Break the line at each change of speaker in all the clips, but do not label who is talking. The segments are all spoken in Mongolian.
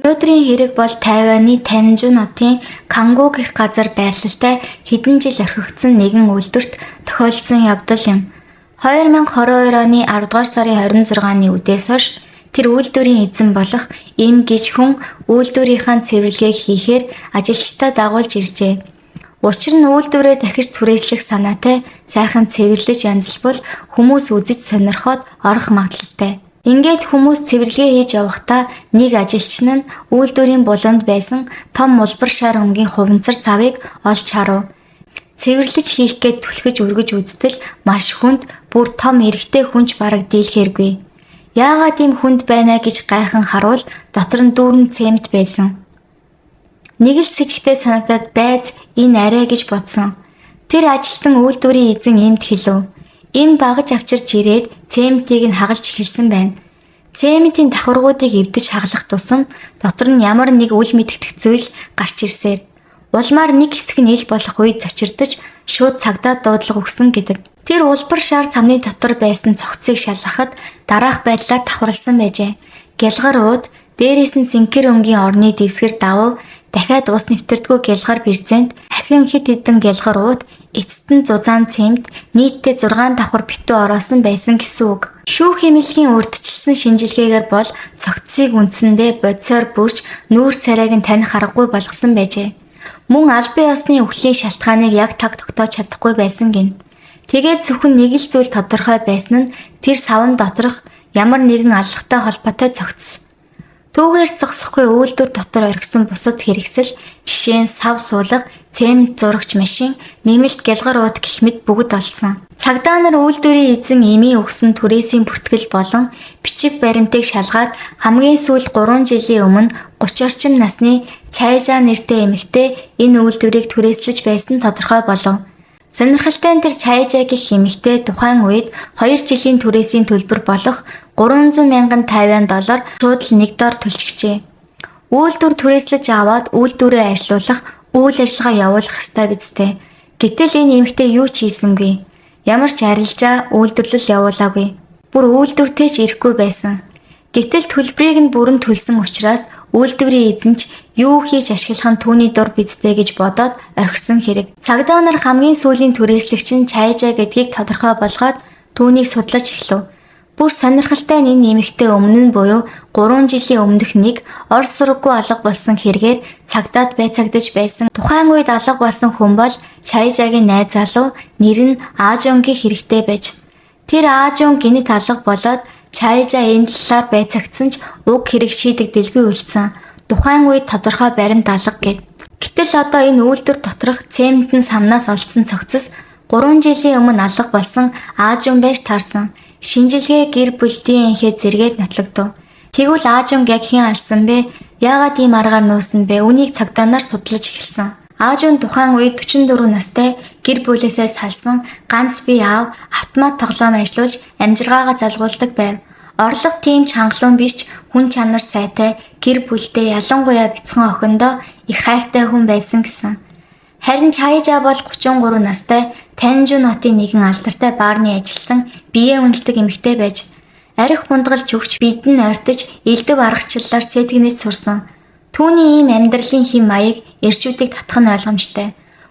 Өнөөдрийн хэрэг бол Тайваны Танжун хотын Кангу гэх газар байрлалтай хэдэн жил орхигдсон нэгэн үйлдвэрт тохиолдсон явдал юм. 2022 оны 10 дугаар сарын 26-ны үдээс хойш тэр үйлдвэрийн эзэн болох Им гэж хүн үйлдвэрийнхаа цэвэрлэгээ хийхээр ажилчдаа дагуулж иржээ. Учир нь үйлдвэрээ дахиж түрээслэх санаатай сайхан цэвэрлэж янзлбал хүмүүс үзэж сонирхоод орох магадлалтай. Ингээд хүмүүс цэвэрлэгээ хийж явахдаа нэг ажилчин нь үйлдвэрийн буланд байсан том улбар шар өнгийн хуванцар савыг олж харав. Цэвэрлэж хийх гээд түлхэж өргөж үзтэл маш хүнд, бүр том эрэгтэй хүн ч бараг дийлэхээргүй. Яагаад ийм хүнд байна гэж гайхан харуул дотор нь дүүрэн цемент байсан. Нэг л сэжигтэй санагдаад байз энэ арай гэж бодсон. Тэр ажилтан үйлдвэрийн эзэн иймд хэлв. Им багаж авчирч ирээд цементийг нь хагалж эхэлсэн байна. Цементийн давхаргуудыг эвдэж хаглах тусам дотор нь ямар нэг үл мэдэгдэх зүйл гарч ирсээр. Улмаар нэг хэсэг нь ил болох үед цочирдож шууд цагдаа дуудлага өгсөн гэдэг. Тэр улбар шар цамны дотор байсан цогцыг шалгахад дараах байдлаар давхарласан байжээ. Гялгар ууд, дээрээс нь цэнхэр өнгийн орны дэвсгэр давуу, дахиад ус нэвтэрдэггүй гялгар бирзент, ахин хэд хэдэн гялгар уут, эцэст нь зузаан цемент, нийтдээ 6 давхар битүү ороосон байсан гэсэн үг. Шүүх хэмнэлгийн урьдчилсан шинжилгээгээр бол цогцсыг үндсэндээ бодисоор бүрч нүүр царайг нь таних аргагүй болгосон байжээ. Мөн албан ёсны үхлийн шалтгааныг яг таг тогтоож чадахгүй байсан гин. Тэгээд зөвхөн нэг л зүйл тодорхой байсан нь тэр савн доторх ямар нэгэн аллагтай холбоотой цогцс. Түүгээр зогсохгүй үйлдвэр дотор орхисон бусад хэрэгсэл, жишээ нь сав суулга, цемент зурагч машин, нэмэлт гялгар уут гэх мэт бүгд олдсон. Цагдаа нар үйлдвэрийн эзэн эмийн өгсөн түрээсийн бүртгэл болон бичиг баримтыг шалгаад хамгийн сүүлд 3 жилийн өмнө 30 орчим насны Чайжа нэртэй эмэгтэй энэ үйлдвэрийг түрээслэж байсан тодорхой болов. Сонирхолтой нь тэр Чайжа гэх эмэгтэй тухайн үед 2 жилийн түрээсийн төлбөр болох 300 мянган Тайван доллар шууд л нэг дор төлчихжээ. Үйлдвэр түрээслэж аваад үйлдвэрээ ажилуулах, үйл ажиллагаа явуулах ёстой биз дээ. Гэтэл энэ эмэгтэй юу ч хийсэнгүй. Ямар ч арилжаа, үйлдвэрлэл явуулаагүй. Бүр үйлдвэртэй ч ирэхгүй байсан. Гэтэл төлбөрийг нь бүрэн төлсөн учраас үйлдвэрийн эзэн ч юу хийж ашиглах нь түүний дур биз дээ гэж бодоод орхисон хэрэг. Цагдаа нар хамгийн сүүлийн түрээслэгч нь Чайжа гэдгийг тодорхой болгоод түүнийг судлаж эхлэв. Бүр сонирхолтой нь энэ эмэгтэй өмнө нь буюу 3 жилийн өмнөх нэг ор сураггүй алга болсон хэрэгээр цагдаад байцаагдаж байсан. Тухайн үед алга болсон хүн бол Чайжагийн найз залуу нэр нь Аажунгийн хэрэгтэй байж. Тэр Аажун гэнэт алга болоод Чайжа энэ талаар байцаагдсан ч уг хэрэг шийдэгдэлгүй үлдсэн. Тухайн үед тодорхой баримт алга гэд. Гэтэл одоо энэ үйлдвэр доторх цементэн самнаас олдсон цогцос 3 жилийн өмнө алга болсон Аажун байж таарсан. Шинжилгээ гэр бүл ДНХ зэргээр нотлогдов. Тэгвэл Аажунг яг хэн алсан бэ? Яагаад ийм аргаар нуусан бэ? Үнийг цагдаа нар судлаж эхэлсэн. Аажун тухайн үед 44 настай гэр бүлээсээ салсан ганц бие аав автомат тоглоом ажиллуулж амжиргаагаа залгуулдаг байв. Орлого тийм ч хангалуун биш ч хүн чанар сайтай гэр бүлдээ ялангуяа бяцхан охиндоо их хайртай хүн байсан гэсэн. Харин Чайжа бол 33 настай Танжун хотын нэгэн алдартай баарны ажилтан биеэ үнэлдэг эмэгтэй байж арх хундагалж өгч бидэн ойртож элдв аргачлалаар сэтгэнээс сурсан. Түүний ийм амьдралын хэм маяг эрчүүдийг татах нь ойлгомжтой.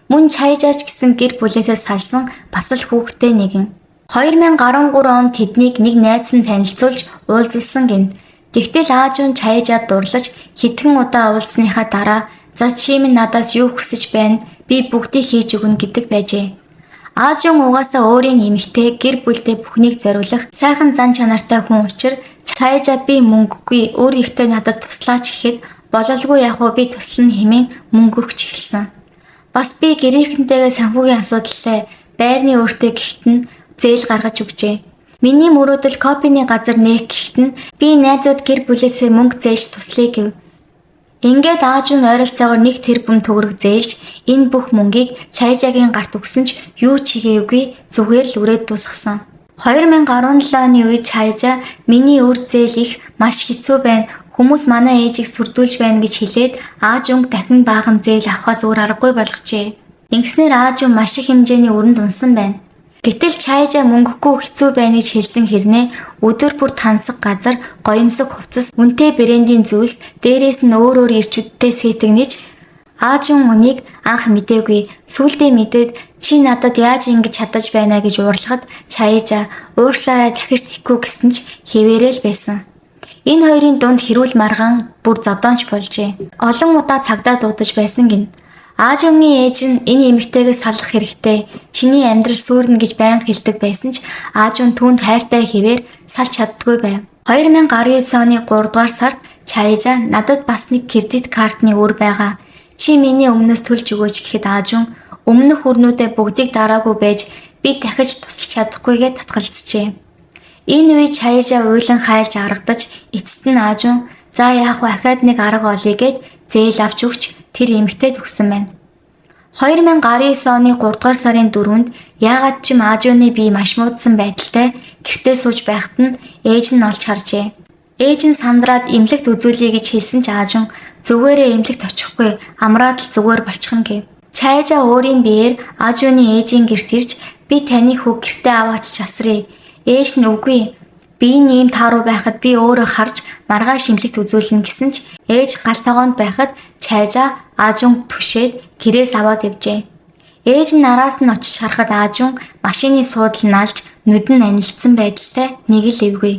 Мөн Чайжаач гэсэн гэр бүлээсээ салсан бас л хүүхэдтэй нэгэн. 2013 онд тэднийг нэг найз нь танилцуулж уулзуулсан гин. Тэгтэл Аажун Чайжаад дурлаж хэдхэн удаа уулзсныхаа дараа за чи минь надаас юу хүсэж байна? Би бүгдийг хийж өгнө гэдэг байжээ. Аажун угаасаа өөрийн эмэгтэй гэр бүлдээ бүхнийг зориулах сайхан зан чанартай хүн учир Чайжа би мөнгөгүй өөр ихтэй надад туслаач гэхэд бололгүй яг уу би туслана хэмээн мөнгө өгч эхэлсэн. Бас би гэрийнхэнтэйгээ санхүүгийн асуудалтай байрны өөртөө гэхэд нь зээл гаргаж өгчээ. Миний мөрөөдөл кофений газар нээх гэхэд нь би найзууд гэр бүлээсээ мөнгө зээлж туслая гэв. Ингээд Аажун ойролцоогоор 1 тэрбум төгрөг зээлж энэ бүх мөнгийг Чайжагийн гарт өгсөн ч юу ч хийгээгүй зүгээр л үрээд дуусгасан. 2017 оны үед Чайжа миний үр зээл их маш хэцүү байна. Хүмүүс манай ээжийг сүрдүүлж байна гэж хэлээд Аажунг дахин баахан зээл авахаас өөр аргагүй болгожээ. Ингэснээр Аажун маш их хэмжээний өрөнд унсан байна. Гэтэл Чайжа мөнгөгүй хэцүү байна гэж хэлсэн хэрнээ өдөр бүр тансаг газар, гоёмсог хувцас, үнэтэй брендийн зүйлс, дээрээс нь өөр өөр ирчүүдтэй сэтгэнэж Аажун үнийг анх мдээгүй. Сүүлдээ мэдээд чи надад яаж ингэж чадаж байна гэж уурлахад Чайжа уушлаараа дахиж тэхгүй гэсэн ч хэвээрээ л байсан. Энэ хоёрын дунд хэрүүл маргаан бүр зодоонч болжээ. Олон удаа цагдаа дуудаж байсан гин. Аажунгийн ээж нь энэ эмэгтэйгээ салах хэрэгтэй. Чиний амьдрал сүрнэ гэж байнга хэлдэг байсан ч Аажун түүнд хайртай хэвээр салж чаддгүй байв. 2019 оны 3 дугаар сард Чайжа надад бас нэг кредит картны үр байгаа. Чи миний өмнөөс төлж өгөөч гэхэд Аажун өмнөх өрнүүдээ бүгдийг дараагүй байж би дахиж тусалж чадахгүйгээ татгалзжээ. Энэ үе Чайжа уйлан хайлж аргадаж эцэст нь Аажун за яах вэ ахаад нэг арга олъё гэд зээл авч өгч тэр эмэгтэйд өгсөн байна. 2019 оны 3 дугаар сарын 4-нд яагаад ч юм Аажуны бие маш муудсан байдалтай гэртээ сууж байхад нь ээж нь олж харжээ. Ээж нь сандраад эмнэлэгт үзүүлье гэж хэлсэн ч Аажун зүгээрээ эмнэлэгт очихгүй амраад л зүгээр болчихно гэв. Чайжа өөрийн биеэр Аажуны ээжийн гэрт ирж би таны хүүг гэртээ аваач часрая. Ээж нь үгүй. Би ийм тааруу байхад би өөрөө харж маргааш эмнэлэгт үзүүлнэ гэсэн ч ээж гал тогоонд байхад Чайжа Аажун түшээд гэрээс аваад явжээ. Ээж нь араас нь очиж харахад Аажун машины суудал налж нүд нь анилдсан байдалтай нэг л эвгүй.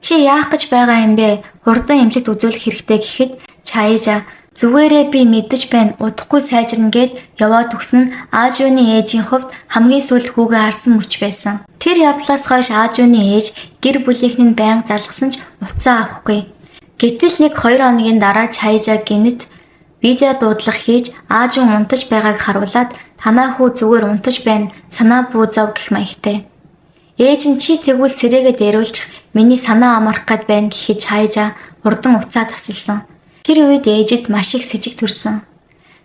Чи яах гэж байгаа юм бэ? Хурдан эмнэлэгт үзүүлэх хэрэгтэй гэхэд Чайжа зүгээрээ би мэдэж байна. Удахгүй сайжирна гэд яваад өгсөн нь Аажуны ээжийн хувьд хамгийн сүүлд хүүгээ харсан мөч байсан. Тэр явдлаас хойш Аажуны ээж гэр бүлийнх нь байнга залгасан ч утсаа авахгүй. Гэтэл нэг 2 хоногийн дараа Чайжа гинэт видео дуудлага хийж Аажун унтаж байгааг харуулад танаа хүү зүгээр унтаж байна. Санаа бүү зов гэх маягтай. Ээж нь чи тэгвэл сэрээгээд яриулчих миний санаа амарх гээд байна гэхэд Чайжа хурдан уцаа тасалсан. Тэр үед ээжид маш их сэжиг төрсөн.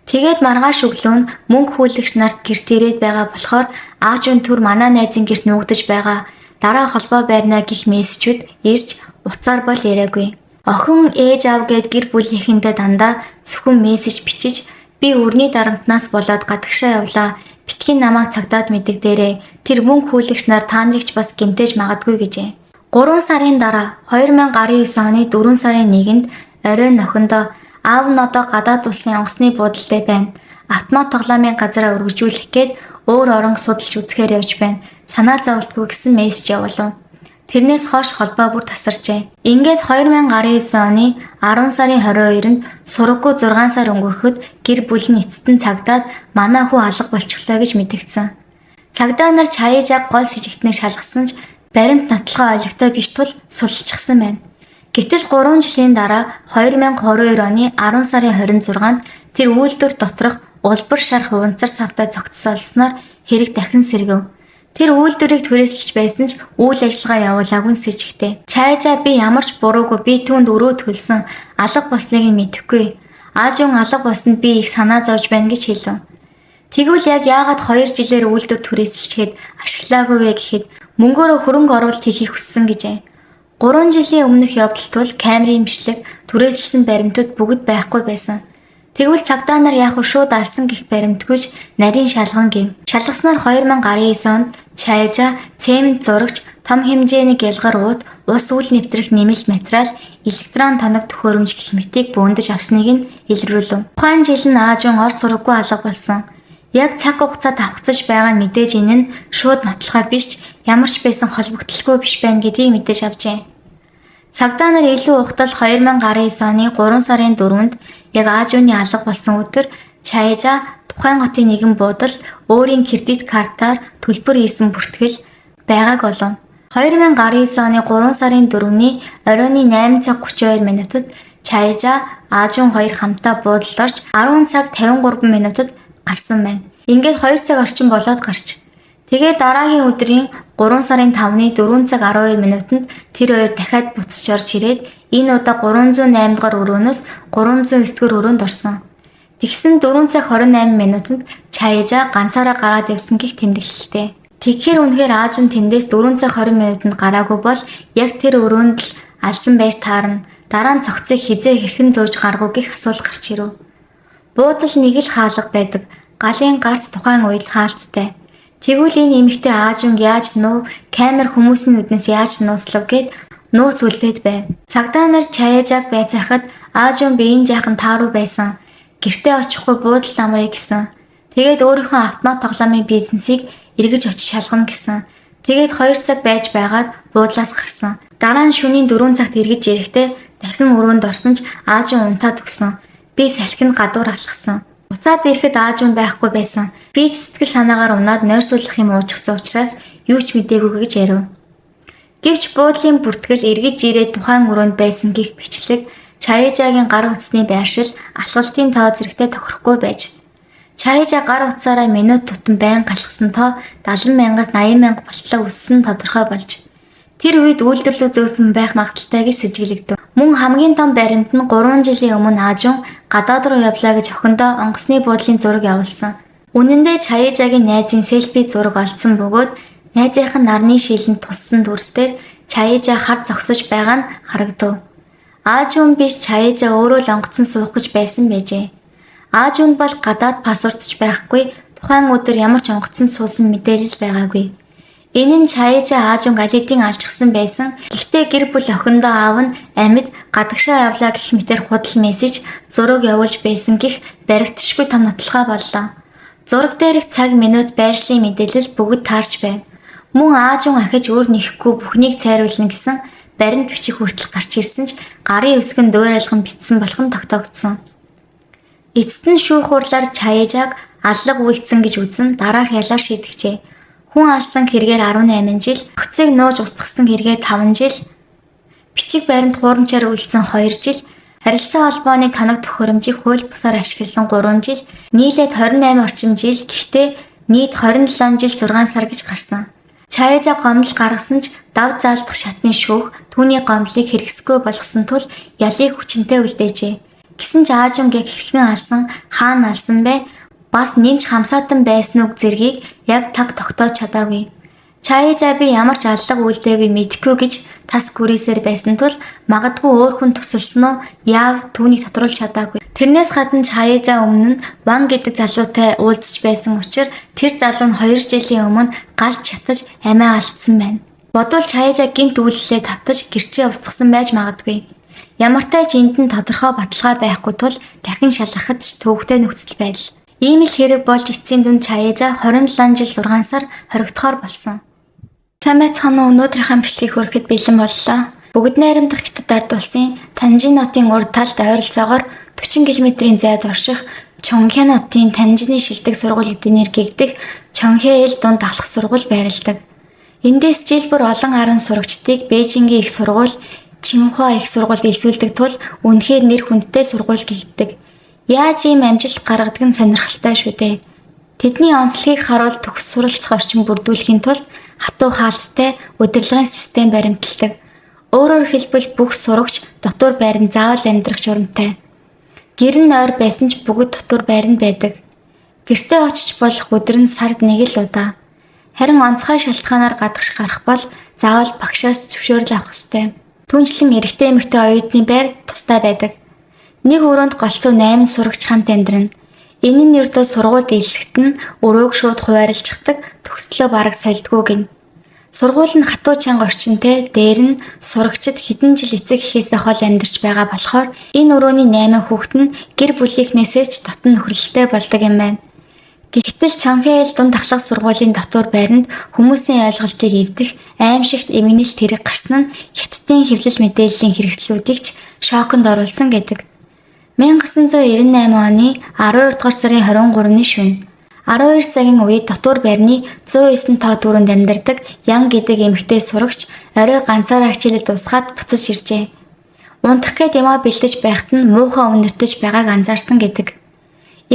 Тэгээд маргааш өглөө нь мөнгө хүлэгч нарт гэрт ирээд байгаа болохоор Аажун түр манай найзын гэрт нуугдаж байгаа. Дараа холбоо байрна гэх мессежүүд ирж уцаар бол яриаггүй. Охин ээж аав гээд гэр бүлийнхэндээ дандаа зөвхөн мессеж бичиж би өрний дарамтнаас болоод гадагшаа явлаа. Битгий намайг цагдаад мэддэг дээрээ тэр мөнгө хүлэгч нар та нарыг ч бас гэмтээж магадгүй гэжээ. 3 сарын дараа 2019 оны 4 сарын 1-нд оройн охиндоо аав нь одоо гадаад улсын онгоцны буудалтай байна. Автомат тоглоомын газараа өргөжүүлэх гээд өөр орон судалж үзэхээр явж байна. Санаа зовлтгүй гэсэн мессеж явуулав. Тэрнээс хойш холбоо бүр тасарчээ. Ингээд 2019 оны 10 сарын 22-нд сураггүй 6 сар өнгөрөхөд гэр бүл нь эцэст нь цагдаад манай хүү алга болчихлоо гэж мэдэгдсэн. Цагдаа нар Чайжаг гол сэжигтнийг шалгасан ч баримт нотлохоо ойлгохтой биш тул суллчихсан байна. Гэтэл 3 жилийн дараа 2022 оны 10 сарын 26-нд тэр үйлдвэр доторх улбар шарх унцар савтай зогтсолсноор хэрэг дахин сэргэв. Тэр үйлдвэрийг түрээсэлж байсан ч үйл ажиллагаа явуулаагүй сэжигтэй. Чайжа би ямар ч буруугүй би түүнд өрөө төлсөн алга болсныг нь мэдэхгүй. Аажун алга болсонд би их санаа зовж байна гэж хэлв. Тэгвэл яг яагаад 2 жилээр үйлдвэр түрээсэлчгээд ашиглаагүй вэ гэхэд мөнгөөрөө хөрөнгө оруулалт хийхийг хүссэн гэжээ. 3 жилийн өмнөх явдал тул камерын бичлэг түрээсэлсэн баримтууд бүгд байхгүй байсан. Тэгвэл цагдаа нар яах вэ шууд алсан гэх баримтгүйч нарийн шалган гэв. Шалгаснаар 2019 онд Чайжа цемент зурагч том хэмжээний гялгар уут ус үл нэвтрэх нэмэлт материал электрон тоног төхөөрөмж гэх мэтийг бөөндөж авсныг нь илрүүлв. Тухайн жил нь Аажун ор сураггүй алга болсон. Яг цаг хугацаа давхцаж байгаа нь мэдээж энэ нь шууд нотлохоо биш ч ямар ч байсан холбогдлолгүй биш байна гэдгийг мэдээж авчээ. Цагдаа нар илүү ухтал 2019 оны 3 сарын 4-нд яг Аажууны алга болсон өдөр Чайжа тухайн хотын нэгэн буудал өөрийн кредит картаар төлбөр хийсэн бүртгэл байгааг олов. 2019 оны 3 сарын 4-ний оройн 8 цаг 32 минутад Чайжа Аажун хоёр хамтдаа буудалд орж 10 цаг 53 минутад гарсан байна. Ингээд 2 цаг орчим болоод гарч. Тэгээд дараагийн өдрийн 3 сарын 5-ны 4 цаг 12 минутанд тэр хоёр дахиад буцаж орж ирээд энэ удаа 308 дугаар өрөөнөөс 309 дугаар өрөөнд орсон. Тэгсэн 4 цаг 28 минутанд Чайжа ганцаараа гараад явсан гэх тэмдэглэлтэй. Тэгэхээр үнэхээр Аажун тэндээс 4 цаг 20 минутанд гараагүй бол яг тэр өрөөнд л алсан байж таарна. Дараа нь цогцыг хизээ хэрхэн зөөж гаргав гэх асуулт гарч ирэв. Буудал нэг л хаалга байдаг. Галын гарц тухайн үед хаалттай. Тэгвэл энэ эмэгтэй Аажунг яаж нуув, камер хүмүүсийн нүднээс яаж нууцлав гэд нууц үлдээд байв. Цагдаа нар Чаяжаг байцаахад Аажун биеийн жаахан тааруу байсан. Гэртээ очихгүй буудалд амрая гэсэн. Тэгээд өөрийнхөө автомат тоглоомын бизнесийг эргэж очиж шалгана гэсэн. Тэгээд 2 цаг байж байгаад буудлаас гарсан. Дараа нь шөнийн 4 цагт эргэж ирэхдээ дахин өрөөнд орсон ч Аажун унтаад өгсөн. Би салхинд гадуур алхсан. Буцаад ирэхэд Аажун байхгүй байсан. Би ч сэтгэл санаагаар унаад нойрсуулах юм уучихсан учраас юу ч мдээгүй гэж ярив. Гэвч буудлын бүртгэл эргэж ирээд тухайн өрөөнд байсан гих бичлэг Чаяжагийн гар утасны байршил алхалтын тоо зэрэгтэй тохирохгүй байж. Чаяжа гар утсаараа минут тутам байн галхсан тоо 70 мянгаас 80 мянга болтлоо өссөн тодорхой болж. Тэр үед үйлдвэрлэл зөөсөн байх магадaltaй гэж сэжиглэгдэв. Мөн хамгийн том баримт нь 3 жилийн өмнө Аажун гадаад руу явлаа гэж охиндоо онгоцны буудлын зураг явуулсан. Үнэн дээр Чаяжагийн найзын селфи зураг олдсон бөгөөд найзынх нь нарны шилэнд туссан дүрс дээр Чаяжа хар зогсож байгаа нь харагдав. Аажун биш Чаяжа өөрөө л онгоцон суух гэж байсан байжээ. Аажун бол гадаад паспортч байхгүй, тухайн өдөр ямар ч онгоцон суусан мэдээлэл байгаагүй. Энэ нь Чаяжа Аажунг аль хэдийн алжчихсан байсан. Гэхдээ гэр бүл охиндоо аав нь амьд гадагшаа явлаа гэх мэтэр худал мессеж зураг явуулж байсан гэх баригдшгүй том нотолгой боллоо. Зураг дээрх цаг минут байршлын мэдээлэл бүгд таарч байв. Мөн Аажун ахиж өөр нэхгүй бүхнийг цайруулна гэсэн баримт бичих хүртэл гарч ирсэн ч гарын үсгэн дуурайлган битсэн болох нь тогтоогдсон. Эцэст нь шүүх хурлаар Чаяжаг аллага үйлдсэн гэж үзэн дараах ялаар шийдэгчээ. Хүн алсан хэрэгээр 18 жил, огцыг нууж устгасан хэрэгээр 5 жил, бичиг баримт хуурамчаар үйлдсэн 2 жил, харилцаа холбооны тоног төхөөрөмжийг хууль бусаар ашигласан 3 жил, нийлээд 28 орчим жил, гэхдээ нийт 27 жил 6 сар гэж гарсан. Чаяжа гомдол гаргасан ч дав заалдах шатны шүүх түүний гомдлыг хэрэгсэхгүй болгосон тул ялыг хүчинтэй үлдээжээ. Гэсэн ч Аажунг яг хэрхэн алсан, хаана алсан бэ? Бас нэмж хамсаатан байсан уу зэргийг яг таг тогтоож чадаагүй. Чаяжа би ямар ч аллага үйлдээгүй мэдэхгүй гэж тас гүрээсээр байсан тул магадгүй өөр хүн тусалсан уу яав түүнийг тодруулж чадаагүй. Тэрнээс гадна Чаяжа өмнө нь Ван гэдэг залуутай уулзч байсан учраас тэр залуу нь 2 жилийн өмнө галж чатаж амиа алдсан байна. Бодвол Чаяжа гинт үйлдэлээ тавтаж гэрчээ устгасан байж магадгүй. Ямартай ч энд нь тодорхой баталгаа байхгүй тул дахин шалгахад ч төвөгтэй нөхцөл байдал. Ийм л хэрэг болж эцсийн дүнд Чаяжа 27 жил 6 сар хоригдохоор болсон. Сайн байцгаана уу, өнөөдрийнхөө бичлэгийг хүрэхэд бэлэн боллоо. Бүгд найрамдах Хятад ард улсын Танжин хотын урд талд ойролцоогоор 40 км-ийн зайд орших Чонхян хотын Танжины шилдэг сургууль гэдэг нэр гэгдэх Чонхяэл дунд ахлах сургууль байрладаг. Эндээс жил бүр олон 10 сурагчдыг Бээжингийн их сургууль, Чинхуа их сургуульд элсүүлдэг тул үнэхээр нэр хүндтэй сургууль гэгддэг. Яаж ийм амжилт гаргадаг нь сонирхолтой шүү дээ. Тэдний онцлогийг харуул төгс суралцах орчин бүрдүүлэхийн тулд хатуу хаалттай удирдлагын систем баримталдаг. Өөрөөр хэлбэл бүх сурагч дотуур байранд заавал амьдрах журамтай. Гэр нь ойр байсан ч бүгд дотуур байранд байдаг. Гэртээ очиж болох өдөр нь сард нэг л удаа. Харин онцгой шалтгаанаар гадагш гарах бол заавал багшаас зөвшөөрөл авах ёстой. Түүнчлэн эрэгтэй эмэгтэй оюутны байр тусдаа байдаг. Нэг өрөөнд голцоо 8 сурагч хамт амьдрна. Энэ нь ердөө сургуульд элсэхэд нь өрөөг шууд хуваарлцдаг, төгслөө бараг сольдгоо гин. Сургууль нь хатуу чанга орчинтай, дээр нь сурагчид хэдэн жил эцэг эхээсээ хол амьдарч байгаа болохоор энэ өрөөний 8 хүүхэд нь гэр бүлийнхнээсээ ч дотн нөхөрлөлтэй болдог юм байна. Гэтэл Чонхяэл дунд ахлах сургуулийн дотуур байранд хүмүүсийн ойлголтыг эвдэх аимшигт эмгэнэлт хэрэг гарсан нь Хятадын хэвлэл мэдээллийн хэрэгслүүдийг ч шоконд оруулсан гэдэг. 1998 оны 12 дугаар сарын 23-ны шөнө 12 цагийн үед дотуур байрны 109 тоо дөрөнд амьдардаг Ян гэдэг эмэгтэй сурагч орой ганцаараа хичээлээ дуусгаад буцаж иржээ. Унтах гээд ямаа бэлдэж байхад нь муухай үнэртэж байгааг анзаарсан гэдэг.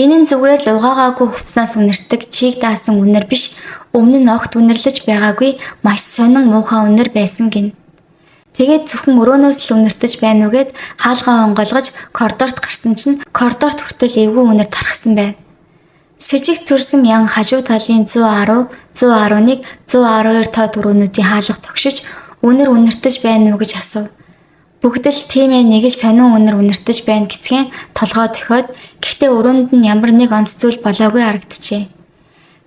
Энэ нь зүгээр л угаагаагүй хувцснаас үнэртдэг чийг даасан үнэр биш, өмнө нь огт үнэрлэж байгаагүй маш сонин муухай үнэр байсан гин. Тэгээд зөвхөн өрөөнөөс л үнэртэж байна уу гэд хаалгаа онгойлгож коридорт гарсан чинь коридорт хүртэл эвгүй үнэр тархсан байв. Сэжиг төрсөн Ян хажуу талын 110, 111, 112 тоо дөрөөнүүдийн хаалга тогшиж үнэр үнэртэж байна уу гэж асуув. Бүгд л тийм ээ нэг л сонин үнэр үнэртэж байна гэцгэн толгой дохиод гэхдээ өрөөнд нь ямар нэг онц зүйл болоогүй харагджээ.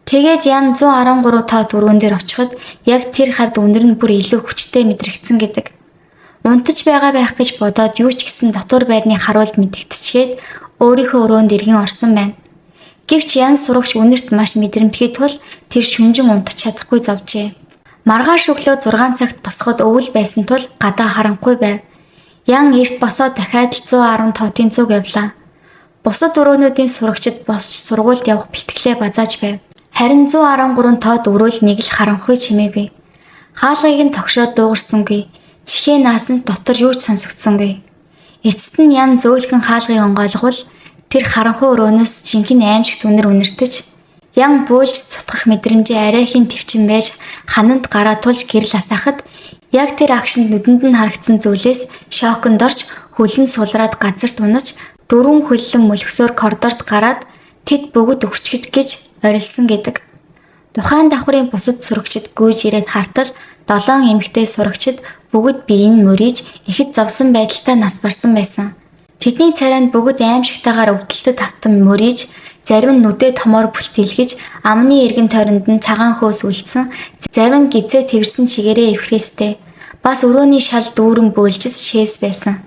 Тэгээд Ян 113 тоод өрөөн дээр очиход яг тэр хавьд үнэр нь бүр илүү хүчтэй мэдрэгдсэн гэдэг. Унтаж байгаа байх гэж бодоод юу ч гэсэн дотор байрны харуулд мэдэгдчихээд өөрийнхөө өрөөнд эргэн орсон байна. Гэвч Ян сурагч үнэрт маш мэдрэмтгий тул тэр шүнжин унтаж чадахгүй зовжээ. Маргааш өглөө 6 цагт босоход өвөл байсан тул гадаа харанхуй байв. Ян эрт босоод дахиад л 110 тоотын цуг явлаа. Бусад өрөөнүүдийн сурагчид босч сургуульд явах бэлтгэлээ базааж байв. Харин 113 тоод өрөөл нэг л харанхуй чимээгүй. Хаалгыг нь тогшоод дуугарсангүй. Чихээ наасан дотор юу ч сонсогдсонгүй. Эцэст нь Ян зөөлхөн хаалгыг онгойлгвол тэр харанхуй өрөөнөөс жинхэнэ аимшигт үнэр үнэртэж Ян бөөлж цутгах мэдрэмжээ арайхийн төвчин байж хананд гараа тулж гэрэл асаахад яг тэр агшинд нүдэнд нь харагдсан зүйлээс шоконд орж хөлн сулраад газарт унаж дөрвөн хөллөн мөлхсөөр коридорт гараад тэд бүгд өгчгöd гэж орилсон гэдэг. Тухайн давхрын бусад сурагчид гүйж ирээд хартал 7 эмэгтэй сурагчид бүгд бие нь мөрийж ихэд зовсон байдалтай нас барсан байсан. Тэдний царайнд бүгд аимшигтайгаар өвдөлтөд автан мөрийж зарим нь нүдээ томоор бүлтэлгэж амны эргэн тойронд нь цагаан хөөс үлдсэн, зарим нь гизээ тэрсэн чигээрээ эвхрээстэй. Бас өрөөний шал дүүрэн бөөлжс шээс байсан.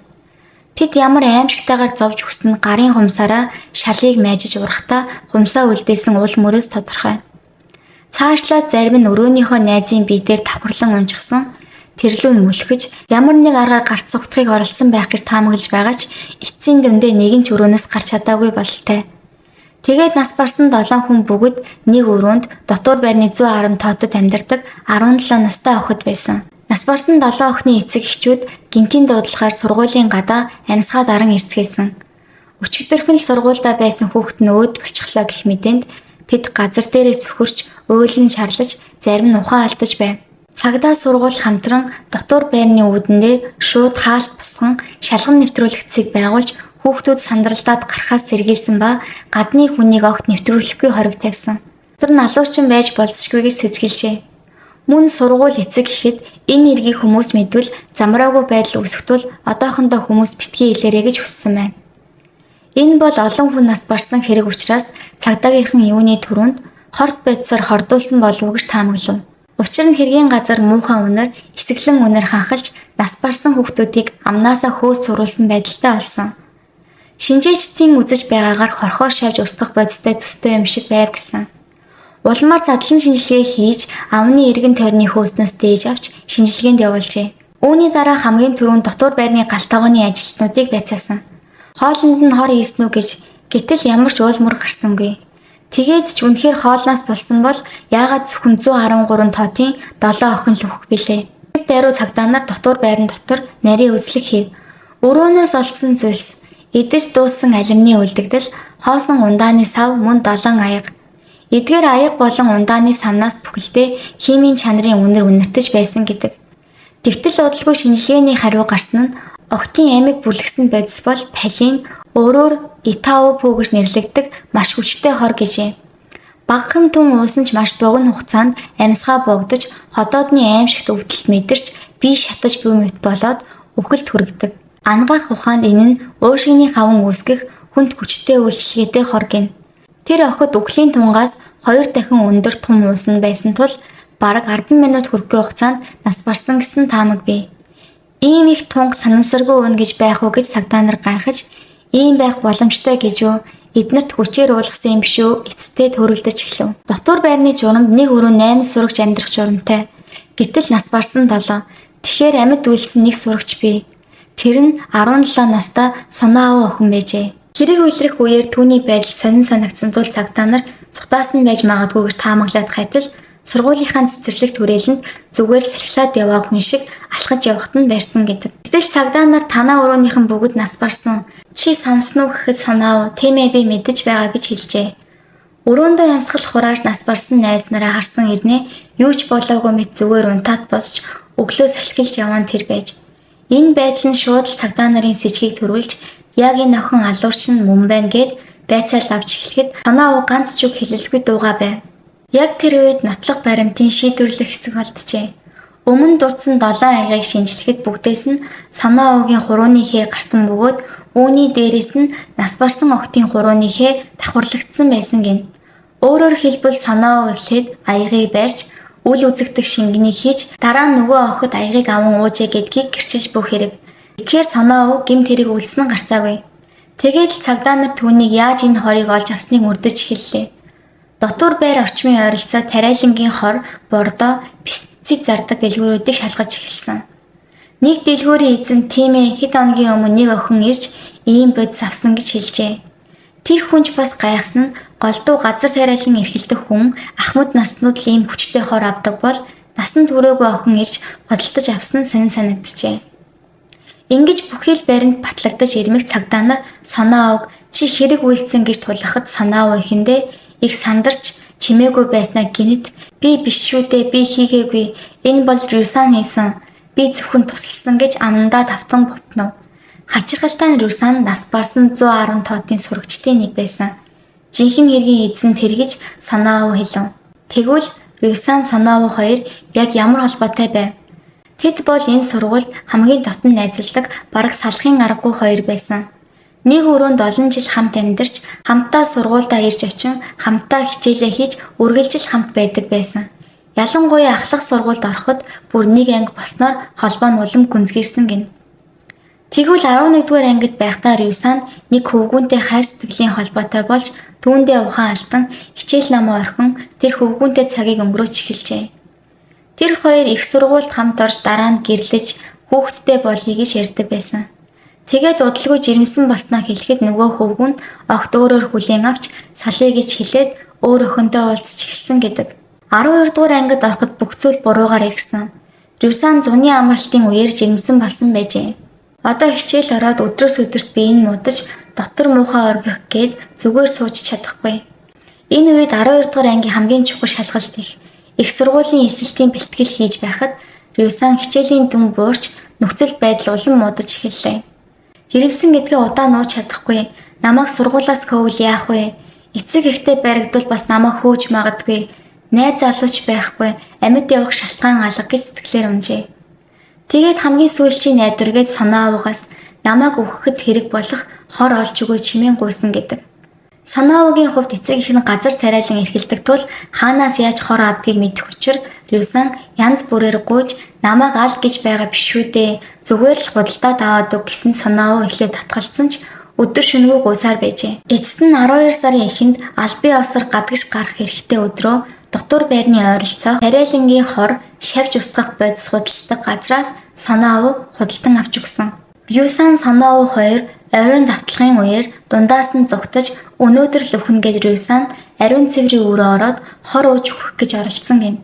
Тэд ямар аимшигтайгаар зовж хүснэ гарын хумсаараа шалыг майжиж урахтаа хумсаа үлдээсэн уул мөрөөс тодорхой. Цаашлаад зарим нь өрөөнийхөө найзын бие дээр давхарлан унжчихсан. Тэрлүү нь мөлхөж ямар нэг аргаар гарц цугтахыг оролдсон байх гэж таамаглаж байгаа ч эцсийн дүндээ нэгэн ч өрөөнөөс гарч чадаагүй бололтой. Тэгээд нас барсан 7 хүн бүгд нэг өрөөнд дотуур байрны 110 тоотод амьдардаг 17 настай охид байсан. Нас барсан 7 охины эцэг эхчүүд гинтийн дуудлагаар сургуулийн гадаа амьсгаа даран ирцгээсэн. Өчигдөрхөн л сургуульдаа байсан хүүхэд нь өөд болчихлоо гэх мэдээнд тэд газар дээрээ сөхөрч, уйлан шарлаж, зарим нь ухаан алдаж байв. Цагдаа сургууль хамтран дотуур байрны үүдэн дээр шууд хаалт бусган шалган нэвтрүүлэх цэг байгуулж хүүхдүүд сандралдаад гарахаас сэргийлсэн ба гадны хүнийг огт нэвтрүүлэхгүй хориг тавьсан. Тэр нь алуурчин байж болзошгүй гэж сэжгэлжээ. Мөн сургууль эцэг гэхэд энэ эргийг хүмүүс мэдвэл замраагүй байдал үүсэх тул одоохондоо хүмүүс битгий хэлээрэй гэж хүссэн байна. Энэ бол олон хүн нас барсан хэрэг учраас цагдаагийнхан юуны түрүүнд хорт бодисоор хордуулсан болов уу гэж таамаглав. Учир нь хэргийн газар муухан үнэр, исгэлэн үнэр ханхалж нас барсан хүүхдүүдийг амнаасаа хөөс суруулсан байдалтай олсон. Шинжээчдийн үзэж байгаагаар хорхоо шавж устгах бодистой төстэй юм шиг байв гэсэн. Улмаар задлан шинжилгээ хийж амны эргэн тойрны хөөснөөс дээж авч шинжилгээнд явуулжээ. Үүний дараа хамгийн түрүүнд дотуур байрны галтаагооны ажилтнуудыг байцаасан. Хоолнд нь хор хийсэн үү гэж гэтэл ямар ч уулмөр гарсангүй. Тэгээд ч үнэхээр хоолноос болсон бол яагаад зөвхөн 113 тоотын 7 охин л өгөх билээ. Тэр даруй цагдаа нар дотуур байран дотор нарийн үзлэг хийв. Өрөөнөөс олдсон зүйлс идэж дууссан алимны үлдэгдэл, хоосон ундааны сав мөн 7 аяга. Эдгээр аяга болон ундааны савнаас бүхэлдээ химийн чанарын үнэр үнэртэж байсан гэдэг. Тэгтэл удалгүй шинжилгээний хариу гарсан нь огтын амийг бүлгсэн бодис бол палин өөрөөр Итау пүү гэж нэрлэгддэг маш хүчтэй хор гэжээ. Багахан тун уусан ч маш богино хугацаанд амьсгаа богдож, ходоодны аимшигт өвдөлт мэдэрч, бие шатаж буй мэт болоод үхэлд хүргэдэг. Ангаах ухаанд энэ нь уушигны хаван үүсгэх хүнд хүчтэй үйлчилгээтэй хор гин. Тэр охид үхлийн тунгаас 2 дахин өндөр тум уусан байсан тул бараг 10 минут хүрэхгүй хугацаанд нас барсан гэсэн таамаг бий. Ийм их тунг санамсаргүй уuna гэж байх уу гэж цагдаа нар гайхаж, ийм байх боломжтой гэж юу эднэрт хүчээр уулгасан юм биш үү эцэстээ төрөлдөж эхлэв. Дотуур байрны журамд нэг өрөө 8 сурагч амьдрах журамтай. Гэтэл нас барсан 7. Тэгэхээр амьд үлдсэн нэг сурагч бий. Тэр нь 17 настай Сонао охин байжээ. Хэрэг үлрэх үеэр түүний байдал сонин санагдсан тул цагдаа нар цутаас нь байж магадгүй гэж таамаглаад хайтал сургуулийнхаа цэцэрлэг түрээлэнд зүгээр салхилаад яваа хүн шиг алхаж явахад нь барьсан гэдэг. Гэтэл цагдаа нар танаа өрөөнийхэн бүгд нас барсан. Чи сонсно уу гэхэд Сонао тийм ээ би мэдэж байгаа гэж хэлжээ. Өрөөндөө ямсгал хурааж нас барсан найз нараа харсан ирнэ юу ч болоогүй мэт зүгээр унтаад босч өглөө салхилж яваа нь тэр байж. Энэ байдал нь шууд л цагдаа нарын сэжгийг төрүүлж яг энэ охин алуурч нь мөн байна гэд байцаал авч эхлэхэд Сонао ганц ч үг хэлэлгүй дуугаа байв. Яг тэр үед нотлох баримтын шийдвэрлэх хэсэг олджээ. Өмнө дурдсан 7 аягийг шинжлэхэд бүгдээс нь Сонаогийн хурууны хээ гарсан бөгөөд үүний дээрээс нь нас барсан охидын хурууны хээ давхарлагдсан байсан гин. Өөрөөр хэлбэл Соноов эхлээд аягийг барьж үл үзэгдэх шингэнийг хийж дараа нь нөгөө охид аягийг аван уужээ гэдгийг гэрчилж бүх хэрэг. Тэгэхээр Соноов гэмт хэрэг үйлдсэн гарцаагүй. Тэгээд л цагдаа нар түүнийг яаж энэ хорыг олж авсныг мөрдөж эхэллээ. Дотуур байр орчмын ойролцоо тариалангийн хор, бордоо, пестицид зардаг дэлгүүрүүдийг шалгаж эхэлсэн. Нэг дэлгүүрийн эзэн тийм хэд хоногийн өмнө нэг охин ирж ийм бодис авсан гэж хэлжээ. Тэр хүн ч бас гайхсан нь голдуу газар тариалан эрхэлдэх хүн ахмад наснууд л ийм хүчтэй хор авдаг бол насан туршаагүй охин ирж худалдаж авсан сонин санагджээ. Ингэж бүхий л баринд батлагдаж ирмэг цагдаа нар Соноовг чи хэрэг үйлдсэн гэж тулгахад Соноов ихэндээ их сандарч чимээгүй байснаа гинэт би биш шүү дээ, би хийгээгүй, энэ бол Рюсан хийсэн, би зөвхөн тусалсан гэж амандаа тавтан бутнав. Хачирхалтай нь Рюсан нас барсан 110 тоотын сурагчдын нэг байсан. Жинхэнэ хэргийн эзэн тэр гэж Соноов хэлв. Тэгвэл Рюсан Соноов хоёр яг ямар холбоотой байв? Тэд бол энэ сургуульд хамгийн дотн найзалдаг, бараг салахын аргагүй хоёр байсан. Нэг өрөөнд олон жил хамт амьдарч, хамтдаа сургуульдаа ирж очин, хамтдаа хичээлээ хийж, үргэлжил хамт байдаг байсан. Ялангуяа ахлах сургуульд ороход бүр нэг анги болсноор холбоо нь улам гүнзгийрсэн гэнэ. Тэгвэл 11-р ангид байхдаа Рюсан нэг хөвгүүнтэй хайр сэтгэлийн холбоотой болж түүндээ ухаан алдан хичээл номоо орхин тэр хөвгүүнтэй цагийг өнгөрөөж эхэлжээ. Тэр хоёр их сургуульд хамт орж дараа нь гэрлэж хүүхэдтэй болъё гэж ярьдаг байсан. Тэгээд удалгүй жирэмсэн болсноо хэлэхэд нөгөө хөвгүүн огт өөрөөр хүлээн авч салъя гэж хэлээд өөр охинтой уулзч эхэлсэн гэдэг. 12 дугаар ангид ороход бүх зүйл буруугаар эргэсэн. Рюсан зуны амралтын үеэр жирэмсэн болсон байжээ. Одоо хичээл ороод өдрөөс өдөрт бие нь муудаж дотор муухай оргих гээд зүгээр сууж чадахгүй. Энэ үед 12 дугаар ангийн хамгийн чухал шалгалт их. Их сургуулийн элсэлтийн бэлтгэл хийж байхад Рюсан хичээлийн дүн буурч нөхцөл байдал улам муудаж эхэллээ. Жирэмсэн гэдгээ удаан нууж чадахгүй. Намайг сургуулиас хөвөл яах вэ? Эцэг эхтэй баригдвал бас намайг хөөж магадгүй. Найз залууч байхгүй, амьд явах шалтгаан алга гэж сэтгэлээр унжээ. Тэгээд хамгийн сүүлчийн найдваргээд Соноовгоос намайг өгөхөд хэрэг болох хор олж өгөө чимээн гуйсан гэдэг. Соноовгийн хувьд эцэг эх нь газар тариалан эрхэлдэг тул хаанаас яаж хор авдгийг мэдэх учир Рюсан янз бүрээр гуйж намайг ал гэж байгаа биш шүү дээ. Зүгээр л худалдаад аваад өг гэсэн Соноов эхлээд татгалцсан ч өдөр шөнөгүй гуйсаар байжээ. Эцэст нь 12 сарын эхэнд албан ёсоор гадагш гарах эрхтэй өдрөө дотуур байрны ойролцоох тариалангийн хор шавж устгах бодис худалддаг газраас Соноов худалдан авч өгсөн. Рюсан Соноов хоёр оройн давталгын үеэр дундаас нь зугтаж өнөөдөр л өхнө гэж Рюсан ариун цэврийн өрөө ороод хор ууж өгөх гэж оролдсон гин.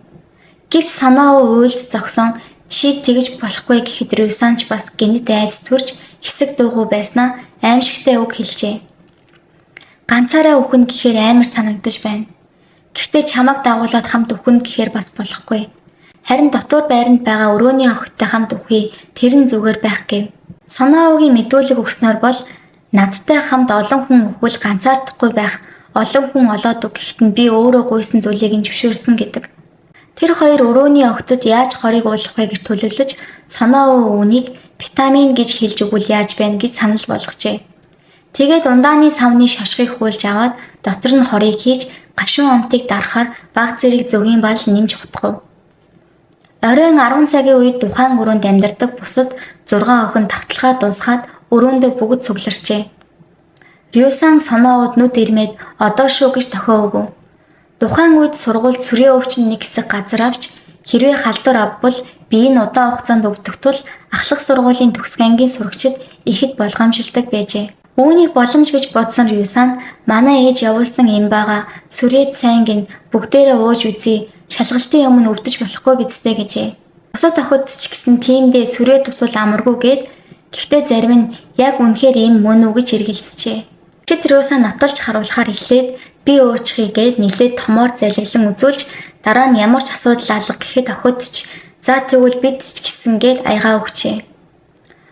Гэвч Соноов уйлд зогсон чи тэгж болохгүй гэхэд Рюсан ч бас гэнэт айц төрж хэсэг дуугүй байснаа аимшигтай үг хэлжээ. Ганцаараа өхнө гэхээр амар санагдаж байна. Гэхдээ чамайг дагуулад хамт өхнө гэхээр бас болохгүй. Харин дотуур байранд байгаа өрөөний охидтой хамт өхье, тэр нь зүгээр байх гэв. Соноовгийн мэдүүлэг өгснөөр бол надтай хамт олон хүн өхвөл ганцаардахгүй байх, олон хүн олоод өг гэхэд нь би өөрөө гуйсан зүйлийг нь зөвшөөрсөн гэдэг. Тэр хоёр өрөөний охидод яаж хорыг уулах вэ гэж төлөвлөж Соноов үүнийг витамин гэж хэлж өгвөл яаж байна гэж санал болгожээ. Тэгээд ундааны савны шошгыг хуулж аваад дотор нь хорыг хийж гашуун амтыг дарахаар баг зэрэг зөгийн бал нэмж хутгав. Оройн 10 цагийн үед тухайн өрөөнд амьдардаг бусад 6 охин давталгаа дуусгаад өрөөндөө бүгд цугларчээ. Рюсан Соноовд нүд ирмээд одоо шүү гэж тохио өгөв. Тухайн үед сургуульд сүрийн өвчин нэг хэсэг газар авч хэрвээ халдвар авбал бие нь удаан хугацаанд өвдөх тул ахлах сургуулийн төгсгөн ангийн сурагчид ихэд болгоомжилдог байжээ. Үүнийг боломж гэж бодсон Рюсан манай ээж явуулсан юм байгаа сүрээд сайн гин бүгдээрээ ууж үзье. Шалгалтын өмнө өвдөж болохгүй бидтэй гэжээ. Бусад охид ч гэсэн тиймдээ сүрээ тусвал амаргүй гээд гэхдээ зарим нь яг үнэхээр ийм мөн үү гэж эргэлзжээ. Тэгэхэд Рюсан нотолж харуулахаар эхлээд би уучихъя гээд нилээд томоор залгилан үзүүлж дараа нь ямар ч асуудал алга гэхэд охид ч за тэгвэл бид ч гэсэн гээд аягаа өгчээ.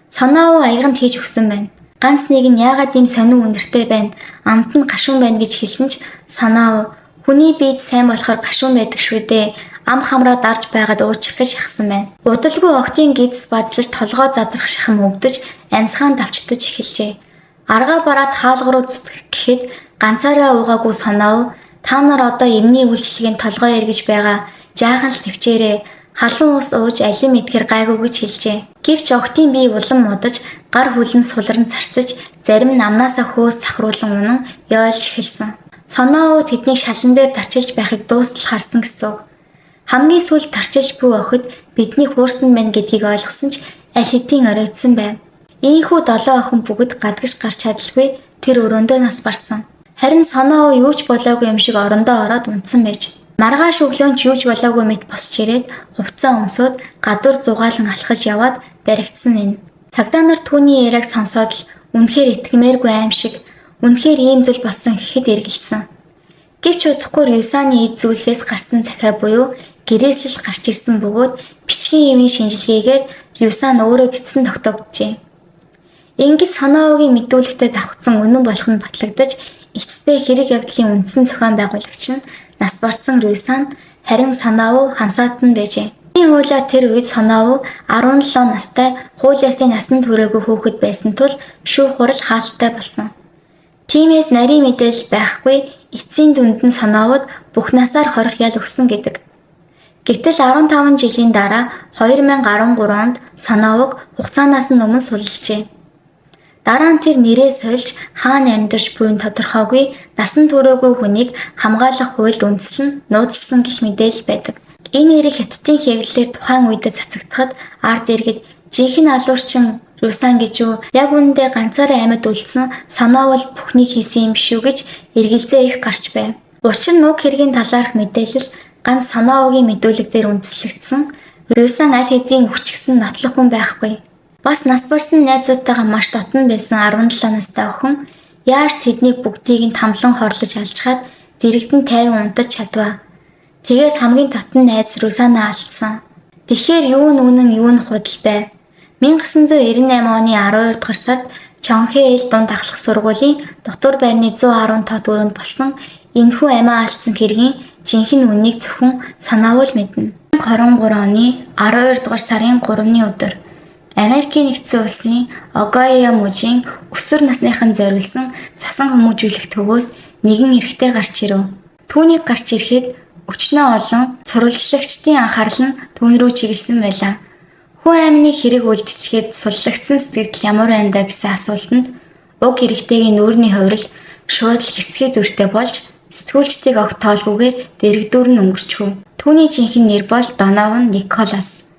Соноов аяганд хийж өгсөн байна. Ганц нэг нь яагаад ийм сонин үнэртэй байна? Амт нь гашуун байна гэж хэлсэн ч Соноов хүний биед сайн болохоор гашуун байдаг шүү дээ. Ам хамраа дарж байгаад уучих гэж шахсан байна. Удалгүй охтын гидс базлаж толгой задрах шахам өвдөж амьсгаан давчдаж эхэлжээ. Аргаа бараад хаалга руу зүтгэх гэхэд ганцаараа уугаагүй Соноов Та нар одоо эмний үйлчилгээнд толгой эргэж байгаа. Жаахан л төвчээрээ халуун ус ууж алим идэхэр гайгүй гэж хэлжээ. Гэвч охидын бие улам мудаж, гар хүлэн сулран царцаж, зарим нь амнаасаа хөөс сахруулан унан ёойлж эхэлсэн. Соноов тэднийг шалан дээр тарчилж байхыг дуустал харсан гэсэн үг. Хамгийн сүүлд тарчилж буй охид биднийг хуурсан байна гэдгийг ойлгосон ч аль хэдийн оройтсон байв. Ийхүү 7 охин бүгд гадагш гарч чадалгүй тэр өрөөндөө нас барсан. Харин Соноов юу ч болоогүй юм шиг орондоо ороод унтсан байж. Маргааш өглөө ч юу ч болоогүй мэт босч ирээд хувцаа өмсөөд гадуур зугаалan алхаж яваад баригдсан энэ. Цагдаа нар түүний яриаг сонсоод л үнэхээр итгэмээргүй аим шиг үнэхээр ийм зүйл болсон гэхэд эргэлдсэн. Гэвч удахгүй Рюсаны эд зүйлсээс гарсан захиа буюу гэрээслэл гарч ирсэн бөгөөд бичгийн ивийн шинжилгээгээр Рюсан өөрөө бичсэн тогтоогджээ. Ингэж Соноовгийн мэдүүлэгтээ давхцсан үнэн болох нь батлагдаж эцэстээ хэрэг явдлын үндсэн зохион байгуулагч нь нас барсан Рюсан, харин Соноов хамсаат нь байжээ. Энэ хуулиар тэр үед Соноов 17 настай хууль ёсны насанд хүрээгүй хүүхэд байсан тул шүүх хурал хаалттай болсон. Тиймээс нарийн мэдээлэл байхгүй эцсийн дүнд нь Соноовд бүх насаар хорих ял өгсөн гэдэг. Гэтэл 15 жилийн дараа 2013 онд Соноовыг хугацаанаас нь өмнө суллжээ. Дараа нь тэр нэрээ сольж хаана амьдарч буй нь тодорхойгүй насан туршаагүй хүнийг хамгаалах хуульд үндэслэн нууцлсан гэх мэдээлэл байдаг. Энэ нэрийг хятадын хэвлэлээр тухайн үедээ цацагдахад ард иргэд жинхэнэ алуурчин Рюсан гэж юу? Яг үүндээ ганцаараа амьд үлдсэн Соноов л бүхнийг хийсэн юм биш үү гэж эргэлзээ их гарч байв. Учир нь уг хэргийн талаарх мэдээлэл ганц Соноовгийн мэдүүлэг дээр үндэслэгдсэн. Рюсан аль хэдийн өчгсөн нотлох хүн байхгүй. Бас нас барсан найзуудтайгаа маш дотно байсан 17 настай охин яаж тэднийг бүгдийг нь тамлан хорлож алжгаад дэрэгдэн тайван унтаж чадваа. Тэгээд хамгийн дотн найз Рюсанаа алдсан. Тэгэхээр юу нь үнэн юу нь худал байв. 1998 оны 12 дугаар сард Чонхэ ил дунд ахлах сургуулийн дотор байрны 110 тоод өрөөнд болсон энэхүү амиа алдсан хэргийн жинхэнэ үннийг зөвхөн Соноов л мэднэ. 2023 оны 12 дугаар сарын 3-ны өдөр Америкийн нэгдсэн улсын Огайо мужийн өсвөр насныхан зориулсан цасан хүмүүжүүлэх төвөөс нэгэн эрэгтэй гарч ирэв. Түүнийг гарч ирэхэд өчнөө олон сурвалжлагчдын анхаарал нь түүн рүү чиглэсэн байлаа. Хүн амины хэрэг үлдчихэд суллагдсан сэтгэгдэл ямар байна даа гэсэн асуултанд уг эрэгтэйгийн нүүрний хувирал шууд л хэрцгий дүртэй болж сэтгүүлчдийг огт тоолгүйгээр дэргэдүүр нь өнгөрчихөв. Түүний жинхэнэ нэр бол Донован Николас.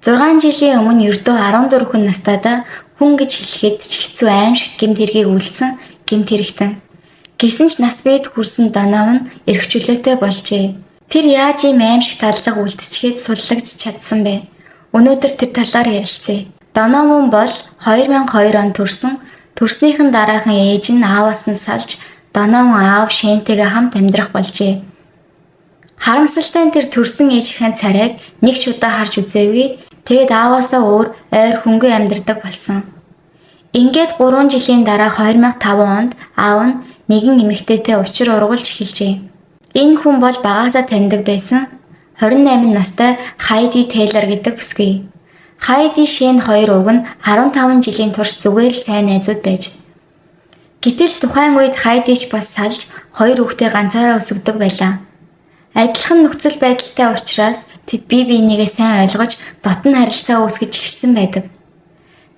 6 жилийн өмнө ердөө 14 хүн настайдаа хүн гэж хэлэхэд ч хэцүү аймшигт гэмт хэргийг үйлдсэн гэмт хэрэгтэн. Гэсэн ч нас биед хүрсэн Донован эрх чөлөөтэй болжээ. Тэр яаж ийм аймшигт аллага үлдчихэд суллагдж чадсан бэ? Өнөөдөр тэр талаар ярилцъя. Донован бол 2002 онд төрсөн. Төрснийхэн дараахан ээж нь ааваас нь салж Донован аав Шэнтэйгээ хамт амьдрах болжээ. Харамсалтай нь тэр төрсөн ээжийнхээ царайг нэг ч удаа харж үзээгүй. Тэгээд ааваасаа өөр ойр хөнгүй амьдардаг болсон. Ингээд 3 жилийн дараа 2005 онд аав нь нэгэн эмэгтэйтэй учир ургуулж эхэлжээ. Энэ хүн бол багаасаа таньдаг байсан 28 настай Хайди Тейлор гэдэг бүсгүй. Хайди Шэн хоёр уг нь 15 жилийн турш зүгээр л сайн найзууд байж. Гэтэл тухайн үед Хайди ч бас салж хоёр хүүхдээ ганцаараа өсгөдөг байлаа. Адилхан нөхцөл байдалтай учраас тэд бие биенийгээ сайн ойлгож дотн харилцаа үүсгэж эхэлсэн байдаг.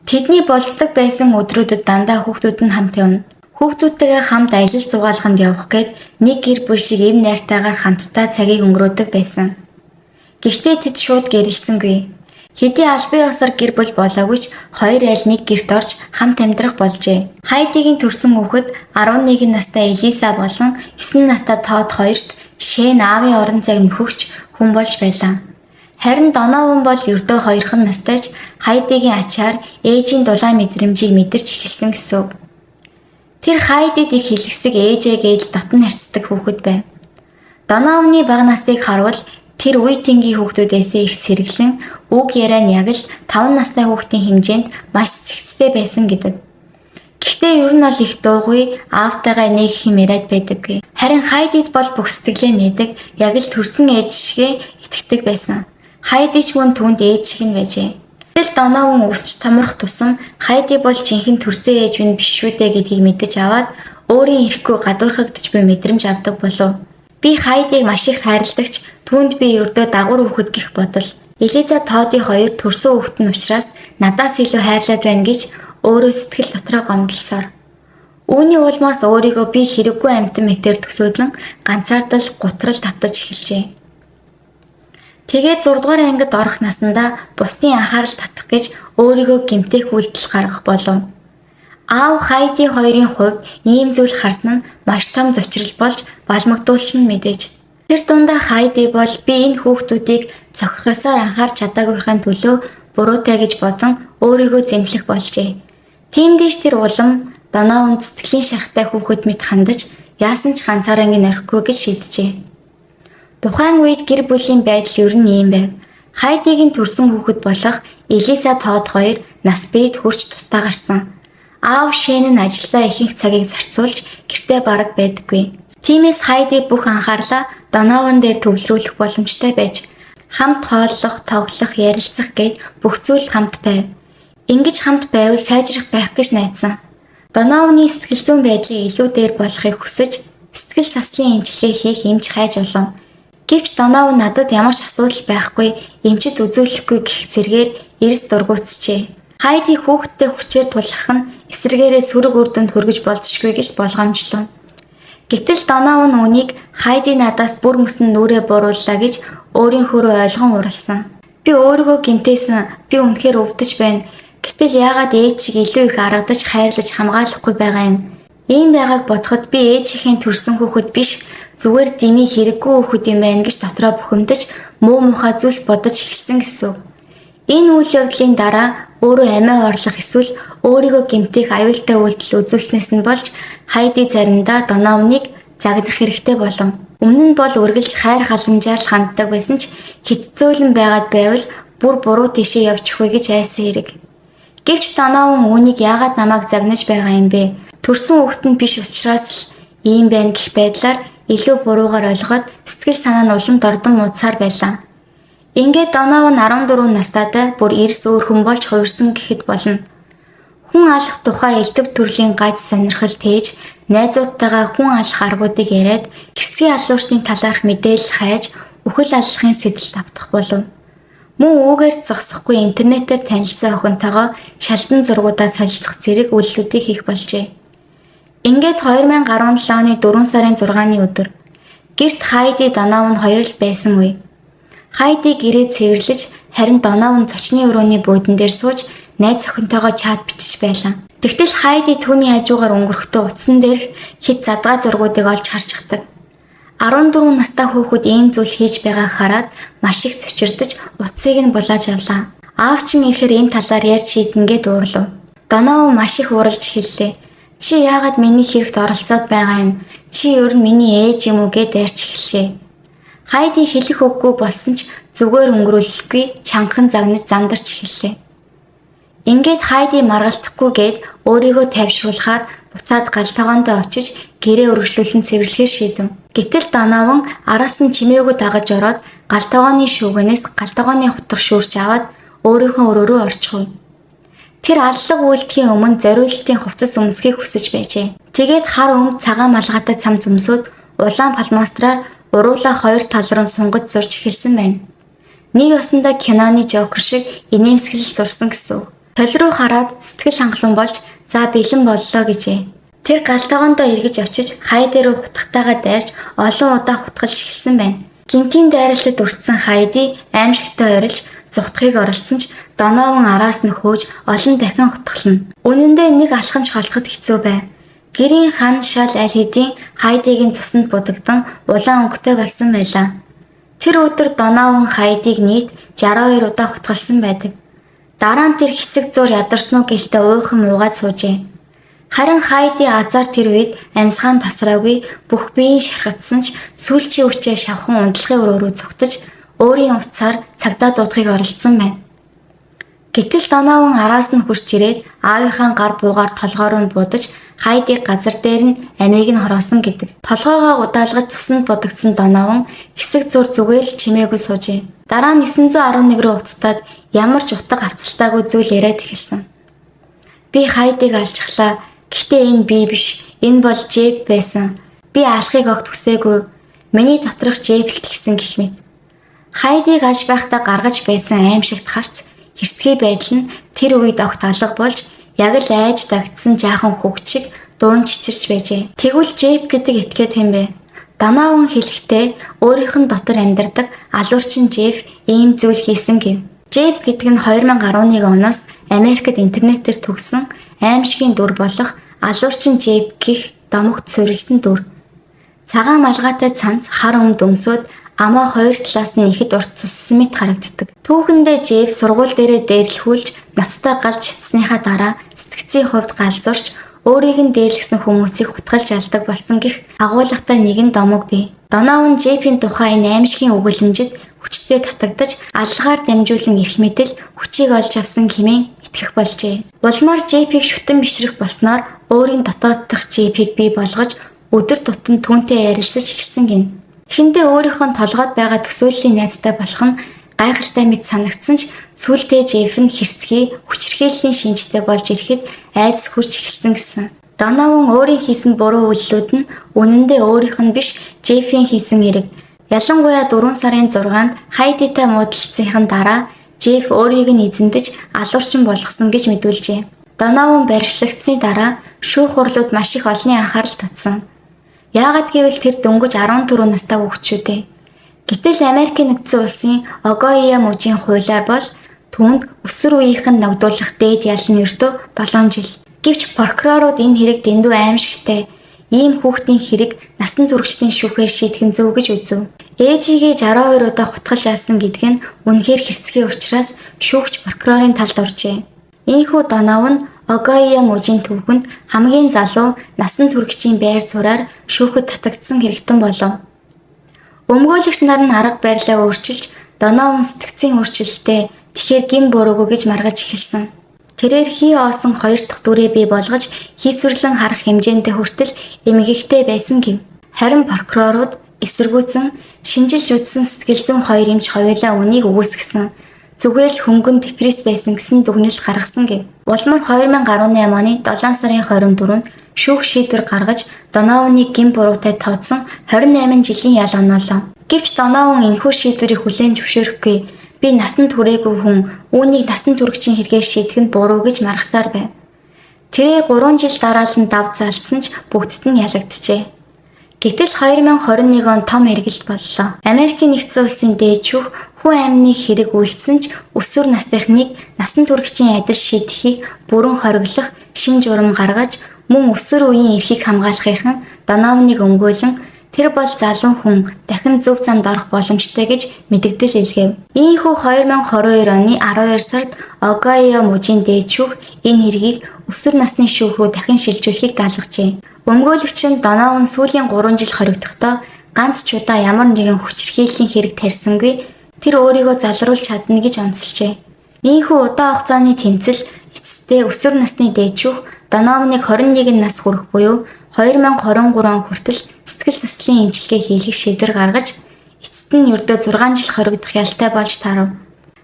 Тэдний болцдог байсан өдрүүдэд дандаа хүүхдүүд нь хамт явна. Хүүхдүүдтэйгээ хамт аялал зугаалганд явах гээд нэг гэр бүл шиг эв найртайгаар хамтдаа цагийг өнгөрөөдөг байсан. Гэхдээ тэд шууд гэрэлсэнгүй. Хэдий албан ёсоор гэр бүл болоогүй ч хоёр айл нэг гэрт орж хамт амьдрах болжээ. Хайдигийн төрсэн хүүхэд 11 настай Элиса болон 9 настай Тод хоёрт Шэн аавын орон зайг нөхөгч хүн болж байлаа. Харин Донован бол ердөө хоёрхан настай ч Хайдигийн ачаар ээжийн дулаан мэдрэмжийг мэдэрч эхэлсэн гэсэн үг. Тэр Хайдид их хэлэхсэг ээжээ гэж дотн харьцдаг хүүхэд байв. Доновны бага насыг харвал тэр үе тэнгийн хүүхдүүдээсээ их сэргэлэн үг яриа нь яг л 5 настай хүүхдийн хэмжээнд маш цэгцтэй байсан гэдэг. Гэхдээ ер нь бол их дуугүй аавтайгаа нэг юм яриад байдаггүй. Харин Хайдид бол бүх сэтгэлээ нээдэг, яг л төрсэн ээж шигээ итгэдэг байсан. Хайди ч мөн түүнд ээж шиг нь байжээ. Гэтэл Донован өсч томрох тусам Хайди бол жинхэнэ төрсэн ээж минь биш шүү дээ гэдгийг мэдэж аваад өөрийн ирэхгүй гадуурхагдаж буй мэдрэмж авдаг болов. Би Хайдийг маш их хайрладагч түүнд би ердөө дагавар хүүхэд гэх бодол. Элиза Тоди хоёр төрсөн хүүхэд нь учраас надаас илүү хайрлаад байна гэж өөрөө сэтгэл дотроо гомдлосоор. Үүний улмаас өөрийгөө би хэрэггүй амьтан мэтээр төсөөлөн ганцаардал гутрал тавтаж эхэлжээ. Тэгээд 6 дугаар ангид орох насандаа бусдын анхаарал татах гэж өөрийгөө гэмтэх үйлдэл гаргах болов. Аав Хайди хоёрын хувьд ийм зүйл харсан нь маш том зочрол болж балмагдуулсан нь мэдээж. Тэр дундаа Хайди бол би энэ хүүхдүүдийг цохихосоор анхаарч чадаагүйхийн төлөө буруутай гэж бодон өөрийгөө зэмлэх болжээ. Тийм дээш тэр улам Донован сэтгэлийн шархтай хүүхэд мэт хандаж яасан ч ганцаарангийн орхихгүй гэж шийджээ. Тухайн үед гэр бүлийн байдал ер нь ийм байв. Хайдигийн төрсэн хүүхэд болох Элиса Тод хоёр нас биед хүрч тусдаа гарсан. Аав Шэн нь ажилдаа ихэнх цагийг зарцуулж гэртээ бараг байдаггүй. Тиймээс Хайди бүх анхаарлаа Донован дээр төвлөрүүлэх боломжтой байж хамт хооллох, тоглох, ярилцах гээд бүх зүйл хамт байв. Ингэж хамт байвал сайжрах байх гэж найдсан. Донованы сэтгэл зүйн байдлыг илүү дээр болохыг хүсэж сэтгэл заслын эмчилгээ хийх эмч хайж олов. Гэвч Донован надад ямар ч асуудал байхгүй, эмчит үзүүлэхгүй гэх зэргээр эрс дургуутсжээ. Хайди хүүхэдтэй хүчээр тулах нь эсрэгээрээ сөрөг үр дүнд хүргэж болзошгүй гэж болгоомжлов. Гэтэл Донован үүнийг Хайди надаас бүр мөсөн нүрээ бурууллаа гэж өөрийнхөөрөө ойлгон уралсан. Би өөрийгөө гэмтээсэн, би үнэхээр өвдөж байна. Гэтэл яагаад ээж шиг илүү их аргадаж хайрлаж хамгаалахгүй байгаа юм? Ийм байгааг бодоход би ээжийнхээ төрсэн хүүхэд биш, зүгээр дэмий хэрэггүй хүүхэд юм байна гэж дотроо бухимдаж муу мухай зүйлс бодож эхэлсэн гэсэн үг. Энэ үйл явдлын дараа өөрөө амиа орлох эсвэл өөрийгөө гэмтэх аюултай үйлдэл үзүүлснээс нь болж Хайди заримдаа Доновныг загнах хэрэгтэй болов. Өмнө нь бол үргэлж хайр халамжаар л ханддаг байсан ч хэт зөөлөн байгаад байвал бүр буруу тийшээ явчихвэ гэж айсан хэрэг. Гэвч Донован үүнийг яагаад намайг загнаж байгаа юм бэ? Төрсөн хүүхэд нь биш учраас л ийм байна гэх байдлаар илүү буруугаар ойлгоод сэтгэл санаа нь улам дордон муудсаар байлаа. Ингээд Донован 14 настайдаа бүр эрс өөр хүн болж хувирсан гэхэд болно. Хүн алах тухай элдэв төрлийн гаж сонирхол тээж, найзуудтайгаа хүн алах аргуудыг яриад, гэрцгийн алуурчны талаарх мэдээлэл хайж, үхэл аллахын сэтэл давтах болов. Мөн үүгээр зогсохгүй интернетээр танилцсан охинтойгоо шалдан зургуудаа солилцох зэрэг үйлдэлүүдийг хийх болжээ. Ингээд 2017 оны 4 сарын 6-ны өдөр гэрт Хайди Донован хоёр л байсан үе. Хайди гэрээ цэвэрлэж, харин Донован зочны өрөөний буудан дээр сууж найз охинтойгоо чат бичиж байлаа. Тэгтэл Хайди түүний хажуугаар өнгөрөхдөө утсан дээрх хэд задгай зургуудыг олж харчихдаг. 14 настай хүүхэд ийм зүйл хийж байгааг хараад маш их цочирдож утсыг нь булааж авлаа. Аав чинь ирэхээр энэ талаар ярьж шийднэ гээд уурлав. Донован маш их ууралж эхэллээ. Чи яагаад миний хэрэгт оролцоод байгаа юм? Чи ер нь миний ээж юм уу гээд дайрч эхэлжээ. Хайди хэлэх үггүй болсон ч зүгээр өнгөрүүлэхгүй чангахан загнаж зандарч эхэллээ. Ингээд Хайди маргалдахгүй гээд өөрийгөө тайвшруулахаар буцаад гал тогоондоо очиж гэрээ өргөжлүүлэн цэвэрлэхээр шийдэв. Гэтэл Донован араас нь чимээгүй дагаж ороод гал тогооны шүүгэнээс гал тогооны хутга шүүрч аваад өөрийнхөө өрөө рүү орчихов. Тэр аллага үйлдэхийн өмнө зориултын хувцас өмсөхийг хүсэж байжээ. Тэгээд хар өмд цагаан малгайтай цам зөмсөөд улаан фломастераар уруулаа хоёр тал руу сунгаж зурж эхэлсэн байна. Нэг ёсондоо киноны Жокер шиг инээмсэглэл зурсан гэсэн үг. Толь руу хараад сэтгэл хангалуун болж за бэлэн боллоо гэжээ. Тэр гал тогоондоо эргэж очиж Хайди руу хутгатайгаа дайрч олон удаа хутгалж эхэлсэн байна. Гэмтийн дайралтад өртсөн Хайди аимшигтай орилж зугтахыг оролдсон ч Донован араас нь хөөж олон дахин хутгална. Үнэн дээр нэг алхамж холдоход хэцүү байв. Гэрийн хан шал аль хэдийн Хайдиг нь цуснд будагдан улаан өнгөтэй болсон байлаа. Тэр өдөр Донован Хайдиг нийт 62 удаа хутгалсан байдаг. Дараа нь тэр хэсэг зуур ядарсан уу гэлтэй уухан уугаад суужээ. Харин Хайди азар тэр үед амьсгаан тасраагүй бүх биеийн шархатсан ч сүүлчийн үчээ шавхан унтлахын өрөө рүү цугтаж өөрийн утсаар цагдаа дуудахыг оролдсон байна. Гэтэл Донован араас нь хурч ирээд аавынхаа гар буугаар толгоор нь буудаж Хайдиг газар дээр нь амийг нь хороосон гэдэг. Толгойгоо удаалгаж цуснд будагдсан Донован хэсэг зуур зүгээр л чимээгүй суужээ. Дараа нь 911 рүү уцтаад ямар ч утга авцалтаагүй зүйл яриад эхэлсэн. Би Хайдиг алчихлаа. Гэхдээ энэ би биш. Энэ бол Джеф байсан. Би алахыг огт хүсээгүй. Миний доторх Джеф л тэгсэн гэх мэт. Хайдыг алж байхдаа гаргаж байсан аимшигт харц хэрцгий байдал нь тэр үед огт алга болж яг л айж дагтсан жаахан хүүхд шиг дуун чичирч байжээ. Тэгвэл Джеф гэдэг этгээд хэн бэ? Донован хэлэхдээ өөрийнх нь дотор амьдардаг алуурчин Джеф ийм зүйл хийсэн гэв. Джеф гэдэг нь 2011 оноос Америкт интернетээр төгсөн аимшигын дүр болох алуурчин Джеф гэх домогт суурилсан дүр. Цагаан малгайтай цамц хар өмд өмсөөд амаа хоёр талаас нь ихэд урт цуссан мэт харагддаг. Түүхэндээ Джеф сургууль дээрээ дээрлэхүүлж ноцтой галж чадсныхаа дараа сэтгцийн хувьд галзуурч өөрийг нь дээрлэсэн хүмүүсийг хутгалж алдаг болсон гэх агуулгатай нэгэн домог бий. Донован Джефийн тухай энэ аимшигын өгүүлэмжид хүчтэй татагдаж аллагаар дамжуулан эрх мэдэл хүчийг олж авсан хэмээн итгэх болжээ. Улмаар Джефийг шүтэн бишрэх болсноор өөрийн дотооддох Джефийг бий болгож өдөр тутам түүнтэй ярилцаж эхэлсэн гин. Эхэндээ өөрийнхөө толгойд байгаа төсөөллийн найзтай болох нь гайхалтай мэт санагдсан ч сүүлдээ Джеф нь хэрцгий хүчирхийллийн шинжтэй болж ирэхэд айдас хүрч эхэлсэн гэсэн. Донован өөрийн хийсэн буруу үйлдэлүүд нь үнэндээ өөрийнх нь биш Джефийн хийсэн эрэг. Ялангуяа 4 сарын 6-нд Хайдитай муудалцсныхан дараа Джеф өөрийг нь эзэмдэж алуурчин болгосон гэж мэдүүлжээ. Донован баривчлагдсаны дараа шүүх хурлууд маш их олонний анхаарал татсан. Яагаад гэвэл тэр дөнгөж 14 настай хүүхэд шүү дээ. Гэтэл Америкийн нэгдсэн улсын Огайо мужийн хуулиар бол түүнд өсвөр үеийнх нь ногдуулах дээд ял нь ердөө 7 жил. Гэвч прокурорууд энэ хэрэг дэндүү аимшигтай. Ийм хүүхдийн хэрэг насан туршидын шүүхээр шийдэх нь зөв гэж үзэв. Ээжигээ 62 удаа хутгалж алсан гэдэг нь үнэхээр хэрцгий учраас шүүгч прокурорын талд оржээ. Ийхүү Донован Огайо мужийн түүхэнд хамгийн залуу насан туршидын байр сууриар шүүхэд татагдсан хэрэгтэн болов. Өмгөөлөгч нар нь арга барилаа өөрчилж Донован сэтгцийн өөрчлөлттэй тэгэхээр гэм буруугүй гэж маргаж эхэлсэн. Тэрээр хий оосон хоёр дахь дүрээ бий болгож хийсвэрлэн харах хэмжээндээ хүртэл эмгэгтэй байсан гэв. Харин прокурорууд эсэргүүцэн шинжилж үзсэн сэтгэл зүйн хоёр эмч хоёулаа үнийг үгүйсгэсэн. Зүгээр л хөнгөн депресс байсан гэсэн дүгнэлт гаргасан гэв. Улмаар 2018 оны 7 сарын 24-нд шүүх шийдвэр гаргаж Донованыг гэм буруутай тооцсон 28 жилийн ял оноолоо. Гэвч Донован энэхүү шийдвэрийг хүлээн зөвшөөрөхгүй. Би насанд хүрээгүй хүн үүнийг насан туршидын хэрэгээр шийдэх нь буруу гэж маргасаар байв. Тэрээр 3 жил дараалан дав заалдсан ч бүгдд нь ялагджээ. Гэтэл 2021 он том эргэлт боллоо. Америкийн нэгдсэн улсын дээд шүүх хүн амны хэрэг үйлдсэн ч өсвөр насныхныг насан туршидын адил шийдэхийг бүрэн хориглох шинэ журам гаргаж мөн өсвөр үеийн эрхийг хамгаалахынхан Донованыг өмгөөлөн тэр бол залуу хүн дахин зөв замд орох боломжтой гэж мэдэгдэл илгээв. Ийхүү 2022 оны 12 сард Огайо мужийн дээд шүүх энэ хэргийг өсвөр насны шүүх рүү дахин шилжүүлэхийг даалгажээ. Өмгөөлөгч нь Донован сүүлийн 3 жил хоригдохдоо ганц ч удаа ямар нэгэн хүчирхийллийн хэрэг тарьсангүй тэр өөрийгөө залруулж чадна гэж онцолжээ. Ийхүү удаан хугацааны тэмцэл эцэстээ өсвөр насны дээд шүүх Донованыг 21 нас хүрэх буюу 2023 он хүртэл сэтгэл заслын эмчилгээ хийлгэх шийдвэр гаргаж эцэст нь ердөө 6 жил хоригдох ялтай болж таарав.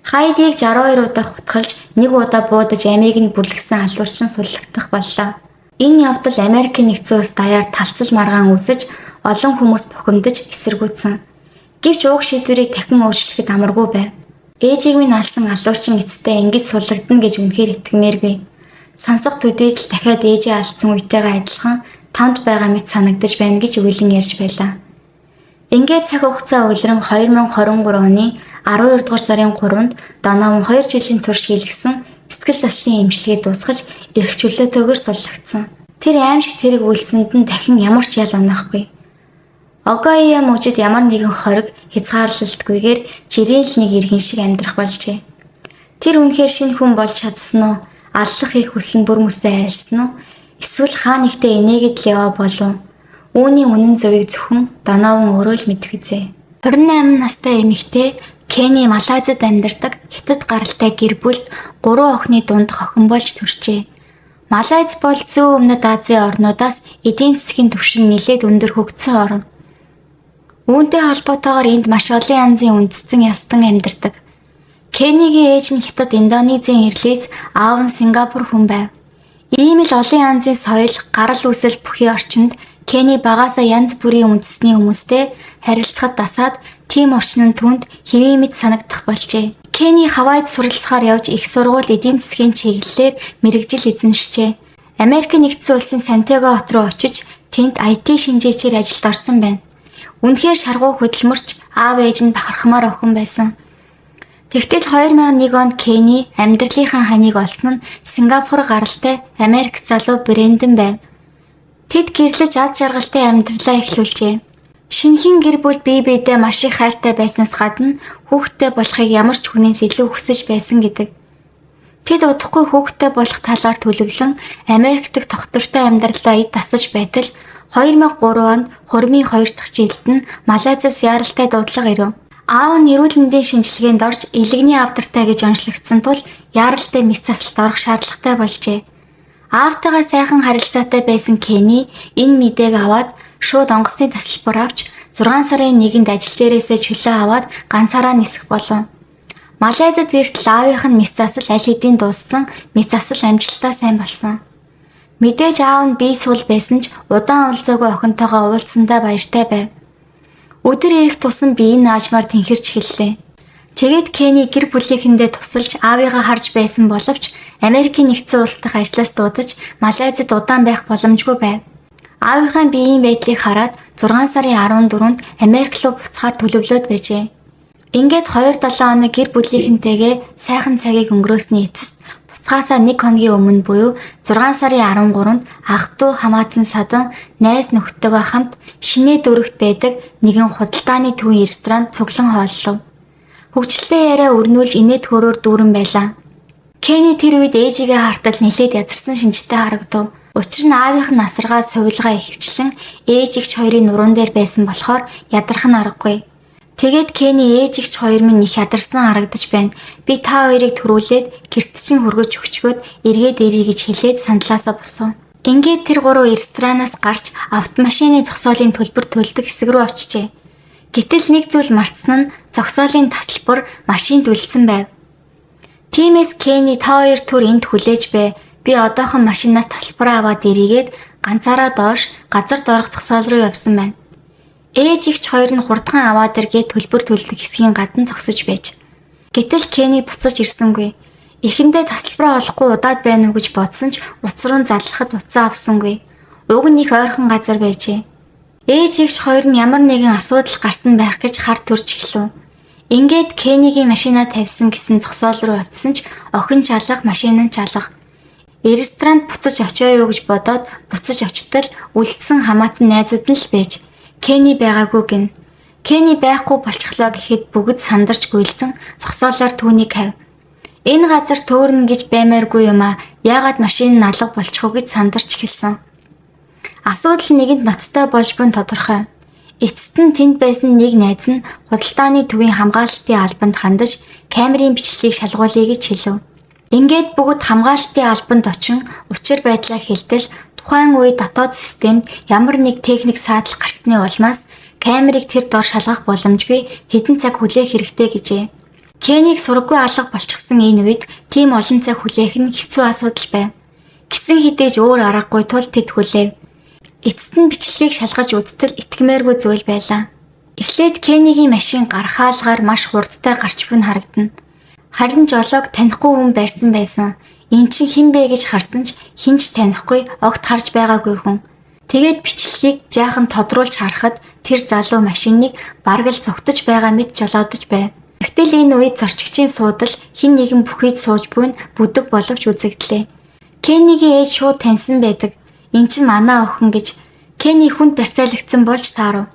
Хайдыг 62 удаа хутгалж нэг удаа буудаж амийг нь бүрлэхсэн алуурчин суллагдах боллоо. Энэ явдал Америкийн нэгдсэн улс даяар талцал маргаан үүсэж олон хүмүүс бухимдаж эсэргүүцсэн. Гэвч уг шийдвэрийг дахин өөрчлөхөд амаргүй байв. Ээжийг минь алсан алуурчин эцэстээ ингэж суллагдана гэж үнэхээр итгэмээргүй. Сонсох төдийд л дахиад ээжээ алдсан үетэйгээ адилхан тамд байгаа мэт санагдаж байна гэж уйлан ярьж байлаа. Ингээд цаг хугацаа улиран 2023 оны 12 дугаар сарын 3-нд Донован 2 жилийн турш хийлгэсэн сэтгэл заслын эмчилгээ дуусгаж эрх чөлөөтэйгээр суллагдсан. Тэр аимшигт хэрэг үйлсэнд нь дахин ямар ч ял онохгүй. Огайо мужид ямар нэгэн хориг хязгаарлалтгүйгээр жирийн л нэг иргэн шиг амьдрах болжээ. Тэр үнэхээр шинэ хүн болж чадсан уу? Аллах их хүсэл нь бүр мөсөө арилсан уу? Эсвэл хаа нэгтээ инээгээд л яваа болов? Үүний үнэн зөвийг зөвхөн Донован өөрөө л мэдэх үзээ. 28 настай эмэгтэй Кени Малайзад амьдардаг хятад гаралтай гэр бүлд 3 охины дундах охин болж төржээ. Малайз бол зүүн өмнөд Азийн орнуудаас эдийн засгийн түвшин нэлээд өндөр хөгжсөн орн. Үүнтэй холбоотойгоор энд маш олон янзын үндэстэн ястан амьдардаг. Кенигийн ээж нь хятад Индонезийн ирлээс, аав нь Сингапур хүн байв. Ийм л олон янзын соёл, гарал үүсэл бүхий орчинд Кенни багаасаа янз бүрийн үндэсний хүмүүстэй харилцахад дасаад тийм орчин нь түүнд хэвийн мэт санагдах болжээ. Кенни Хавайд суралцахаар явж их сургууль эдийн засгийн чиглэлээр мэргэжил эзэмшжээ. Америк нэгдсэн улсын Сантьяго хот руу очиж тэнд IT шинжээчээр ажилд орсон байна. Үнэхээр шаргуу хөдөлмөрч аав ээж нь бахархмаар охин байсан. Тэгтэл 2001 онд Кенни амьдралынхаа ханыг олсон нь Сингапур гаралтай Америк залуу Брэндон байв. Тэд гэрлэж аз жаргалтай амьдралаа эхлүүлжээ. Шинэхэн гэр бүл бие биедээ маш их хайртай байснаас гадна хүүхэдтэй болохыг ямар ч хүнээс илүү хүсэж байсан гэдэг. Тэд удахгүй хүүхэдтэй болох талаар төлөвлөн Америк дахь тогтвортой амьдралдаа эд тасаж байтал 2003 онд хурмын 2 дахь жилд нь Малайзаас яаралтай дуудлага ирэв. Аав нь эрүүл мэндийн шинжилгээнд орж элэгний авдартай гэж онцлогдсон тул яаралтай мэс засалт орох шаардлагатай болжээ. Аавтайгаа сайхан харилцаатай байсан Кенни энэ мэдээг аваад шууд онгоцны тасалбар авч 6 сарын 1-нд ажил дээрээсээ чөлөө аваад ганцаараа нисэх болов. Малайзад иртэл аавынх нь мэс засал аль хэдийн дууссан, мэс засал амжилтаа сайн болсон. Мэдээж аав нь бие сул байсан ч удаан уулзаагүй охинтойгоо уулзсандаа баяртай байв. Өдөр ирэх тусам бие нь аажмаар тэнхэрч эхэллээ. Тэгээд Кенни гэр бүлийнхэндээ тусалж аавыгаа харж байсан боловч Америкийн нэгдсэн улс дахь ажлаас дуудаж Малайзад удаан байх боломжгүй байв. Аавынхаа биеийн байдлыг хараад 6 сарын 14-нд Америк руу буцахаар төлөвлөөд байжээ. Ингээд 2-7 хоног гэр бүлийнхэнтэйгээ сайхан цагийг өнгөрөөсний эцэст буцахаасаа нэг хоногийн өмнө буюу 6 сарын 13-нд ах дүү хамаатан садан найз нөхдөдтэйгээ хамт Шинэ дүүрэгт байдаг нэгэн худалдааны төвийн ресторанд цуглан хооллов. Хөгжилтэй яриа өрнүүлж инээд хөөрөөр дүүрэн байлаа. Кенни тэр үед ээжигээ хартал нэлээд ядарсан шинжтэй харагдав. Учир нь аавынх нь асаргаа сувилгаа ихэвчлэн ээж эгч хоёрын нуруунд дээр байсан болохоор ядрах нь аргагүй. Тэгээд Кенни ээж эгч хоёр минь их ядарсан харагдаж байна. Би та хоёрыг түрүүлээд гэрт чинь хөргөж өгчгөөд эргээд ирье гэж хэлээд сандлаасаа босов. Ингээд тэр гурав ресторанаас гарч автомашины зогсоолын төлбөр төлдөг хэсэг рүү очжээ. Гэтэл нэг зүйл мартсан нь зогсоолын тасалбар машинд үлдсэн байв. Тиймээс Кенни та хоёр түр энд хүлээж бай. Би одоохон машинаас тасалбараа аваад ирээгээд ганцаараа доош газар доорх зогсоол руу явсан байна. Ээж эгч хоёр нь хурдхан аваад иргээд төлбөр төлдөг хэсгийн гадна зогсож байж. Гэтэл Кенни буцаж ирсэнгүй. Эхэндээ тасалбараа олохгүй удаад байна уу гэж бодсон ч утас руу заллахад утсаа авсангүй. Уг нь их ойрхон газар байжээ. Ээж эгч хоёр нь ямар нэгэн асуудал гарсан байх гэж хар төрж эхлэв. Ингээд Кеннигийн машинаа тавьсан гэсэн зогсоол руу очсон ч охин ч алга, машин нь ч алга. Ресторанд буцаж очоо юу гэж бодоод буцаж очтол үлдсэн хамаатан найзууд нь л байж. Кенни байгаагүй гин. Кенни байхгүй болчихлоо гэхэд бүгд сандарч гүйлзэн зогсоолоор түүнийг хавь. Энэ газар төөрнө гэж баймааргүй юм а. Яагаад машин нь алга болчих вэ гэж сандарч эхэлсэн. Асуудал нэгэнд ноцтой болж буй нь тодорхой. Эцэст нь тэнд байсан нэг найз нь худалдааны төвийн хамгаалалтын албанд хандаж камерын бичлэгийг шалгуулъя гэж хэлв. Ингээд бүгд хамгаалалтын албанд очин учир байдлаа хэлтэл тухайн үе дотоод системд ямар нэг техник саадал гарсны улмаас камерыг тэр дор шалгах боломжгүй хэдэн цаг хүлээх хэрэгтэй гэжээ. Кеннийг сураггүй алга болчихсон энэ үед тийм олон цаг хүлээх нь хэцүү асуудал байв. Гэсэн хэдий ч өөр аргагүй тул тэд хүлээв. Эцэст нь бичлэгийг шалгаж үзтэл итгэмээргүй зүйл байлаа. Эхлээд Кеннигийн машин гарахаалгаар маш хурдтай гарч буй нь харагдана. Харин жолоог танихгүй хүн барьсан байсан. Эн чинь хэн бэ гэж харсан ч хэн ч танихгүй огт харж байгаагүй хүн. Тэгээд бичлэгийг жаахан тодруулж харахад тэр залуу машиныг бараг л зугтаж байгаа мэт жолоодож байв. Гэтэл энэ үед зорчигчийн суудал хэн нэгэн бүхийд сууж буй нь бүдэг боловч үзэгдлээ. Кеннигийн ээж шууд таньсан байдаг. Эн чинь манай охин гэж Кенни хүнд барьцаалагдсан болж таарав.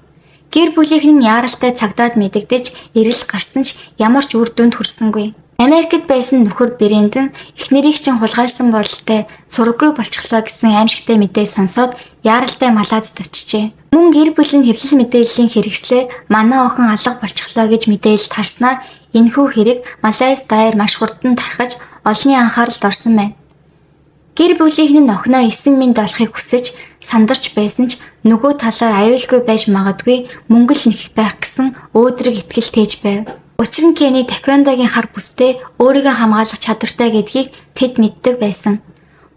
Гэр бүлийнх нь яаралтай цагдаад мэдэгдэж эрэлт гарсан ч ямар ч үр дүнд хүрсэнгүй. Америкт байсан нөхөр Брэндон эхнэрийг чинь хулгайлсан бололтой сураггүй болчихлоо гэсэн аимшигтай мэдээ сонсоод яаралтай Малайзад очижээ. Мөн гэр бүл нь хэвлэл мэдээллийн хэрэгслээр манай охин алга болчихлоо гэж мэдээлэлд харснаар энэхүү хэрэг Малайз даяар маш хурдан тархаж олонний анхааралд орсон байна. Гэр бүлийнх нь охиноо 9 минь олохыг хүсэж сандарч байсан ч нөгөө талаар аюулгүй байж магадгүй мөнгө л нэгэх байх гэсэн өөдрөг итгэл тээж байв. Учир нь Кенни таквондогийн хар бүстэй өөрийгөө хамгаалах чадвартай гэдгийг тэд мэддэг байсан.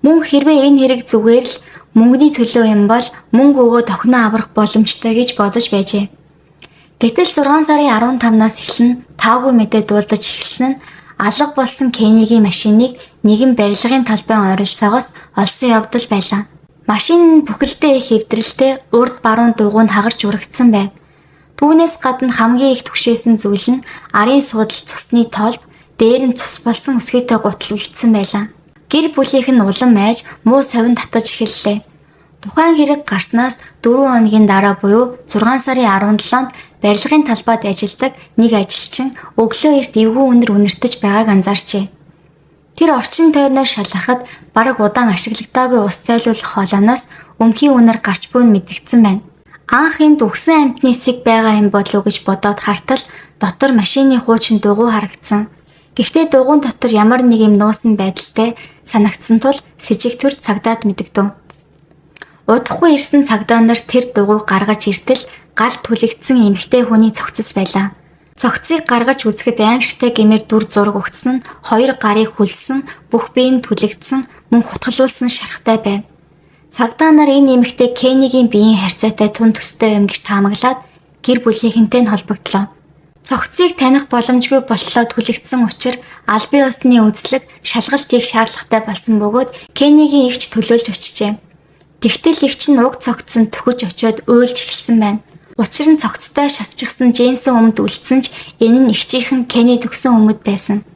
Мөн хэрвээ энэ хэрэг зүгээр л мөнгөний төлөө юм бол мөнгө өгөөд охиноо аврах боломжтой гэж бодож байжээ. Гэтэл 6 сарын 15-наас эхлэн таагүй мэдээ дуулдаж эхэлсэн нь алга болсон Кеннигийн машиныг нэгэн барилгын талбайн ойролцоогоос олсон явдал байлаа. Машин нь бүхэлдээ их эвдрэлтэй урд баруун дугуй нь хагарч урагдсан байв. Түүнээс гадна хамгийн их түгшээсэн зүйл нь арын суудал цусны толб, дээр нь цус болсон өсгийтэй гутал үлдсэн байлаа. Гэр бүлийнх нь улам айж муу совин татаж эхэллээ. Тухайн хэрэг гарснаас 4 хоногийн дараа буюу 6 сарын 17-нд барилгын талбайд ажилладаг нэг ажилчин өглөө эрт эвгүй үнэр үнэртэж байгааг анзаарчээ. Тэр орчин тойрноо шалгахад бараг удаан ашиглагдаагүй ус зайлуулах хоолойноос өмхий үнэр гарч буй нь мэдэгдсэн байна. Анх энд үхсэн амьтны сэг байгаа юм болов уу гэж бодоод хартал дотор машины хуучин дугуй харагдсан. Гэхдээ дугуйн дотор ямар нэг юм нуусан байдалтай санагдсан тул сэжиг төр цагдаад мэдэгдэв. Удахгүй ирсэн цагдаа нар тэр дугуйг гаргаж иртэл гал түлэгдсэн эмэгтэй хүний цогцос байлаа. Цогцыг гаргаж үзэхэд аимшигтай гэмээр дүр зураг өгсөн нь хоёр гарыг хүлсэн, бүх бие нь түлэгдсэн, мөн хутгалуулсан шархтай байв. Цагдаа нар энэ эмэгтэй Кеннигийн биеийн харьцаатай тун төстэй юм гэж таамаглаад гэр бүлийнхэнтэй нь холбогдлоо. Цогцыг таних боломжгүй болтлоо түлэгдсэн учир албан ёсны үзлэг шалгалт хийх шаардлагатай болсон бөгөөд Кеннигийн эгч төлөөлж очжээ. Тэгтэл эгч нь уг цогцсон төхөж очиод уйлж эхэлсэн байна. Учир нь цогцтой шатчихсан джинсэн өмд үлдсэн ч энэ нь эгчийнх нь Кенни төгсөн өмд байсан.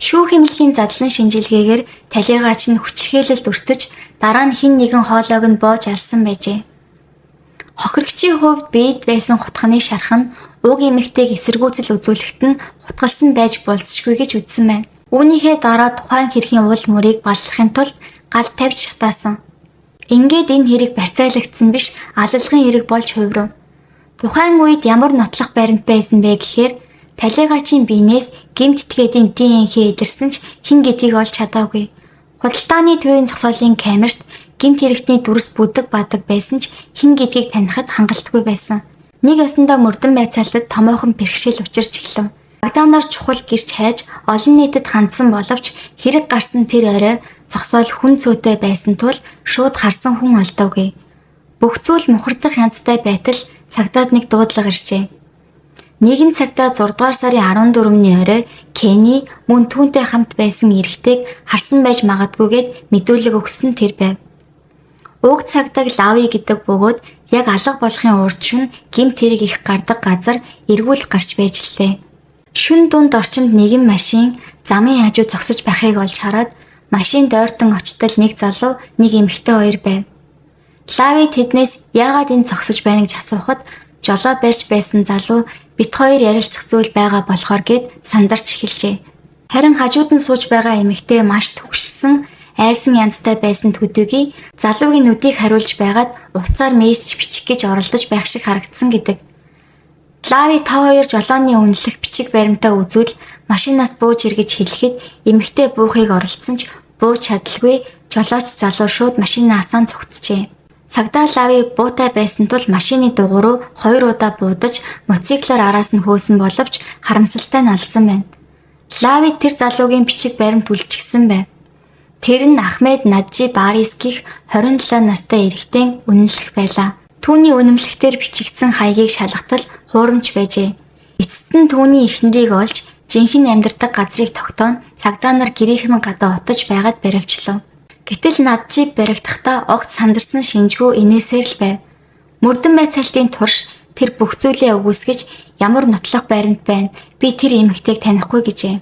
Шүүх эмнэлгийн задлан шинжилгээгээр талийгаач нь хүчирхийлэлд өртөж дараа нь хэн нэгэн хоолойг нь боож алсан байжээ. Хохирогчийн хувьд биед байсан хутганы шарх нь уг эмэгтэйг эсэргүүцэл үзүүлэхэд нь хутгалсан байж болзошгүй гэж үзсэн байна. Үүнийхээ дараа тухайн хэргийн уул мөрийг баллахын тулд гал тавьж шатаасан. Ингээд энэ хэрэг барьцаалагдсан биш алалгын хэрэг болж хувирав. Тухайн үед ямар нотлох баримт байсан бэ гэхээр талийгаачийн биенээс гэмт этгээдийн ДНХ илэрсэн ч хэн гэдгийг олж чадаагүй. Худалдааны төвийн зогсоолын камерт гэмт хэрэгтний дүрс бүдэг бадаг байсан ч хэн гэдгийг танихад хангалтгүй байсан. Нэг ёсондоо мөрдөн байцаалтад томоохон бэрхшээл учирч эхлэв. Цагдаа нар чухал гэрч хайж олон нийтэд хандсан боловч хэрэг гарсан тэр орой зогсоол хүн цөөтэй байсан тул шууд харсан хүн олдоогүй. Бүх зүйл мухардах янзтай байтал цагдаад нэг дуудлага иржээ. Нэгэн цагдаа 6 дугаар сарын 14-ний орой Кенни мөн түүнтэй хамт байсан эрэгтэйг харсан байж магадгүйгээд мэдүүлэг өгсөн тэр байв. Уг цагдаг Лави гэдэг бөгөөд яг алга болохын урд шөнө гэмт хэрэг их гардаг газар эргүүл гарч байж лээ. Шөнө дунд орчимд нэгэн машин замын хажуу зогсож байхыг олж хараад машинд ойртон очтол нэг залуу, нэг эмэгтэй хоёр байв. Лави тэднээс яагаад энэ зогсож байна гэж асуухад жолоо барьж байсан залуу бит хоёр ярилцах зүйл байгаа болохоор гэд сандарч эхэлжээ. Харин хажууд нь сууж байгаа эмэгтэй маш түгшсэн, айсан янзтай байсан төдийгүй залуугийн нүдийг хариулж байгаад утсаар мессеж бичих гэж оролдож байх шиг харагдсан гэдэг. Лави та хоёр жолооны үнэлэх бичиг баримтаа үзвэл машинаас бууж ир гэж хэлэхэд эмэгтэй буухыг оролдсон ч бууж чадалгүй жолооч залуу шууд машинаа асаан цугтжээ. Цагдаа Лави буутай байсан тул машины дугуй руу 2 удаа буудаж мотоциклоор араас нь хөөсөн боловч харамсалтай нь алдсан байна. Лави тэр залуугийн бичиг баримт үлдчихсэн байв. Тэр нь Ахмед Наджи Барис гэх 27 настай эрэгтэй үнэмлэх байлаа. Түүний үнэмлэхтэр бичигдсэн хаягийг шалгатал хуурамч байжээ. Эцэст нь түүний эхнэрийг олж жинхэнэ амьдардаг газрыг тогтоон цагдаа нар гэрийнхэн гадаа отож байгаад баривчлав. Гэтэл Наджи баригдахдаа огт сандарсан шинжгүй инээсээр л байв. Мөрдөн байцаалтын турш тэр бүх зүйлээ үгүйсгэж ямар нотлох баримт байна. Би тэр эмэгтэйг танихгүй гэжээ.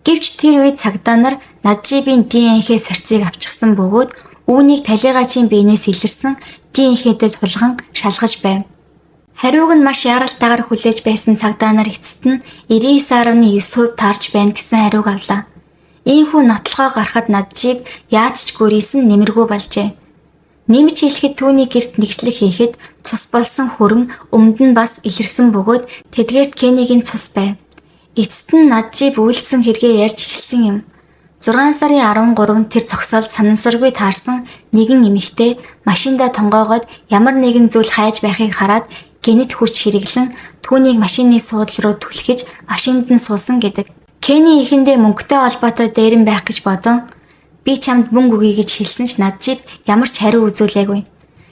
Гэвч тэр үед цагдаа нар Наджибийн ДНХ сорьцыг авчихсан бөгөөд үүнийг талийгаачийн биенээс илэрсэн ДНХ-д тулган шалгаж байв. Хариуг нь маш яаралтайгаар хүлээж байсан цагдаа нар эцэст нь 99.9% таарч байна гэсэн хариуг авлаа. Ийхүү нотлогоо гарахад Наджиб яаж ч гөрийсэн нэмэргүй болжээ. Нэмж хэлэхэд түүний гэрт нэгжлэг хийхэд цус болсон хүрм өмд нь бас илэрсэн бөгөөд тэдгээрт Кеннигийн цус байв. Эцэст нь Наджиб үйлдсэн хэрэгээ ярьж эхэлсэн юм. 6 сарын 13-нд тэр зогсоолд санамсаргүй таарсан нэгэн эмэгтэй машиндаа тонгоогоод ямар нэгэн зүйл хайж байхыг хараад гэнэт хүч хэрэглэн түүнийг машины суудал руу түлхэж машинд нь суусан гэдэг. Кенни эхэндээ мөнгөтэй холбоотой дээрэн байх гэж бодон Би чамд мөнгө өгье гэж хэлсэн ч Наджиб ямар ч хариу үзүүлээгүй.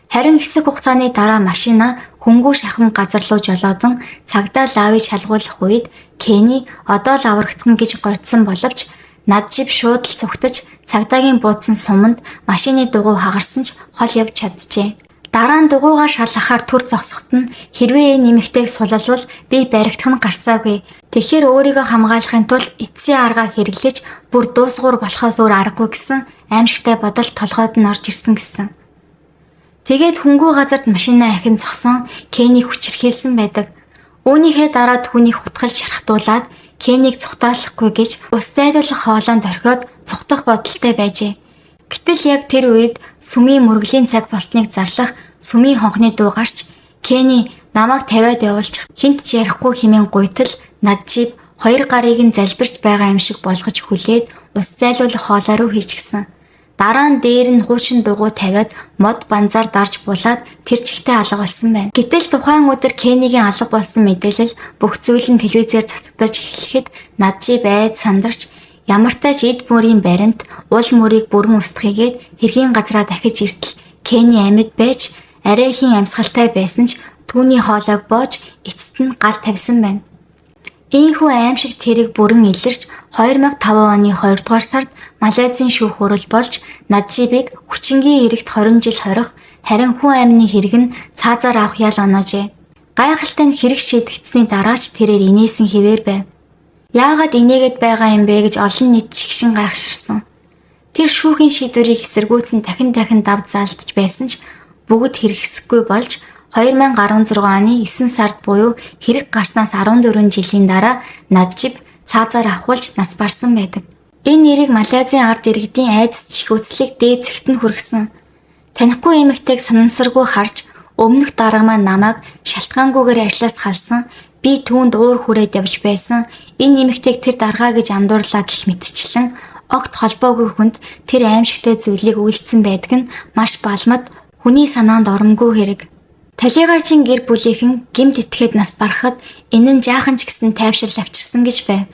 Харин хэсэг хугацааны дараа машина хөнгүү шахам газар руу жолоодон цагдаа Лавыг шалгуулах үед Кенни одоо л аврагдсан гэж горьдсон боловч Наджиб шууд л цугтаж цагдаагийн буудсан суманд машины дугуй хагарсан ч хол явж чаджээ. Дараа нь дугуйгаар шалгахаар түр зогсоход нь хэрвээ энэ эмэгтэйг сулалвал би баригдах нь гарцаагүй. Тэгэхээр өөрийгөө хамгаалахын тулд эцсийн аргаа хэрэглэж бүр дуусгуур болохоос өөр аргагүй гэсэн аимшигтай бодол толгойд нь орж ирсэн гэсэн. Тэгээд хүнгүй газарт машина ахин зогсон Кеннийг хүчирхийлсэн байдаг. Үүнийхээ дараа түүнийг хутгалж шархтуулаад Кеннийг цухтаалахгүй гэж ус зайлуулах хоолойнд орхиод цухтах бодолтой байжээ. Гэтэл яг тэр үед сүмийн мөргөлийн цаг болсныг зарлах сүмийн хонхны дуу гарч Кенни намайг тавиад явуулчих хинт ч ярихгүй хэмээн гуйтал Наджиб хоёр гарыг нь залбирч байгаа юм шиг болгож хүлээд ус зайлуулах хоолой руу хийчихсэн. Дараа нь дээр нь хуучин дугуй тавиад мод банзаар дарж булаад тэр чигтээ алга болсон байна. Гэтэл тухайн өдөр Кеннигийн алга болсон мэдээлэл бүх зүйл нь телевизээр цацагдаж эхлэхэд Наджиб айд сандарч ямартай ч эд мөрийн баримт уул мөрийг бүрэн устгахыгээд хэргийн газраа дахиж иртэл Кенни амьд байж арайхийн амьсгалтай байсан ч түүний хоолойг боож эцэст нь гал тавьсан байна. Ийхүү аимшигт хэрэг бүрэн илэрч 2005 оны 2 дугаар сард Малайзын шүүх хурал болж Наджибыг хүчингийн эрэгт 20 жил хорих, харин хүн амны хэрэг нь цаазаар авах ял оноожээ. Гайхалтай нь хэрэг шийдэгдсэний дараа ч тэрээр инээсэн хэвээр байв. Яагаад инээгээд байгаа юм бэ гэж олон нийт чигшин гайхширсан. Тэр шүүхийн шийдвэрийг эсэргүүцэн дахин дахин дав заалтж байсан ч бүгд хэрэгсэхгүй болж 2016 оны 9 сард буюу хэрэг гарснаас 14 жилийн дараа Наджиб цаазаар авахулж нас барсан байдаг. Энэ нэрийг Малайзын ард иргэдийн айдас чихүүцлийг дээд зэгт нь хүргэсэн. Танихгүй эмэгтэйг санамсаргүй харж өмнөх дарга маань намайг шалтгаангүйгээр ажлаас халсан, би түүнд уур хүрээд явж байсан. Энэ эмэгтэйг тэр даргаа гэж андуурлаа гэх мэтчлэн огт холбоогүй хүнд тэр аимшигтай зүйлийг үйлдсэн байдаг нь маш балмад хүний санаанд оромгүй хэрэг. Талигачин гэр бүлийнхэн гэмт итгээд нас барахад энэ нь жаахан ч гэсэн тайвшрал авчирсан гэж байв.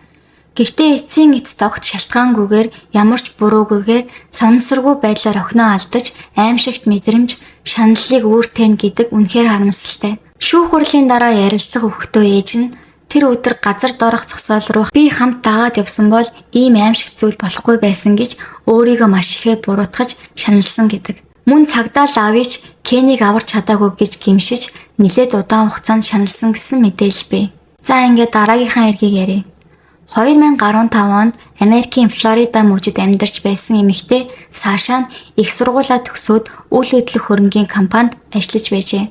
Гэхдээ эцсийн эцэст огт шалтгаангүйгээр ямар ч буруугүйгээр санамсаргүй байдлаар охиноо алдаж аимшигт мэдрэмж шаналлыг үүртэн гэдэг үнэхээр харамсалтай. Шүүх хурлын дараа ярилцлага өгөхдөө ээж нь тэр өдөр газар доорх зогсоол руу би хамт дагаад явсан бол ийм аимшигт зүйл болохгүй байсан гэж өөрийгөө маш ихээр буруутгаж шаналсан гэдэг. Мөн цагдаа Лавич Кеннийг аварч чадаагүй гэж гэмшиж нэлээд удаан хугацаанд шаналсан гэсэн мэдээлэл бий. За ингээд дараагийнхаа хэргийг ярья. 2015 онд Америкийн Флорида мужид амьдарч байсан эмэгтэй Саша нь их сургуулаа төгсөөд үл хөдлөх хөрөнгийн компанид ажиллаж байжээ.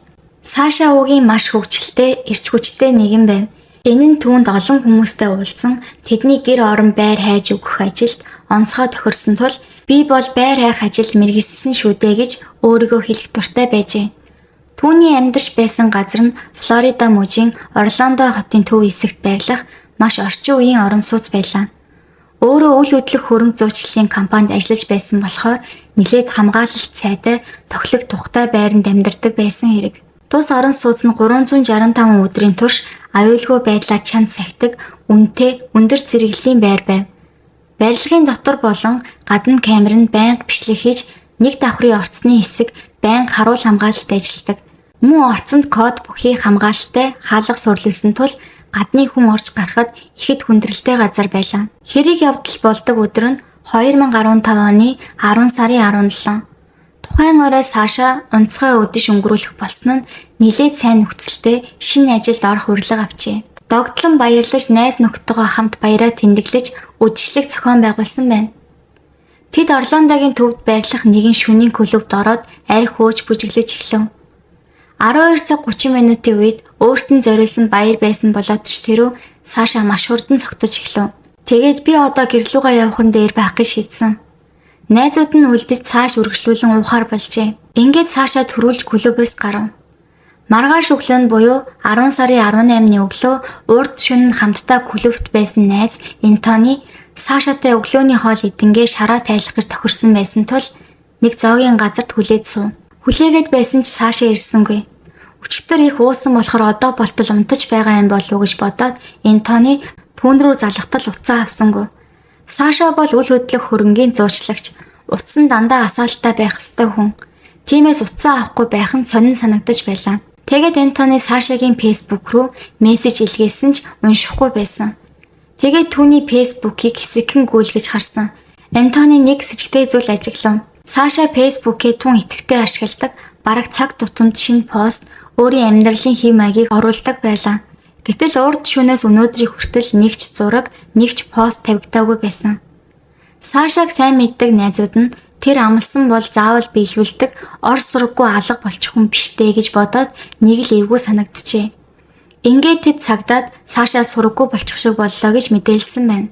Саша уугийн маш хөгжилтэй, эрч хүчтэй нэгэн байв. Энэ нь түүнд олон хүмүүстэй уулзсан, тэдний гэр орон байр хайж өгөх ажилд онцгой тохирсон тул би бол байр хайх ажилд мэргэжсэн шүү дээ гэж өөрийгөө хэлэх дуртай байжээ. Түүний амьдарч байсан газар нь Флорида мужийн Орландо хотын төв хэсэгт байрлах маш орчин үеийн орон сууц байлаа. Өөрөө үл хөдлөх хөрөнгө зуучлалын компанид ажиллаж байсан болохоор нэлээд хамгаалалт сайтай, тохилог тухтай байранд амьдардаг байсан хэрэг. Тус орон сууц нь 365 өдрийн турш аюулгүй байдлаа чанд сахидаг үнэтэй өндөр зэрэглэлийн байр байв. Барилгын дотор болон гадна камер нь байнга бичлэг хийж нэг давхрын орцны хэсэг байнга харуул хамгаалалт ажилладаг. Мөн орцонд код бүхий хамгаалалттай хаалга сурлуулсан тул гадны хүн орж гарахад ихэд хүндрэлтэй газар байлаа. Хэрэг явдал болдог өдөр нь 2015 оны 10 сарын 17. Тухайн орой Саша онцгой үдэш өнгөрүүлэх болсон нь нэлээд сайн нөхцөлтэй шинэ ажилд орох урилга авчээ. Догдлон баярлаж найз нөхдөдөө хамт баяраа тэмдэглэж үдэшлэг зохион байгуулсан байна. Тэд Орландогийн төвд байрлах нэгэн шөнийн клубт ороод арх ууж бүжиглэж эхлэв. 12 цаг 30 минутын үед өөрт нь зориулсан баяр байсан болоод ч тэрүү Саша маш хурдан цогтож эхлэв. Тэгээд би одоо гэрлүүгээ явах нь дээр байх гэж шийдсэн. Найзууд нь үлдэж цааш үргэлжлүүлэн уухаар болжээ. Ингээд Саша түрүүлж клубээс гарав. Маргааш өглөө нь буюу 10 сарын 18-ны өглөө урд шөнө хамтдаа клубт байсан найз Энтони Сашатай өглөөний хоол идэнгээ шараа тайлах гэж тохирсон байсан тул нэг зоогийн газарт хүлээж суув. Хүлээгээд байсан ч Саша ирсэнгүй. Өчигдөр их уусан болохоор одоо болтол унтаж байгаа юм болов уу гэж бодоод Энтони түүн рүү залгатал утсаа авсангүй. Саша бол үл хөдлөх хөрөнгийн зуучлагч. Утас нь дандаа асаалттай байх ёстой хүн. Тиймээс утсаа авахгүй байх нь сонин санагдаж байлаа. Тэгээд Энтони Сашагийн Facebook руу мессеж илгээсэн ч уншихгүй байсан. Тэгээд түүний Facebook-ийг хэсэгхэн гүйлгэж харсан. Энтони нэг сэжигтэй зүйл ажиглав. Саша Facebook-ийг тун идэвхтэй ашигладаг, бараг цаг тутамд шинэ пост, өөрийн амьдралын хэв маягийг оруулдаг байлаа. Гэтэл урд шөнөөс өнөөдрийг хүртэл нэг ч зураг, нэг ч пост тавигдаагүй байсан. Сашаг сайн мэддэг найзууд нь тэр амласан бол заавал биелүүлдэг, ор сураггүй алга болчих хүн биш дээ гэж бодоод нэг л эвгүй санагджээ. Ингээд тэд цагдаад Саша сураггүй болчих шиг боллоо гэж мэдээлсэн байна.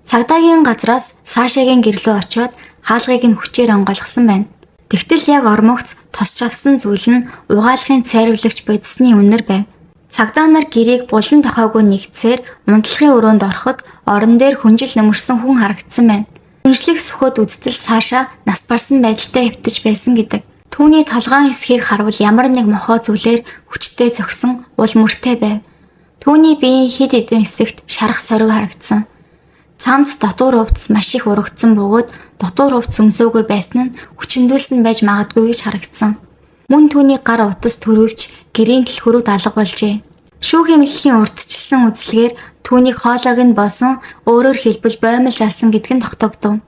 Цагдаагийн газраас Сашагийн гэр лүү очиод хаалгыг нь хүчээр онгойлгосон байна. Тэгтэл яг ормогц тосч авсан зүйл нь угаалгын цайруулагч бодисны үнэр байв. Цагдаа нар гэрийг булан тохойгүй нэгтсээр унтлагын өрөөнд ороход орон дээр хүнжил нөмөрсөн хүн харагдсан байна. Хүнжлийг сөхөөд үзтэл Саша нас барсан байдалтай хэвтэж байсан гэдэг. Түүний толгойн хэсгийг харвал ямар нэг мохоо зүйлээр хүчтэй зохисон уул мөртэй байв. Түүний биеийн хэд хэдэн хэсэгт шарах сорив харагдсан. Цамц дотуур хувцас маш их урагдсан бөгөөд дотуур хувцас өмсөөгүй байсан нь хүчиндүүлсэн байж магадгүй гэж харагдсан. Мөн түүний гар утас төрөвч гэрийн дэлгүүрүүд алга болжээ. Шүүх эмнэлгийн урдчилсан үзлэгээр түүнийг хоолойг нь болсон, өөрөөр хэлбэл боомлж алсан гэдг нь тогтоогдов.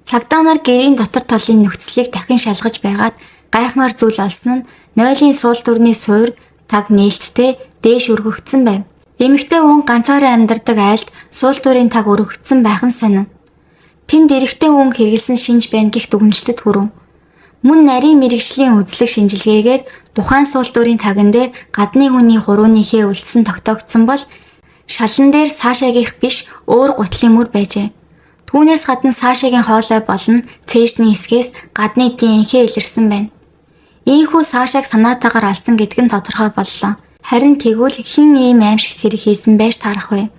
Цагдаа нар гэрийн дотор талын нөхцөлийг дахин шалгаж байгаад гайхмаар зүйл олсон нь нойлын суул дүрний суур таг нээлттэй дээш өргөгдсөн байв. Эмэгтэй хүн ганцаараа амьдардаг айлд суул дүрийн таг өргөгдсөн байх нь сонин. Тэнд эрэгтэй хүн хэрэгэлсэн шинж байна гэх дүгнэлтэд хүрв. Мөн нарийн мэргэжлийн үзлэг шинжилгээгээр тухайн суул дүрийн таган дээр гадны хүний хурууны хээ үлдсэн тогтоогдсон бол шалан дээр Сашагийнх биш өөр гутлын мөр байжээ. Түүнээс гадна Сашагийн хоолой болон цээжний хэсгээс гадны ДНХ илэрсэн байна. Ийхүү Сашаг санаатаагаар алсан гэдг нь тодорхой боллоо. Харин тэгвэл хэн ийм аимшигт хэрэг хийсэн байж таарах вэ?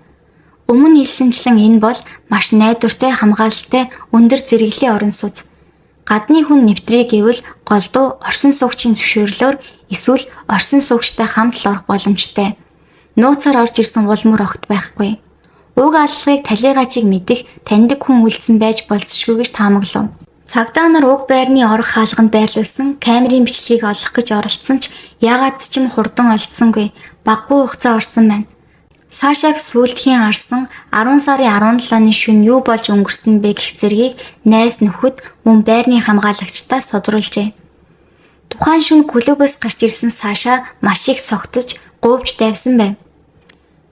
Өмнө хэлсэнчлэн энэ бол маш найдвартай, хамгаалалтай өндөр зэрэглэлийн орон сууц. Гадны хүн нэвтрээ гэвэл голдуу оршин суугчийн зөвшөөрлөөр эсвэл оршин суугчтай хамт л орох боломжтой. Нууцаар орж ирсэн улмөр огт байхгүй. Уг аллагыг талийгаачийг мэдэх таньдаг хүн үлдсэн байж болзошгүй гэж таамаглав. Цагдаа нар уг байрны орох хаалганд байрлуулсан камерын бичлэгийг олох гэж оролдсон ч яагаад ч юм хурдан олдсонгүй. Багагүй хугацаа орсон байна. Сашаг сүүлдхийн арсан 10 сарын 17-ны шөнө юу болж өнгөрсөн бэ гэх зэргийг найз нөхөд мөн байрны хамгаалагчдаас тодруулжээ. Тухайн шөнө клубээс гарч ирсэн Саша маш их согтож гуйвч дайвсан байв.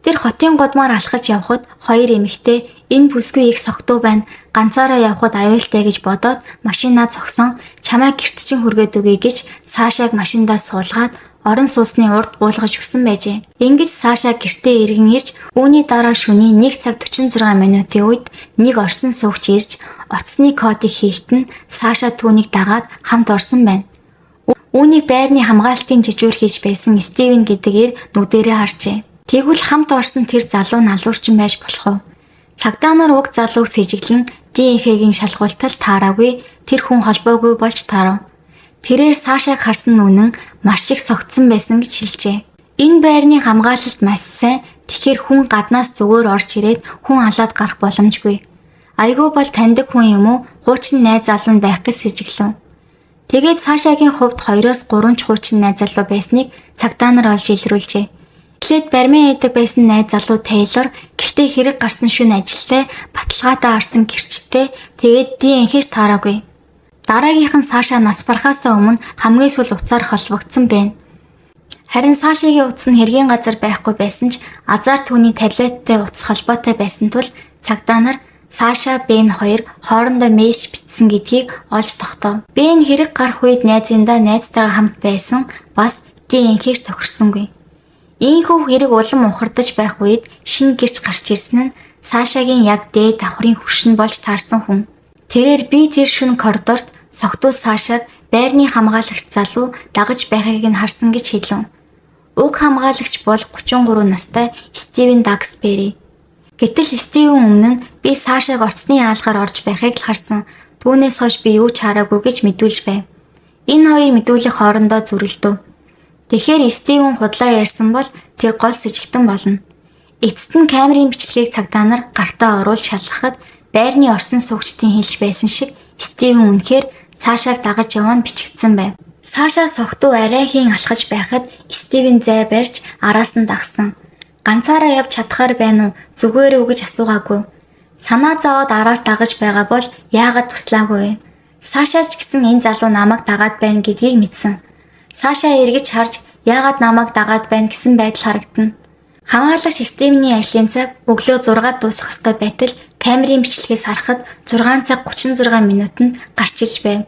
Тэр хотын гудмаар алхаж явхад хоёр эмэгтэй энэ бүсгүй их согтуу байна, ганцаараа явхад аюултай гэж бодоод машинаа зогсон, чамайг гэрт чинь хүргээд өгье гэж Сашаг машиндаа суулгаад орон сууцны урд буулгаж өгсөн байжээ. Ингэж Саша гэртээ эргэн ирж үүний дараа шөнийн 1 цаг 46 минутын үед нэг орсон суугч ирж утасны кодыг хийхэд нь Саша түүнийг дагаад хамт орсон байна. Үүнийг байрны хамгаалтын жижүүр хийж байсан Стивен гэдэг эр нүдэрээ харжээ. Тэгвэл хамт орсон тэр залуу нь алуурчин байж болох уу? Цагдаа нар уг залууг сэжиглэн ДНХ-гийн шалгуултал таараагүй, тэр хүн холбоогүй болж таарав. Тэрээр Сашаг харсан нь үнэн, маш их цогцсон байсан гэж хэлжээ. Энэ байрны хамгаалалт маш сайн. Тэгэхээр хүн гаднаас зүгээр орж ирээд хүн алаад гарах боломжгүй. Айгүй бол таньдаг хүн юм уу? Хуучин найз залуу нь байх гэж сэжиглэв. Тэгээд Сашагийн хувьд 2-оос 3 ч хуучин найз залуу байсныг цагдаа нар олж илрүүлжээ. Эхлээд бармын хийдэг байсан найз залуу Тейлор, гэхдээ хэрэг гарсан шөнө ажилтай баталгаатай арсан гэрчтэй, тэгээд ДНХ-ш таараагүй. Дараагийнх нь Саша нас барахаас өмнө хамгийн сүүл утсаар холбогдсон байна. Харин Сашагийн утас нь хэргийн газар байхгүй байсан ч азар түүний таблеттай утас холбоотой байсан тул цагдаа нар Саша Бен хоёр хоорондоо мессеж бичсэн гэдгийг олж тогтов. Бен хэрэг гарах үед найзындаа найзтайгаа хамт байсан бас ДНХ-ш тохирсонгүй. Ийхүү хэрэг улам ухардаж байх үед шинэ гэрч гарч ирсэн нь Сашагийн яг дээд давхрын хөршин болж таарсан хүн. Тэрээр би тэр шөнө коридорт согтуу Сашаг байрны хамгаалагч залуу дагаж байхыг нь харсан гэж хэлв. Уг хамгаалагч бол 33 настай Стивен Даксбери. Гэтэл Стивен өмнө нь би Сашаг орцны хаалгаар орж байхыг л харсан. Түүнээс хойш би юу ч хараагүй гэж мэдүүлж байв. Энэ хоёр мэдүүлэг хоорондоо зүрэлдэв. Тэгэхээр Стивен худлаа ярьсан бол тэр гол сэжигтэн болно. Эцэст нь камерын бичлэгийг цагдаа нар гартаа оруулж шалгахад байрны орсон суугчдын хэлж байсан шиг Стивен Стивен үнэхээр Сашааг дагаж яваа нь бичигдсэн байв. Саша согтуу арайхийн алхаж байхад Стивен зай барьж араас нь дагсан. Ганцаараа явж чадхаар байна уу? Зүгээр үү гэж асуугаагүй. Санаа зовоод араас дагаж байгаа бол яагаад туслаагүй вэ? Саша ч гэсэн энэ залуу намайг дагаад байна гэдгийг мэдсэн. Саша эргэж харж яагаад намайг дагаад байна гэсэн байдал харагдана. Хамгаалагч Стивений ажлын цаг өглөө 6-ад дуусах ёстой байтал камерын бичлэгээс харахад 6 цаг 36 минутанд гарч ирж байв.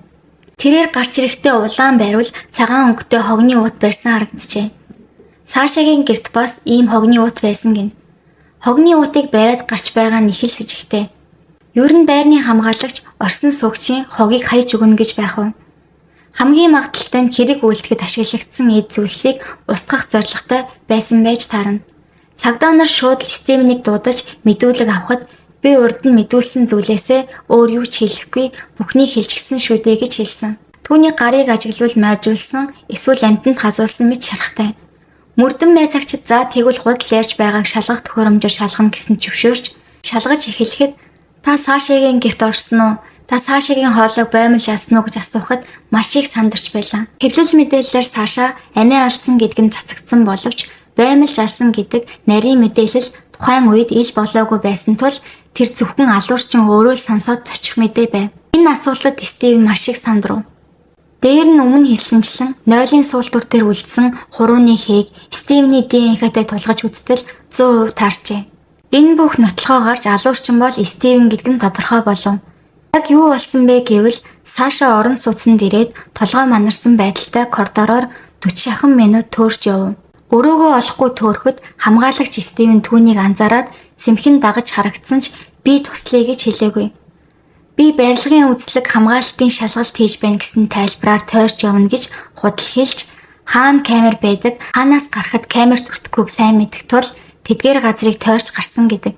Тэрээр гарч ирэхдээ улаан байруул цагаан өнгөтэй хогны уут барьсан харагджээ. Сашагийн гэрт бас ийм хогны уут байсан гэнэ. Хогны уутыг бариад гарч байгаа нь их л сэжигтэй. Ер нь байрны хамгаалагч орсон суугчийн хогийг хайж өгнө гэж байх уу? Хамгийн магадлалтай нь хэрэг үйлдэхэд ашиглагдсан эд зүйлсийг устгах зорилготой байсан байж таарна. Цагдаа нар шууд л Стивенийг дуудаж мэдүүлэг авахад би урд нь мэдүүлсэн зүйлээсээ өөр юу ч хэлэхгүй, бүхнийг хэлчихсэн шүү дээ гэж хэлсэн. Түүний гарыг ажиглавал майжуулсан эсвэл амьтанд хазуулсан мэт шархтай. Мөрдөн майзагчид за тэгвэл худал ярьж байгааг шалгах төхөөрөмжөөр шалгана гэсэн зөвшөөрч шалгаж эхлэхэд та Сашагийн гэрт орсон уу? Та Сашагийн хоолойг боомлж алсан уу гэж асуухад маш их сандарч байлаа. Хэвлэл мэдээллээр Саша амиа алдсан гэдг нь цацагдсан боловч боомлж алсан гэдэг нарийн мэдээлэл тухайн үед ил болоогүй байсан тул тэр зөвхөн алуурчин өөрөө л сонсоод зочих мэдээ байв. Энэ асуултад Стивен маш их сандрав. Дээр нь өмнө хэлсэнчлэн нойлын суултур дээр үлдсэн хурууны хээг Стивений ДНХ-тай тулгаж үзтэл 100% таарчээ. Энэ бүх нотлохоо гарч алуурчин бол Стивен гэдэг нь тодорхой болов. Яг юу болсон бэ гэвэл Саша орон сууцнд ирээд толгой манарсан байдалтай коридороор 40 шахан минут төөрч явв. Өрөөгөө олохгүй төөрөхөд хамгаалагч Стивен түүнийг анзаараад сэмхэн дагаж харагдсан ч би туслая гэж хэлээгүй. Би барилгын үзлэг хамгаалалтын шалгалт хийж байна гэсэн тайлбараар тойрч явна гэж худал хэлж хаана камер байдаг, хаанаас гарахад камерт өртөхгүйг сайн мэдэх тул тэдгээр газрыг тойрч гарсан гэдэг.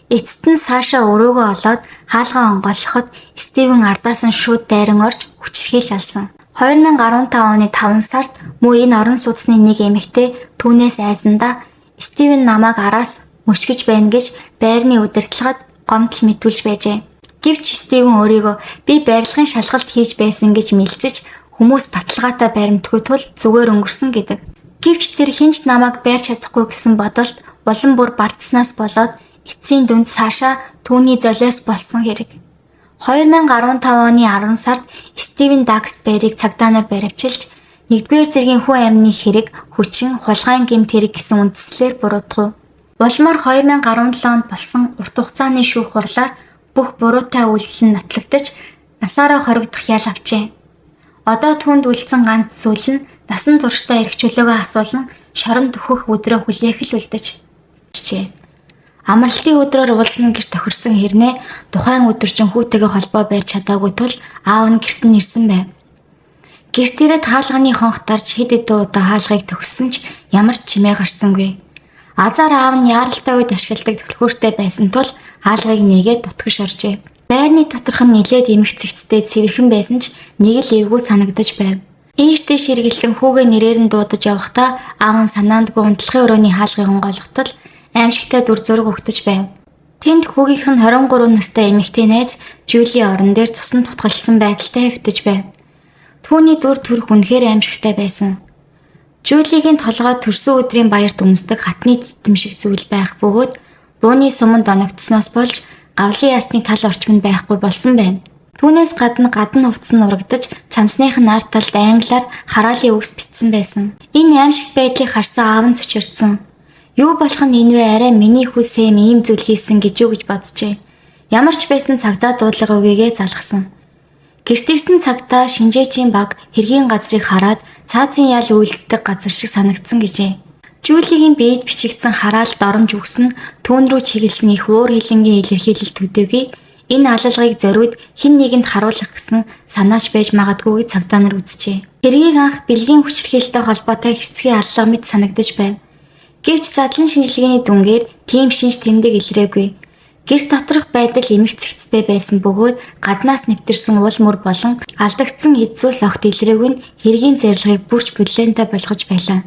Эцэст нь Саша өрөөгөө олоод хаалгаа онгойлгоход Стивен ардаас нь шууд дайран орж хүчирхийлж алсан. 2015 оны 5 сард мөн энэ орон сууцны нэг эмэгтэй түүнээс айсандаа Стивен намайг араас мөшгөж байна гэж байрны удирдлагад гомдол мэдүүлж байжээ. Гэвч Стивен өөрийгөө би барилгын шалгалт хийж байсан гэж мэлцэж хүмүүс баталгаатай баримтгүй тул зүгээр өнгөрсөн гэдэг. Гэвч тэр хэн ч намайг байрч чадахгүй гэсэн бодолд улам бүр бардснаас болоод эцсийн дүнд Саша түүний золиос болсон хэрэг. 2015 оны 10 сард Стивен Даксберийг цагдаа нар баривчилж нэгдүгээр зэргийн хүн амны хэрэг, хүчин, хулгайн гэмт хэрэг гэсэн үндслээр буруутгав. Улмаар 2017 онд болсон урт хугацааны шүүх хурлаар бүх буруутай үйлдэл нь нотлогдож насаараа хоригдох ял авчээ. Одоо түүнд үлдсэн ганц зүйл нь насан туршдаа эрх чөлөөгөө асуулан шоронд өөхөх өдрөө хүлээх л үлдэжээ. Амралтын өдрөөр уулзна гэж тохирсон хэрнээ тухайн өдөржин хүүтэйгээ холбоо барьж чадаагүй тул аав нь гэрт нь ирсэн байв. Гэрт ирээд хаалганы хонх дарж хэд хэдэн удаа хаалгыг төгссөн ч ямар ч чимээ гарсангүй. Азар аав нь яаралтай үед ашигладаг түлхүүртэй байсан тул хаалгыг нээгээд дутгаш оржээ. Байрны доторх нь нилээд эмх цэгцтэй цэвэрхэн байсан ч нэг л эвгүй санагдаж байв. Ийш тийш эргэлдэн хүүгээ нэрээр нь дуудаж явахдаа аав нь санаандгүй унтлахын өрөөний хаалгыг онгойлготол аимшигтай дүр зураг өгтөж байв. Тэнд хүүгийнх нь 23 настай эмэгтэй найз Жули орон дээр цусан тутгалсан байдалтай хэвтэж байв. Түүний дүр төрх үнэхээр аимшигтай байсан. Жулигийн толгой төрсөн өдрийн баярт өмсдөг хатны титэм шиг зүйл байх бөгөөд бууны суманд оногдсноос болж гавлын ясны тал орчим нь байхгүй болсон байна. Түүнээс гадна гадна хувцас нь урагдаж цамцных нь ард талд англиар хараалын үгс бичсэн байсан. Энэ аимшигт байдлыг харсан аав нь цочирдсан. Юу болох нь энэ вэ, арай миний хүү Сэм ийм зүйл хийсэн гэж юу гэж боджээ. Ямар ч байсан цагдаа дуудлага өгье залгасан. Гэрт ирсэн цагдаа шинжээчийн баг хэргийн газрыг хараад цаазын ял үйлддэг газар шиг санагдсан гэжээ. Жүүлигийн биед бичигдсэн хараал доромж үгс нь түүн рүү чиглэсэн их уур хилэнгийн илэрхийлэл төдийгүй энэ алалгыг зориуд хэн нэгэнд харуулах гэсэн санааш байж магадгүй гэж цагдаа нар үзжээ. Хэргийг анх бэлгийн хүчирхийлэлтэй холбоотой хэрцгий аллага мэт санагдаж байв. Гэвч задлан шинжилгээний дүнгээр тийм шинж тэмдэг илрээгүй. Гэр доторх байдал эмх цэгцтэй байсан бөгөөд гаднаас нэвтэрсэн уул мөр болон алдагдсан эд зүйлс огт илрээгүй нь хэргийн зорилгыг бүрч бүлээнтэй болгож байлаа.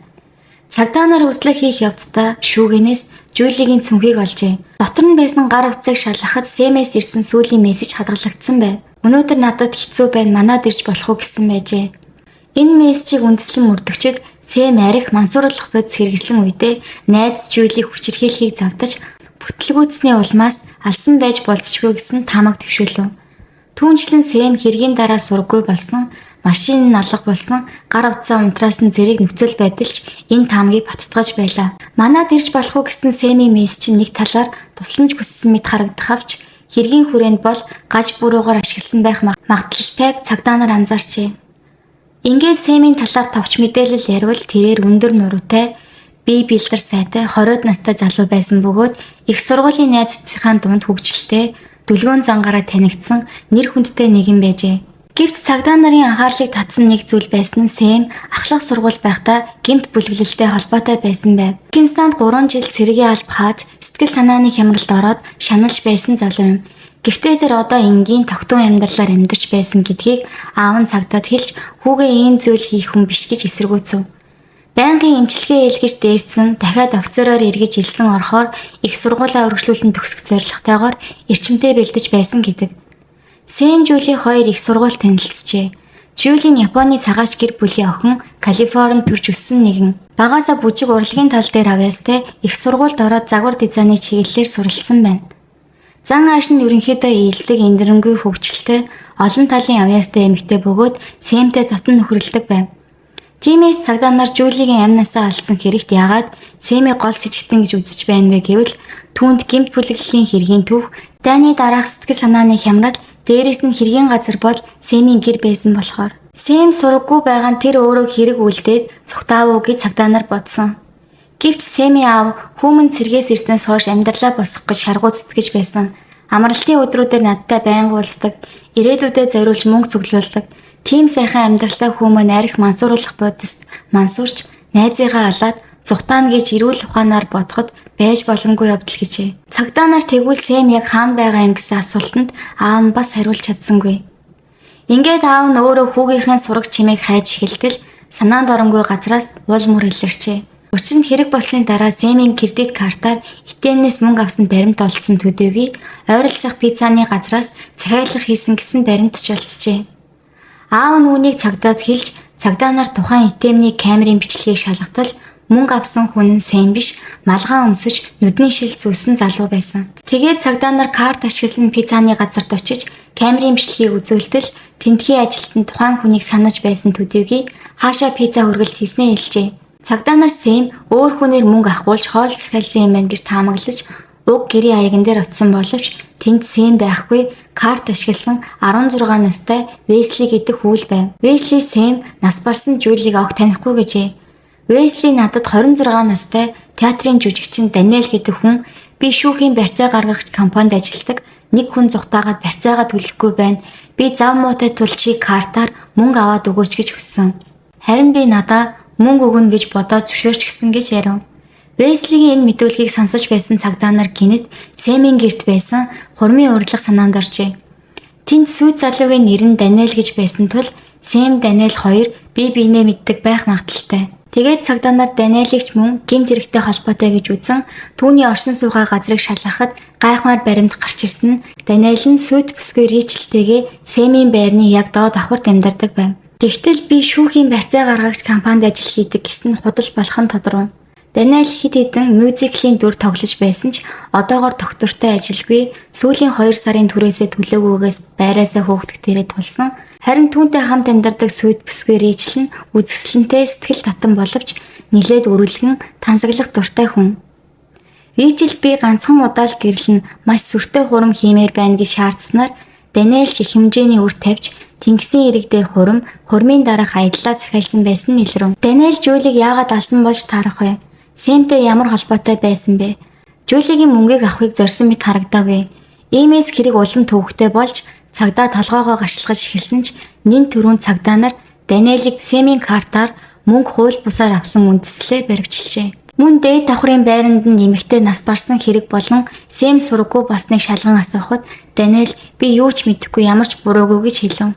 Цагдаа нар үзлэг хийх явцдаа шүүгэнээс Жулигийн цүнхийг олжээ. Дотор нь байсан гар утсыг шалгахад Сэмээс ирсэн сүүлийн мессеж хадгалагдсан байв. Өнөөдөр надад хэцүү байна, манад ирж болох уу гэсэн байжээ. Энэ мессежийг үндэслэн мөрдөгчид Сэм арх мансууруулах бодис хэрэглэсэн үедээ найз Жулийг хүчирхийлэхийг завдаж бүтлгүүцсний улмаас алсан байж болзошгүй гэсэн таамаг дэвшүүлв. Түүнчлэн Сэм хэргийн дараа сураггүй болсон, машин нь алга болсон, гар утсаа унтраасан зэрэг нөхцөл байдалч энэ таамагийг баттгаж байлаа. Манад ирж болох уу гэсэн Сэмийн мессеж нь нэг талаар тусламж хүссэн мэт харагдах авч хэргийн хүрээнд бол гаж буруугаар ашигласан байх магадлалтайг цагдаа нар анзаарчээ. Ингээд Сэмийн талаар товч мэдээлэл ярил тэрээр өндөр нуруутай, бие бэлдэр сайтай 20-од настай залуу байсан бөгөөд их сургуулийн найзуудынхаа дунд хөгжилтэй, дүлгөөн зангаараа танигдсан нэр хүндтэй нэгэн байжээ. Гэвч цагдаа нарын анхаарлыг татсан нэг зүйл байсан нь Сэм ахлах сургууль байхдаа гэмт бүлэглэлтэй холбоотой байсан байв. Пакистанд 3 жил цэргийн алба хааж сэтгэл санааны хямралд ороод шаналж байсан залуу юм. Гэхдээ тэр одоо энгийн тогтун амьдралаар амьдарч байсан гэдгийг аав нь цагдаад хэлж хүүгээ ийм зүйл хийх хүн биш гэж эсэргүүцэв. Байнгын эмчилгээ илгэж дээрдсэн, дахиад офицероор эргэж илсэн орохоор их сургуулаа үргэлжлүүлэн төгсөх зорилготойгоор эрчимтэй бэлдэж байсан гэдэг. Сэм Жули хоёр их сургууль танилцжээ. Жули нь Японы цагаач гэр бүлийн охин, Калифорнид төрж өссөн нэгэн. Багаасаа бүжиг урлагийн тал дээр авьяастай их сургуульд ороод загвар дизайны чиглэлээр суралцсан байна. Зан ааш нь ерөнхийдөө ээлдэг, эндэрэнгүй хөгжилтэй, олон талын авьяастай эмэгтэй бөгөөд Сэмтэй дотн нөхөрлөдөг байв. Тиймээс цагдаа нар Жулигийн амь насаа алдсан хэрэгт яагаад Сэмийг гол сэжигтэн гэж үзэж байна вэ гэвэл түүнд гэмт бүлэглэлийн хэргийн түүх, дайны дараах сэтгэл санааны хямрал, дээрээс нь хэргийн газар бол Сэмийн гэр байсан болохоор. Сэм сураггүй байгаа нь тэр өөрөө хэрэг үлдээд цугтаав уу гэж цагдаа нар бодсон. Гэвч Сэмийн аав хүмүүн цэргээс ирснээс хойш амьдралаа босгох гэж шаргуу зүтгэж байсан. Амралтын өдрүүдээр надтай байнга уулздаг, ирээдүйдээ зориулж мөнгө цуглуулдаг. Тийм сайхан амьдралтай хүмүүн арх мансууруулах бодист мансуурч найзыгаа алаад зугтаана гэж эрүүл ухаанаар бодоход байж боломгүй явдал гэжээ. Цагдаа нар тэгвэл Сэм яг хаана байгаа юм гэсэн асуултанд аав нь бас хариулж чадсангүй. Ингээд аав нь өөрөө хүүгийнхээ сураг чимээг хайж эхэлтэл санаанд оронгүй газраас уул мөр илэрчээ. Учир нь хэрэг болсны дараа Сэмийн кредит картаар АТМ-нээс мөнгө авсан баримт олдсон төдийгүй ойролцоох пиццаны газраас захиалга хийсэн гэсэн баримт ч олджээ. Аав нь үүнийг цагдаад хэлж цагдаа нар тухайн АТМ-ний камерын бичлэгийг шалгатал мөнгө авсан хүн нь Сэм биш, малгай өмсөж нүдний шил зүүлсэн залуу байсан. Тэгээд цагдаа нар карт ашигласан пиццаны газарт очиж камерын бичлэгийг үзүүлтэл тентхийн ажилтан тухайн хүнийг санаж байсан төдийгүй хаашаа пицца хүргэлт хийснээ хэлжээ. Цагдаа нар Сэм өөр хүнээр мөнгө авахулж хоол захиалсан юм байна гэж таамаглаж уг гэрийн аяган дээр очисон боловч тэнд Сэм байхгүй, карт ашигласан 16 настай Весли гэдэг хүүл байв. Весли Сэм нас барсан Жулийг огт танихгүй гэжээ. Весли надад 26 настай театрын жүжигчин Даниэл гэдэг хүн, би шүүхийн барьцаа гаргагч компанид ажилладаг, нэг хүн зугтаагаад барьцаагаа төлөхгүй байна. Би зав муутай тул чи картаар мөнгө аваад өгөөч гэж хүссэн. Харин би надаа мөнгө өгнө гэж бодоод зөвшөөрч гисэн гэж ярив. Веслигийн энэ мэдүүлгийг сонсож байсан цагдаа нар гинэт Сэмийн гэрт байсан хурмын урилга санаанд оржээ. Тэнд сүйт залуугийн нэр нь Даниэл гэж байсан тул Сэм Даниэл хоёр бие биенээ мэддэг байх магадлалтай. Тэгээд цагдаа нар Даниэлийг ч мөн гэмт хэрэгтэй холбоотой гэж үзэн түүний оршин суугаа газрыг шалгахад гайхмаар баримт гарч ирсэн нь Даниэл нь сүйт бүсгүй Ричэлтэйгээ Сэмийн байрны яг доод давхарт амьдардаг байв. Тэгтэл би шүүхийн барьцаа гаргагч компанид ажил хийдэг гэсэн худал болох нь тодорхой. Даниэл хэд хэдэн мюзиклийн дүр тоглож байсан ч одоогор тогтвортой ажилгүй, сүүлийн 2 сарын түрээсээ төлөөгүйгээс байраасаа хөөгдөх дээрээ тулсан. Харин түүнтэй хамт амьдардаг сүйт бүсгүй Рэйчел нь үзэсгэлэнтэй сэтгэл татан боловч нилээд өрөлгөн тансаглах дуртай хүн. Рэйчел би ганцхан удаа л гэрлэн маш сүртэй хурам хиймээр байна гэж шаардсанаар Даниэл ч их хэмжээний үр тавьж тэнгисийн эрэг дээр хурам, хурмын дараах аяллаа захиалсан байсан нь илрв. Даниэл Жулийг яагаад алсан болж таарах вэ? Сэмтэй ямар холбоотой байсан бэ? Жулигийн мөнгийг авахыг зорьсон мэт харагдаагүй. Иймээс хэрэг улам төвөгтэй болж цагдаа толгоогоо гашлахж эхэлсэн ч нэн түрүүн цагдаа нар Даниэлийг Сэмийн картаар мөнгө хууль бусаар авсан үндслээр баривчилжээ. Мөн дээд давхрын байранд нь эмэгтэй нас барсан хэрэг болон Сэм сураггүй болсныг шалган асуухад Даниэл би юу ч мэдэхгүй, ямар ч буруугүй гэж хэлв.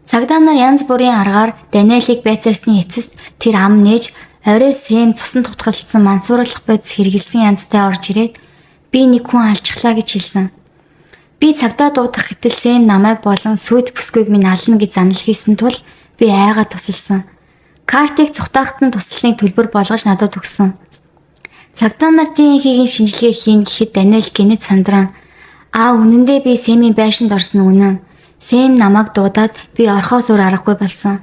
Цагдаа нар янз бүрийн аргаар Даниэлийг байцаасны эцэст тэр ам нээж Орой Сэм цусан тутгалдсан мансууруулах бодис хэрэгэлсэн янзтай орж ирээд би нэг хүн алчихлаа гэж хэлсэн. Би цагдаа дуудах гэтэл Сэм намайг болон сүйт бүсгүйг минь ална гэж занал хийсэн тул би айгаа тусалсан. Картыг цухтаахад нь туслахыг төлбөр болгож надад өгсөн. Цагдаа нар ДНХ-ийн шинжилгээ хийн гэхэд Даниэл гэнэт сандран "Аа, үнэндээ би Сэмийн байшинд орсон үнэн. Сэм намайг дуудаад би орхоос өөр аргагүй болсон.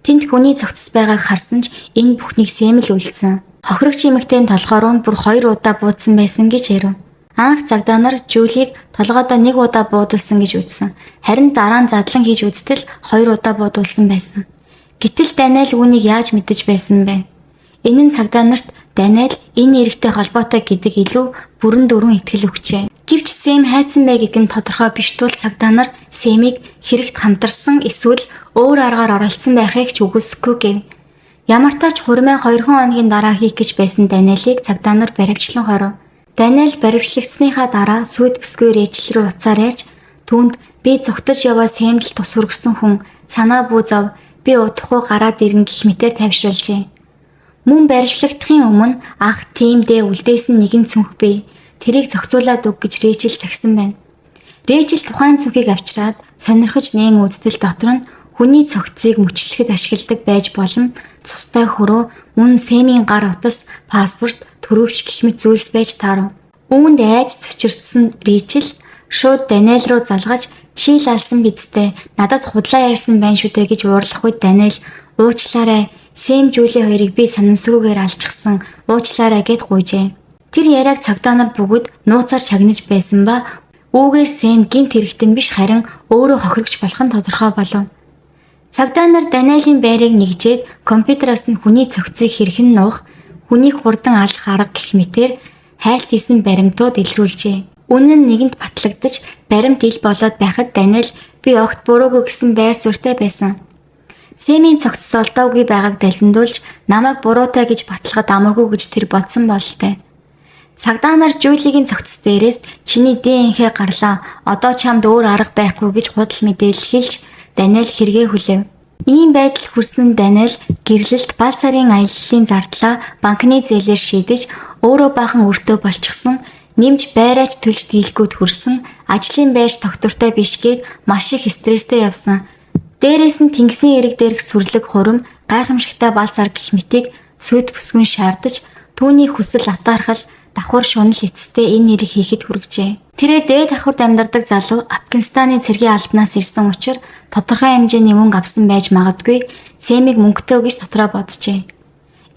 Тэнд хүний цогцос байгааг харсан ч энэ бүхнийг Сэм л үйлдсэн. Хохирогч эмэгтэй толгой руу бүр 2 удаа буудсан байсан" гэж ярив. Анх цагдаа нар Жулийг толгойдоо 1 удаа буудулсан гэж үзсэн. Харин дараа нь задлан хийж үзтэл 2 удаа буудулсан байсан. Гэтэл Даниэл үүнийг яаж мэдэж байсан бэ? Энэ нь цагдаа нарт Даниэл энэ эрэгтэй холбоотой гэдэг илүү бүрэн дөрвөн итгэл өгчээ. Гэвч Сэм хайцсан бай гэдэг нь тодорхой биш тул цагдаа нар Сэмийг хэрэгт хамтарсан эсвэл өөр аргаар оролцсон байхыг ч үгүйсэхгүй гэв. Ямар ч хурмын 2 хоногийн дараа хийх гэж байсан Даниэлийг цагдаа нар баривчлан хорив. Даниэл баривчлагдсныхаа дараа сүйт бүсгүй Рэйчел рүү утсаар ярьж түүнд би зүгтэж яваа Сэмд л тус хүргэсэн хүн санаа бүү зов, би удахгүй гараад ирнэ гэх мэтээр тайвшруулжээ. Мөн баривчлагдахын өмнө ах тиймдээ үлдээсэн нэгэн цүнх бий. Тэрийг зохицуулаад өг гэж Рэйчел цагсан байна. Рэйчел тухайн цүнхийг авчираад сонирхож нээн үзтэл дотор нь хүний цогцыг мөчлөхэд ашигладаг байж болон цустай хөрөө, мөн Сэмийн гар утас, паспорт, төрөвч гэх мэт зүйлс байж таарав. Үүнд айж цочирдсан Рэйчел шууд Даниэл руу залгаж "Чи л алсан бидтэй, надад худлаа ярьсан байна шүү дээ" гэж уурлах үед Даниэл "Уучлаарай, Сэм Жули хоёрыг би санамсаргүйгээр алчихсан, уучлаарай" гэд гуйжээ. Тэр яриаг цагдаа нар бүгд нууцаар чагнаж байсан ба үүгээр Сэм гэмт хэрэгтэн биш харин өөрөө хохирогч болох нь тодорхой болов. Цагдаа нар Даниэлийн байрыг нэгжээд компьютераас нь хүний цогцыг хэрхэн нуух, хүнийг хурдан алах арга гэх мэтээр хайлт хийсэн баримтууд илрүүлжээ. Үнэн нь нэгэнт батлагдаж баримт ил болоод байхад Даниэл би огт буруугүй гэсэн байр суурьтай байсан. Сэмийн цогцос олдоогүй байгааг далиндуулж намайг буруутай гэж батлахад амаргүй гэж тэр бодсон бололтой. Цагдаа нар Жулигийн цогцос дээрээс чиний ДНХ гарлаа. Одоо чамд өөр арга байхгүй гэж худал мэдээлэл хэлж Даниэл хэрэгээ хүлээв. Ийм байдал хүрсэн нь Даниэл гэрлэлт бал сарын аяллалын зардлаа банкны зээлээр шийдэж өөрөө баахан өртөө болчихсон, нэмж байраач төлж дийлэхгүйд хүрсэн, ажлын байрч тогтвортой биш гээд маш их стресстэй явсан. Дээрээс нь тэнгисийн эрэг дээрх сүрлэг хурим, гайхамшигтай бал сар гэх мэтийг сүйт бүсгүн шаардаж түүний хүсэл атаархал давхар шунал эцэстээ энэ нэрийг хийхэд хүргэжээ. Тэрээр дээд давхарт амьдардаг залуу Афганистаны цэргийн албанаас ирсэн учир тодорхой хэмжээний мөнгө авсан байж магадгүй Сэмийг мөнгөтэй гэж дотроо боджээ.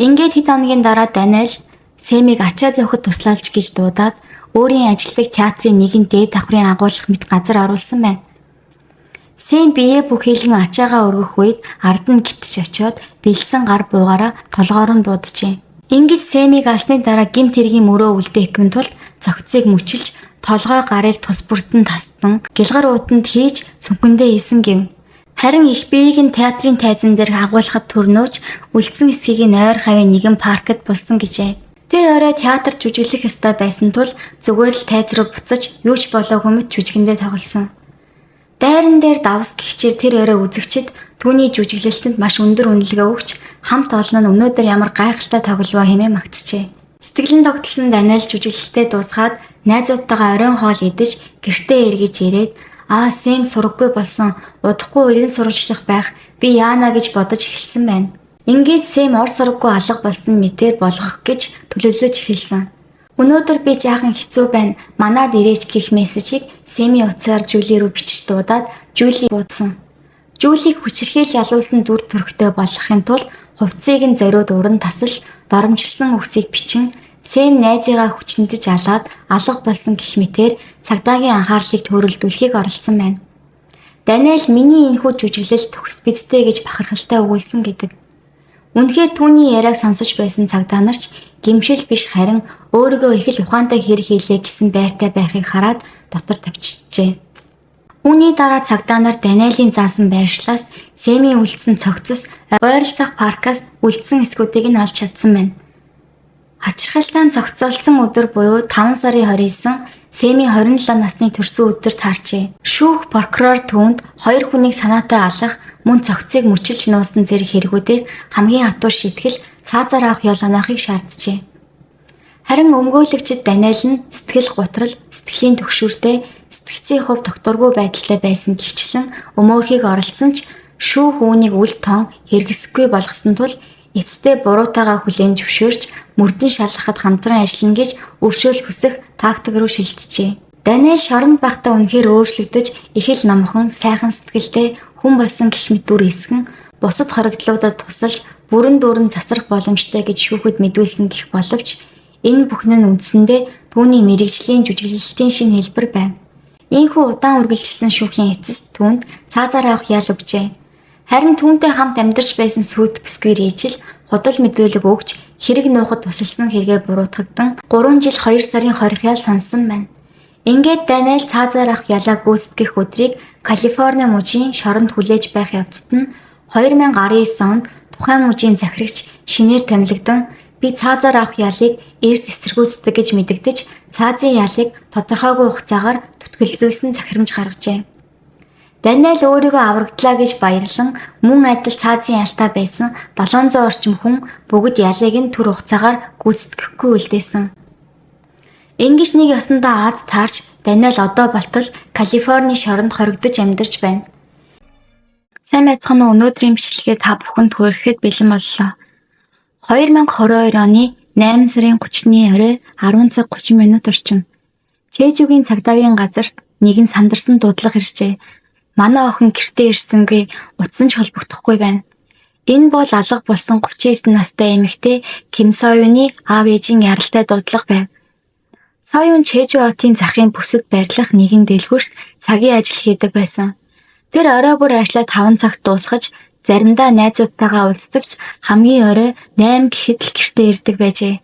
Ингээд хэд хоногийн дараа Даниэл Сэмийг ачаа зөөхөд туслаалж гэж дуудаад өөрийн ажилладаг театрын нэгэн дээд давхрын агуулгах мэт газар оруулсан байна. Сэм бие бүхийлэн ачаагаа өргөх үед ард нь гитж очиод бэлдсэн гар буугаараа толгоор нь бууджээ. Ингэж Сэмийг алсны дараа гэмт хэргийн мөрөө үлдээхгүй тулд цогцыг мөчилж толгой гарыг тус бүртэн тастан гэлгар уутанд хийж цүнхэндээ исэн гэв. Харин их биеийг нь театрын тайзан дээр агуулхад төрнөөж үлдсэн хэсгийг нь ойр хавийн нэгэн паркт булсан гэжээ. Тэр орой театр жүжиглэх ёстой байсан тул зүгээр л тайз руу буцаж юу ч болоогүй мэт жүжигэндээ тоглосон. Дайран дээр давс гихчээр тэр орой үзэгчид түүний жүжиглэлтэнд маш өндөр үнэлгээ өгч хамт олон нь өнөөдөр ямар гайхалтай тоглолоо хэмээн магтжээ. Сэтгэлэн тогтолсон Даниэл жүжиглэлтээ дуусгаад найзуудтайгаа оройн хоол идэж гэртээ эргэж ирээд "Аа, Сэм сураггүй болсон, удахгүй эргэн сурвалжлах байх, би яана" гэж бодож эхэлсэн байна. Ингээд Сэм ор сураггүй алга болсон мэтээр болгох гэж төлөвлөж эхэлсэн. "Өнөөдөр би жаахан хэцүү байна. Манад ирээч" гэх мессежийг Сэмийн утсаар Жули рүү бичиж дуудаад Жули буудсан. Жулийг хүчирхийлж алуулсан дүр төрхтэй болгохын тулд хувцсыг нь зориуд уран тасалж, доромжилсан үгсийг бичин Сэм найзыгаа хүчнэдэж алаад алга болсон гэх мэтээр цагдаагийн анхаарлыг төөрөлдүүлэхийг оролдсон байна. Даниэл "Миний энэхүү жүжиглэл төгс бидтэй" гэж бахархалтай өгүүлсэн гэдэг. Үнэхээр түүний яриаг сонсож байсан цагдаа нар ч гэмшил биш харин өөрийгөө их л ухаантай хэрэг хийлээ гэсэн байртай байхыг хараад дотор тавьчихжээ. Үүний дараа цагдаа нар Даниэлийн заасан байршлаас Сэмийн үлдсэн цогцос, ойролцоох паркаас үлдсэн хэсгүүдийг нь олж чадсан байна. Хачирхалтай нь зохицолцсон өдөр буюу 5 сарын 29 Сэмийн 27 насны төрсөн өдөр таарчээ. Шүүх прокурор түүнд хоёр хүнийг санаатай алах мөн цогцыг мөчилж нуусан зэрэг хэрэгүүдээр хамгийн хатуу шийтгэл цаазаар авах ял оноохыг шаарджээ. Харин өмгөөлөгчид Даниэл нь сэтгэл гутрал, сэтгэлийн түгшүүртэй, сэтгцийн хувь тогтворгүй байдалтай байсан гэгчлэн өмөөрхийг оролцсон ч шүүх үүнийг үл тоон хэрэгсэхгүй болгосон тул эцэстээ буруутайгаа хүлээн зөвшөөрч мөрдөн шалгахад хамтран ажиллана гэж өршөөл хүсэх тактик руу шилжжээ. Даниэл шоронд байхдаа үнэхээр өөрчлөгдөж их л номхон, сайхан сэтгэлтэй хүн болсон гэх мэт дүр эсгэн бусад хоригдлуудад тусалж бүрэн дүүрэн засрах боломжтой гэж шүүхэд мэдүүлсэн гэх боловч энэ бүхэн нь үндсэндээ түүний мэргэжлийн жүжиглэлтийн шинэ хэлбэр байв. Ийнхүү удаан үргэлжилсэн шүүхийн эцэст түүнд цаазаар авах ял өгчээ. Харин түүнтэй хамт амьдарч байсан сүйт бүсгүй Рэйчел худал мэдүүлэг өгч хэрэг нуухад тусалсан хэрэгээ буруутгагдан 3 жил 2 сарын хорих ял сонссон байна. Ингээд Даниэл цаазаар авах ялаа гүйцэтгэх өдрийг Калифорни мужийн шоронд хүлээж байх явцад нь 2019 онд тухайн мужийн захирагч шинээр томилогдсон би цаазаар авах ялыг эрс эсэргүүцдэг гэж мэдэгдэж цаазын ялыг тодорхойгүй хугацаагаар түтгэлзүүлсэн захирамж гаргажээ. Даниэл өөрийгөө аврагдлаа гэж баярлан мөн адил цаазын ялтай байсан 700 орчим хүн бүгд ялыг нь түр хугацаагаар гүйцэтгэхгүй үлдээсэн. Ингэж нэг ёсондоо аз таарч Даниэл одоо болтол Калифорни шоронд хоригдож амьдарч байна. Сайн байцгаана уу? Өнөөдрийн бичлэгээ та бүхэнд хүргэхэд бэлэн боллоо. 2022 оны 8 сарын 30-ны орой 10 цаг 30 минут орчим. Чэжүгийн цагдаагийн газарт нэгэн сандарсан дуудлага иржээ. Манай охин гэртээ ирсэнгүй, утсан ч холбогдохгүй байна. Энэ бол алга болсон 39 настай эмэгтэй Ким Союны аав ээжийн яралтай дуудлага байв. Союн Чэжү хотын захын бүсэд байрлах нэгэн дэлгүүрт цагийн ажил хийдэг байсан. Тэр орой бүр ажлаа 5 цагт дуусгаж заримдаа найзуудтайгаа уулздаг ч хамгийн орой 8 гэхэд л гэртээ ирдэг байжээ.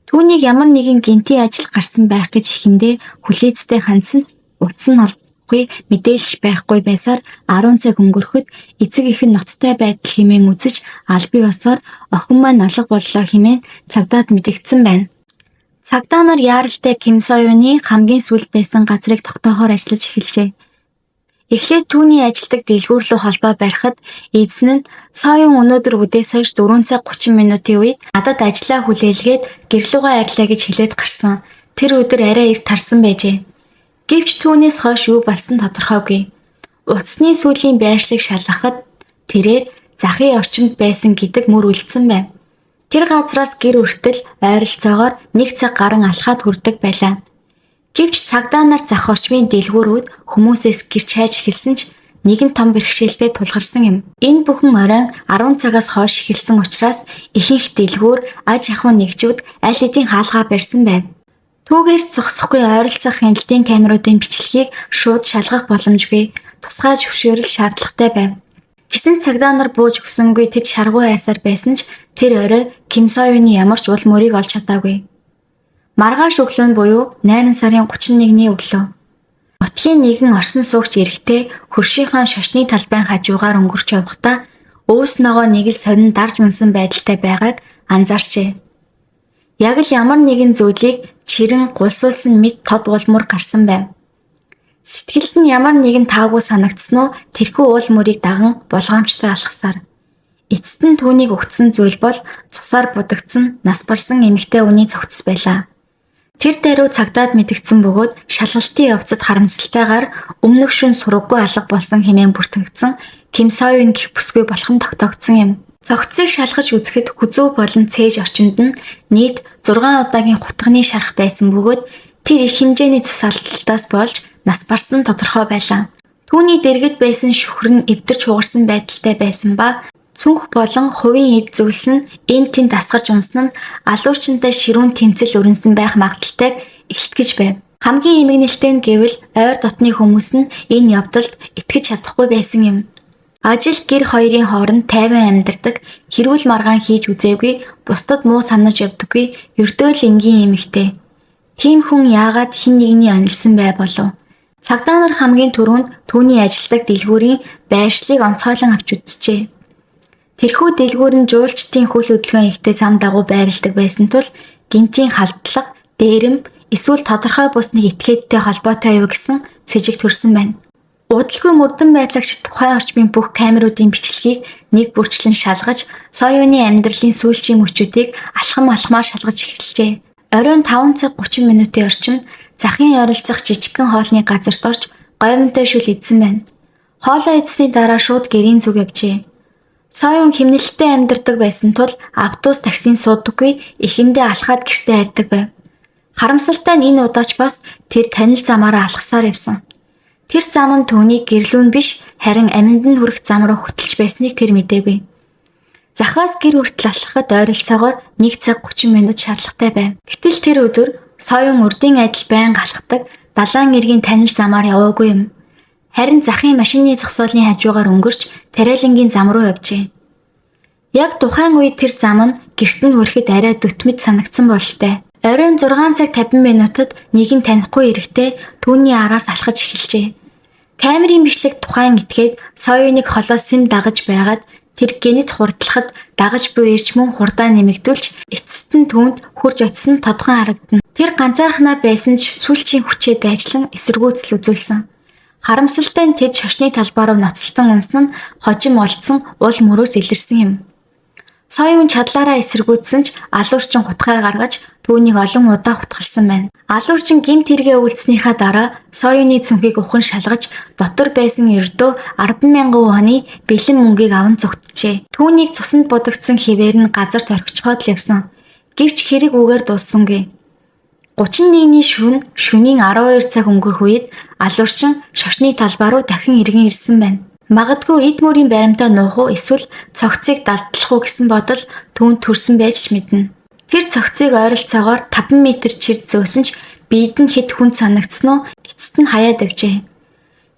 Түүнийг ямар нэгэн гэнтийн ажил гарсан байх гэж эхэндээ хүлээцтэй хандсан ч утас нь холбохгүй, мэдээлж байхгүй байсаар 10 цаг өнгөрөхөд эцэг эх нь ноцтой байдал хэмээн үзэж албан ёсоор охин маань алга боллоо хэмээн цагдаад мэдэгдсэн байна. Цагдаа нар яаралтай Ким Союны хамгийн сүүлд байсан газрыг тогтоохоор ажиллаж эхэлжээ. Эхлээд түүний ажилладаг дэлгүүр рүү холбоо барихад эзэн нь Союн өнөөдөр үдээс хойш 4 цаг 30 минутын үед надад ажлаа хүлээлгээд гэр лүүгээ арилаа гэж хэлээд гарсан. Тэр өдөр арай эрт тарсан байжээ. Гэвч түүнээс хойш юу болсон тодорхойгүй. Утасны сүүлийн байршлыг шалгахад тэрээр захын орчимд байсан гэдэг мөр үлдсэн байв. Тэр газраас гэр хүртэл ойролцоогоор 1 цаг гарan алхаад хүрдэг байлаа. Гэвч цагдаа нар зах орчмын дэлгүүрүүд хүмүүсээс гэрч хайж эхэлсэн ч нэгэн том бэрхшээлтэй тулгарсан юм. Энэ бүхэн оройн 10 цагаас хойш эхэлсэн учраас ихэнх дэлгүүр, аж ахуйн нэгжүүд аль хэдийн хаалгаа барьсан байв. Түүгээр зогсохгүй ойролцоох хяналтын камеруудын бичлэгийг шууд шалгах боломжгүй, тусгай зөвшөөрөл шаардлагатай байв. Гэсэн цагдаа нар бууж өгсөнгүй тэд шаргуу айсаар байсан ч тэр орой Ким Союны ямар ч уул мөрийг олж чадаагүй. Маргааш өглөө нь буюу 8 сарын 31-ний өглөө. Нутгийн нэгэн орсон суугч эрэгтэй хөршийнхөө шашны талбайн хажуугаар өнгөрч явахдаа өөс ногоо нэг л сонин дарж унсан байдалтай байгааг анзаарчээ. Яг л ямар нэгэн зүйлийг чирэн гулсуулсан мэт тод улмөр гарсан байв. Сэтгэлд нь ямар нэгэн таагүй санагдсан уу тэрхүү уул мөрийг даган булгаамжтай алхасаар. Эцэст нь түүнийг өгцсөн зүйл бол цусаар будагдсан нас барсан эмэгтэй хүний цогцос байлаа. Тэр даруй цагдаад мэдэгдсэн бөгөөд шалгалтын явцад харамсалтайгаар өмнөх шөнө сураггүй алга болсон хэмээн бүртгэгдсэн Ким Союн гэх бүсгүй болох нь тогтоогдсон юм. Цогцсыг шалгаж үзэхэд хүзүү болон цээж орчинд нь нийт 6 удаагийн хутганы шарх байсан бөгөөд тэр их хэмжээний цус алдалтаас болж нас барсан тодорхой байлаа. Түүний дэргэд байсан шүхэр нь эвдэрч хугарсан байдалтай байсан ба цүнх болон хувийн эд зүйлс нь энэ тэнд асгарч унсан нь алуурчинтай ширүүн тэмцэл өрнөсөн байх магадлалтайг илтгэж байв. Хамгийн эмгэнэлтэй нь гэвэл ойр дотны хүмүүс нь энэ явдалд итгэж чадахгүй байсан юм. Ажил гэр хоёрын хооронд тайван амьдардаг, хэрүүл маргаан хийж үзээгүй, бусдад муу санаж явдаггүй, ердөө л энгийн эмэгтэй. Тийм хүн яагаад хэн нэгний онилсан бай болов? Цагдаа нар хамгийн түрүүнд түүний ажилладаг дэлгүүрийн байршлыг онцгойлон авч үзжээ. Тэрхүү дэлгүүр нь жуулчдын хөл хөдөлгөөн ихтэй зам дагуу байрладаг байсан тул гэнтийн халдлага, дээрэм эсвэл тодорхой бус нэг этгээдтэй холбоотой юу гэсэн сэжиг төрсөн байна. Удалгүй мөрдөн байцаагч тухайн орчмын бүх камеруудын бичлэгийг нэг бүрчлэн шалгаж, Союны амьдралын сүүлчийн мөчүүдийг алхам алхмаар шалгаж эхэлжээ. Оройн 5 цаг 30 минутын орчим захын ойролцоох жижигхэн хоолны газарт орж говимтой шүл идсэн байна. Хоолоо идсэний дараа шууд гэрийн зүг явжээ. Союн химнэлттэй амьдардаг байсан тул автобус таксинд суудаггүй, эхэндээ алхаад гэртээ харьдаг байв. Харамсалтай нь энэ удаач бас тэр танил замаараа алхасаар явсан. Тэр зам нь түүнийг гэрлүүн биш, харин аминд нь хүрэх зам руу хөтөлж байсныг тэр мэдээгүй. Захаас гэр хүртэл алхахад ойролцоогоор 1 цаг 30 минут шаардлагатай байв. Гэтэл тэр өдөр Союн урдын адил байнга алхадаг далайн эргийн танил замаар яваагүй юм. Харин захын машины зогсоолын хажуугаар өнгөрч тариалангийн зам руу явжээ. Яг тухайн үед тэр зам нь гэрт нь хүрэхэд арай дүтмэд санагдсан бололтой. Оройн 6 цаг 50 минутад нэгэн танихгүй эрэгтэй түүний араас алхаж эхэлжээ. Камерын бичлэг тухайн этгээд Союныг холоос сэм дагаж байгаад тэр гэнэт хурдлахад дагаж буй эрч мөн хурдаа нэмэгдүүлж эцэст нь түүнд хүрч очсон нь тодгон харагдана. Тэр ганцаархнаа байсан ч сүүлчийн хүчээ дайжлан эсэргүүцэл үзүүлсэн. Харамсалтай нь тэд шошны талбай руу ноцолдон унсан нь хожим олдсон уул мөрөөс илэрсэн юм. Союн чадлаараа эсэргүүцсэн ч алуурчин хутгай гаргаж түүнийг олон удаа хутгалсан байна. Алуурчин гэмт хэрэгээ үйлдснийхаа дараа Союны цүнхийг ухан шалгаж дотор байсан ердөө 10,000 воны бэлэн мөнгийг аван зугтжээ. Түүнийг цуснд будагдсан хэвээр нь газар торхичхоод л явсан. Гэвч хэрэг үгээр дууссангүй. 31-ний шөнө шөнийн 12 цаг өнгөрөх үед алуурчин шошны талбай руу дахин эргэн ирсэн байна. Магадгүй эд мөрийн баримтаа нуух уу эсвэл цогцыг далдлах уу гэсэн бодол түүнд төрсөн байж ч мэднэ. Тэр цогцыг ойролцоогоор 5 метр чир зөөсөн ч биед нь хэд хүнд санагдсан уу эцэст нь хаяад явжээ.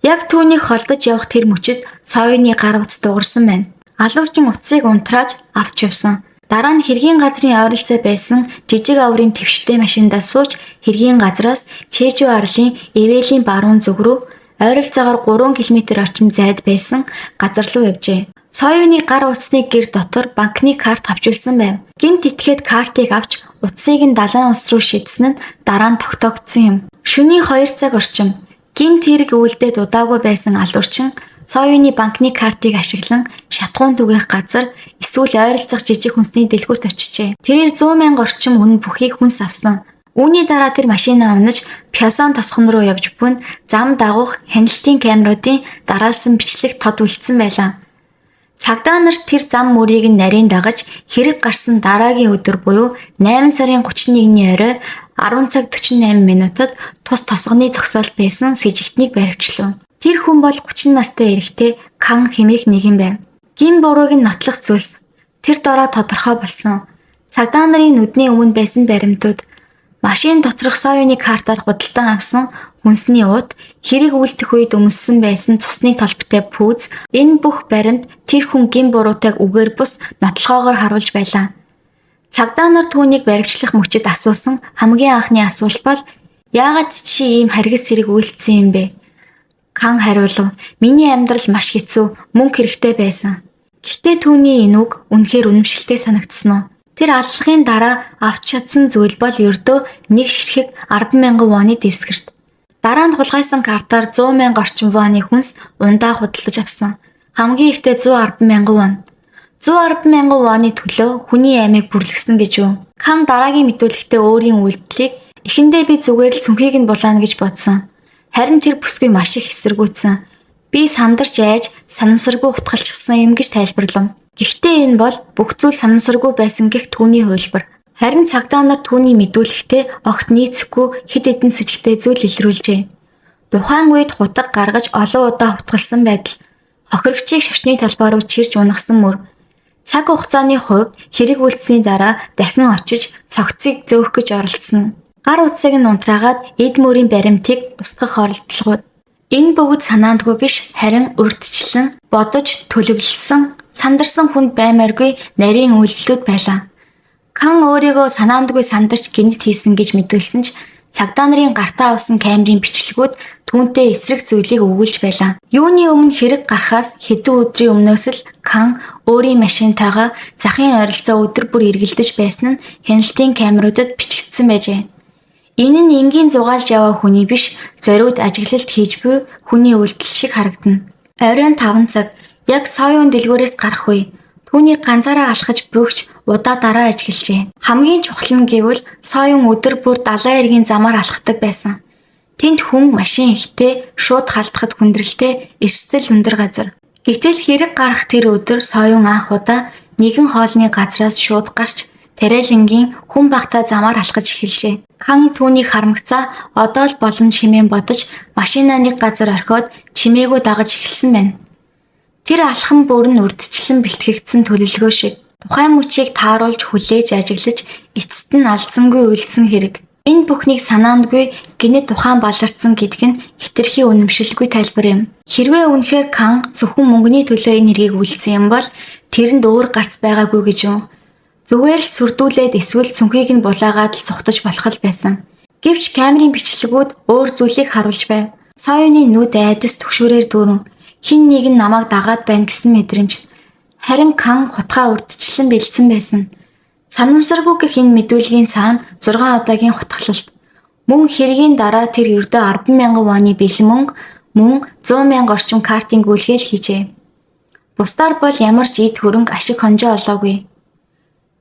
Яг түүнийг холдож явах тэр мөчид Союны гар утас дуугарсан байна. Алуурчин утсыг унтрааж авч явсан. Дараа нь хэргийн газрын ойролцоо байсан жижиг аврын твштэй машиндаа сууж хэргийн газраас Чэжүү арлын Эвэлийн баруун зүг рүү ойролцоогоор 3 км орчим зайд байсан газар руу явжээ. Союны гар утасны гэр дотор банкны карт хавчулсан байв. Гэмт этгээд картыг авч утсыг нь далайн ус руу шидсэн нь дараа нь тогтоогдсон юм. Шөнийн 2 цаг орчим гэмт хэрэг үйлдээд удаагүй байсан алуурчин Союны банкны картыг ашиглан шатахуун түгээх газар эсвэл ойролцоох жижиг хүнсний дэлгүүрт очижээ. Тэрээр 100,000 орчим үнэ бүхийг хүнс авсан. Үүний дараа тэр машинаа унаж Пёсон тосгон руу явж буй зам дагуух хяналтын камеруудын дараалсан бичлэг тод үлдсэн байлаа. Цагдаа нар тэр зам мөрийг нь нарийн дагаж хэрэг гарсан дараагийн өдөр буюу 8 сарын 31-ний орой 10 цаг 48 минутад тус тосгоны зогсоолд байсан сэжигтнийг баривчлав. Тэр хүн бол 30 настай эрэгтэй Кан хэмээх нэгэн байв. Гэм бурууг нь нотлох зүйлс тэр дороо тодорхой болсон. Цагдаа нарын нүдний өмнө байсан баримтууд машин доторх Союны картаар худалдан авсан хүнсний ууд, хэрэг үйлдэх үед өмссөн байсан цусны толботой пүүз, энэ бүх баримт тэр хүн гэм буруутайг үгээр бус нотлохоогоор харуулж байлаа. Цагдаа нар түүнийг баривчлах мөчид асуусан хамгийн анхны асуулт бол яагаад чи ийм харгас хэрэг үйлдсэн юм бэ? Кан хариулав. Миний амьдрал маш хэцүү, мөнгө хэрэгтэй байсан. Гэхдээ түүний энэ үг үнэхээр үнэмшилтэй санагдсан уу? Тэр аллагын дараа авч чадсан зүйл бол ердөө нэг ширхэг 10,000 воны дэвсгэрт. Дараа нь хулгайсан картаар 100,000 орчим воны хүнс ундаа худалдаж авсан. Хамгийн ихдээ 110,000 вон. 110,000 воны төлөө хүний амийг бүрлэхсэн гэж юу? Кан дараагийн мэдүүлэгтээ өөрийн үйлдэлийг эхэндээ би зүгээр л цүнхийг нь булаана гэж бодсон. Харин тэр бүсгүй маш их эсэргүүцсэн. Би сандарч айж санамсаргүй утгалчихсан юм гэж тайлбарлав. Гэхдээ энэ бол бүх зүйл санамсаргүй байсан гэх түүний хувилбар. Харин цагдаа нар түүний мэдүүлэхдээ огт нийцэхгүй хэд хэдэн сэжигтэй зүйл илрүүлжээ. Тухайн үед хутаг гаргаж олон удаа хутгалсан байдал, хохирогчийг шашны талбай руу чирч унагсан мөр, цаг хугацааны хувьд хэрэг үйлдсэний дараа дахин очиж цогцыг зөөх гэж оролдсон. Гар утсыг нь унтраагаад эд мөрийн баримтыг устгах оролдлогууд. Энэ бүгд санаандгүй биш, харин урьдчилан бодож төлөвлөсөн, сандарсан хүнд баймааргүй нарийн үйлдэлүүд байлаа. Кан өөрийгөө санаандгүй сандарч гэнэт хийсэн гэж мэдүүлсэн ч цагдаа нарын гартаа авсан камерын бичлэгүүд түүнтэй эсрэг зүйлийг өгүүлж байлаа. Юуны өмнө хэрэг гарахаас хэдэн өдрийн өмнөөс л Кан өөрийн машинтайгаа захын ойролцоо өдөр бүр эргэлдэж байсан нь хяналтын камеруудад бичигдсэн байжээ. Энэ нь энгийн зугаалж яваа хүний биш, зориуд ажиглалт хийж буй хүний үйлдэл шиг харагдана. Оройн 5 цаг яг Союун дэлгүүрээс гарах үе. Түүнийг ганцаараа алхаж буйгч удаа дараа ажиглажээ. Хамгийн чухал нь гэвэл Союун өдөр бүр далайн эргийн замаар алхдаг байсан. Тэнд хүн машин ихтэй, шууд халтахад хүндрэлтэй, эрсдэл өндөр газар. Гэтэл хэрэг гарах тэр өдөр Союун анх удаа нэгэн хоолны газраас шууд гарч тариалангийн хүн багтаа замаар алхаж эхэлжээ. Кан түүнийг харамгацаа одоо л боломж хэмээн бодож машинаа нэг газар орхиод чимээгүй дагаж эхэлсэн байна. Тэр алхам бүр нь урдчлан бэлтгэгдсэн төлөвлөгөө шиг тухайн мөчийг тааруулж хүлээж ажиглаж эцэст нь алдсангүй үлдсэн хэрэг. Энэ бүхнийг санаандгүй гэнэт ухаан баларцсан гэдг нь хэтэрхий үнэмшилгүй тайлбар юм. Хэрвээ үнэхээр Кан зөвхөн мөнгөний төлөө энэ хэргийг үйлдсэн юм бол тэрэнд өөр гарц байгаагүй гэж юм. Зүгээр л сүрдүүлээд эсвэл цүнхийг нь булаагаад л зугтаж болох л байсан. Гэвч камерын бичлэгүүд өөр зүйлийг харуулж байв. Соёны нүд айдас түгшүүрээр дүүрэн хэн нэг нь намайг дагаад байна гэсэн мэдрэмж. Харин Кан хутгаа урдчлан бэлдсэн байсан. Санамсаргүй гэх энэ мэдүүлгийн цаана 6 удаагийн хутгалалт. Мөн хэргийн дараа тэр ердөө 10,000 воны бэлэн мөнгө мөн 100,000 орчим картын гүйлгээл хийжээ. Бусдаар бол ямар ч эд хөрөнгө ашиг хонжоо олоогүй.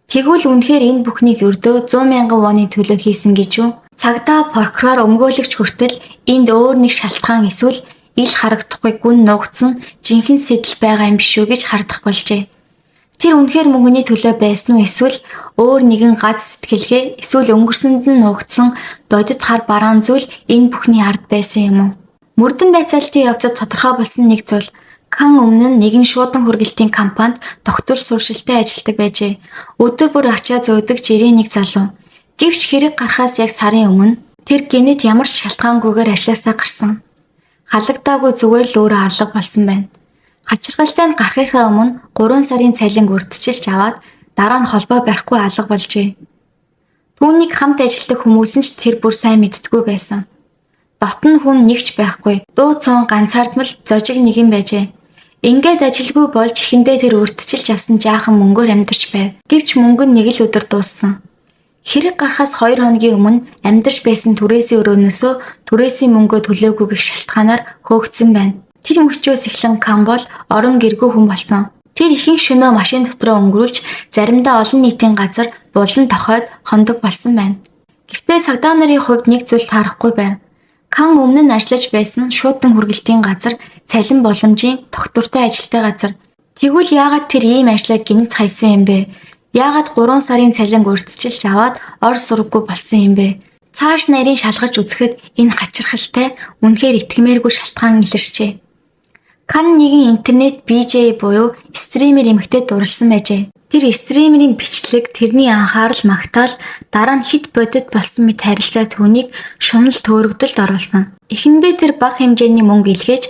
Тэгвэл үнэхээр энэ бүхнийг ердөө 100,000 воны төлөө хийсэн гэж юу? Цагдаа прокурор өмгөөлөгч хүртэл энд өөр нэг шалтгаан эсвэл ил харагдахгүй гүн нуугдсан жинхэнэ сэдэл байгаа юм биш үү гэж хардах болжээ. Тэр үнэхээр мөнгөний төлөө байсан уу эсвэл өөр нэгэн гац сэтгэлгээ эсвэл өнгөрсөнд нь нуугдсан бодит хар бараан зүйл энэ бүхний ард байсан юм уу? Мөрдөн байцаалтын явцад тодорхой болсон нэг зүйл Кан өмнө нь нэгэн шуудан хүргэлтийн компанид доктор суршилтай ажилладаг байжээ. Өдөр бүр ачаа зөөдөг 91 залуу. Гэвч хэрэг гарахаас яг сарын өмнө тэр гэнэт ямар ч шалтгаангүйгээр ажлаасаа гарсан. Халагдаагүй зүгээр л өөрөө алга болсон байна. Хачирхалтай нь гарахынхаа өмнө 3 сарын цалин урьдчилж аваад дараа нь холбоо барихгүй алга болжээ. Түүнийг хамт ажилладаг хүмүүс нь ч тэр бүр сайн мэддэггүй байсан. Дотн хүн нэг ч байхгүй. Дуу цоон ганцаардмал зожиг нэгэн байжээ. Ингээд ажилгүй болж эхэндээ тэр урьдчилж авсан жаахан мөнгөөр амьдарч байв. Гэвч мөнгө нь нэг л өдөр дууссан. Хэрэг гарахаас 2 хоногийн өмнө амьдарч байсан түрээсийн өрөөнөөсөө түрээсийн мөнгөө төлөөгүй гэх шалтгаанаар хөөгдсөн байна. Тэр мөчөөс эхлэн Кан бол орон гэргүй хүн болсон. Тэр ихэнх шөнөө машин дотроо өнгөрүүлж заримдаа олон нийтийн газар булан тохойд хондог болсон байна. Гэхдээ цагдаа нарын хувьд нэг зүйл таарахгүй байв. Кан өмнө нь ажиллаж байсан шуудан хүргэлтийн газар цалин боломжийн тогтвортой ажилтай газар. Тэгвэл яагаад тэр ийм ажлаа гэнэт хайсан юм бэ? Яагаад 3 сарын цалинг урьдчилж аваад ор сургаггүй болсон юм бэ? Цааш нарийн шалгаж үзэхэд энэ хачирхалтай үнэхээр итгэмээргүй шалтгаан илэрчээ. Кан нэгэн интернет BJ буюу стример эмэгтэй дурласан байжээ. Тэр стримерийн бичлэг, тэрний анхаарал магтаал дараа нь хэт бодит болсон мэт харилцаа түүнийг шунал төөрөгдөлд оруулсан. Эхэндээ тэр бага хэмжээний мөнгө илгээж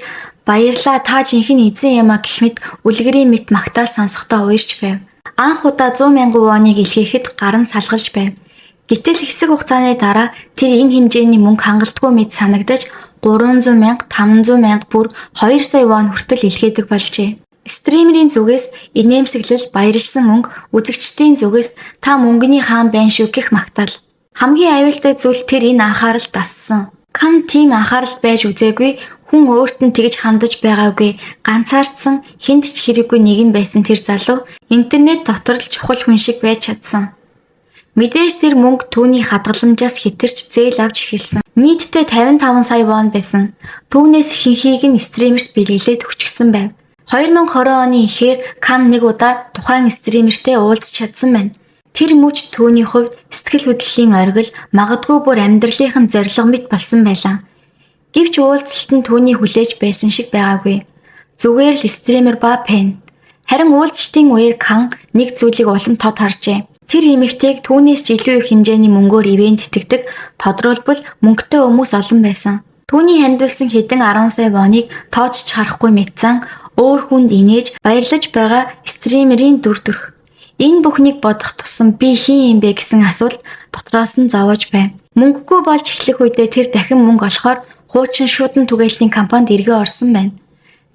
баярлаа та жинхэнэ эзэн юм а гэх мэт үлгэрийн мэт магтаал сонсохдоо уярч байв. Анх удаа 100,000 воныг илгээхэд гар нь салгалж байв. Гэтэл хэсэг хугацааны дараа тэр энэ хэмжээний мөнгө хангалтгүй мэт санагдаж 300,000, 500,000 бүр 2 сая вон хүртэл илгээдэг болжээ. Стримерийн зүгээс инээмсэглэл, баярлсан өнгө, үзэгчдийн зүгээс та мөнгөний хаан байна шүү гэх магтаал. Хамгийн аюултай зүйл тэр энэ анхаарал дассан. Кан тийм анхаарал байж үзээгүй, хүн өөрт нь тэгж хандаж байгаагүй, ганцаардсан, хүнд ч хэрэггүй нэгэн байсан тэр залуу интернет дотор л чухал хүн шиг байж чадсан. Мэдээж тэр мөнгө түүний хадгаламжаас хэтэрч зээл авч эхэлсэн. Нийтдээ 55 сая вон байсан. Түүнээс ихэнхийг нь стримерт бэлэглээд өгчихсөн байв. 2020 оны эхээр Кан нэг удаа тухайн стримертэй уулзч чадсан байна. Тэр мөч түүний хувьд сэтгэл хөдлөлийн оргил магадгүй бүр амьдралынх нь зорилго мэт болсон байлаа. Гэвч уулзалт нь түүний хүлээж байсан шиг байгаагүй. Зүгээр л стример ба пен. Харин уулзалтын үеэр Кан нэг зүйлийг улам тод харжээ. Тэр эмэгтэйг түүнээс ч илүү их хэмжээний мөнгөөр ивээн тэтгэдэг тодруулбал мөнгөтэй хүмүүс олон байсан. Түүний хандуулсан хэдэн 10 сая воныг тооцож харахгүй мэдсэн өөр хүнд инээж баярлаж байгаа стримерийн дүр төрх. Энэ бүхнийг бодох тусам би хэн юм бэ гэсэн асуулт дотроос нь зовоож байв. Мөнгөгүй болж эхлэх үедээ тэр дахин мөнгө олохоор хуучин шуудан түгээлтийн компанид эргээ орсон байна.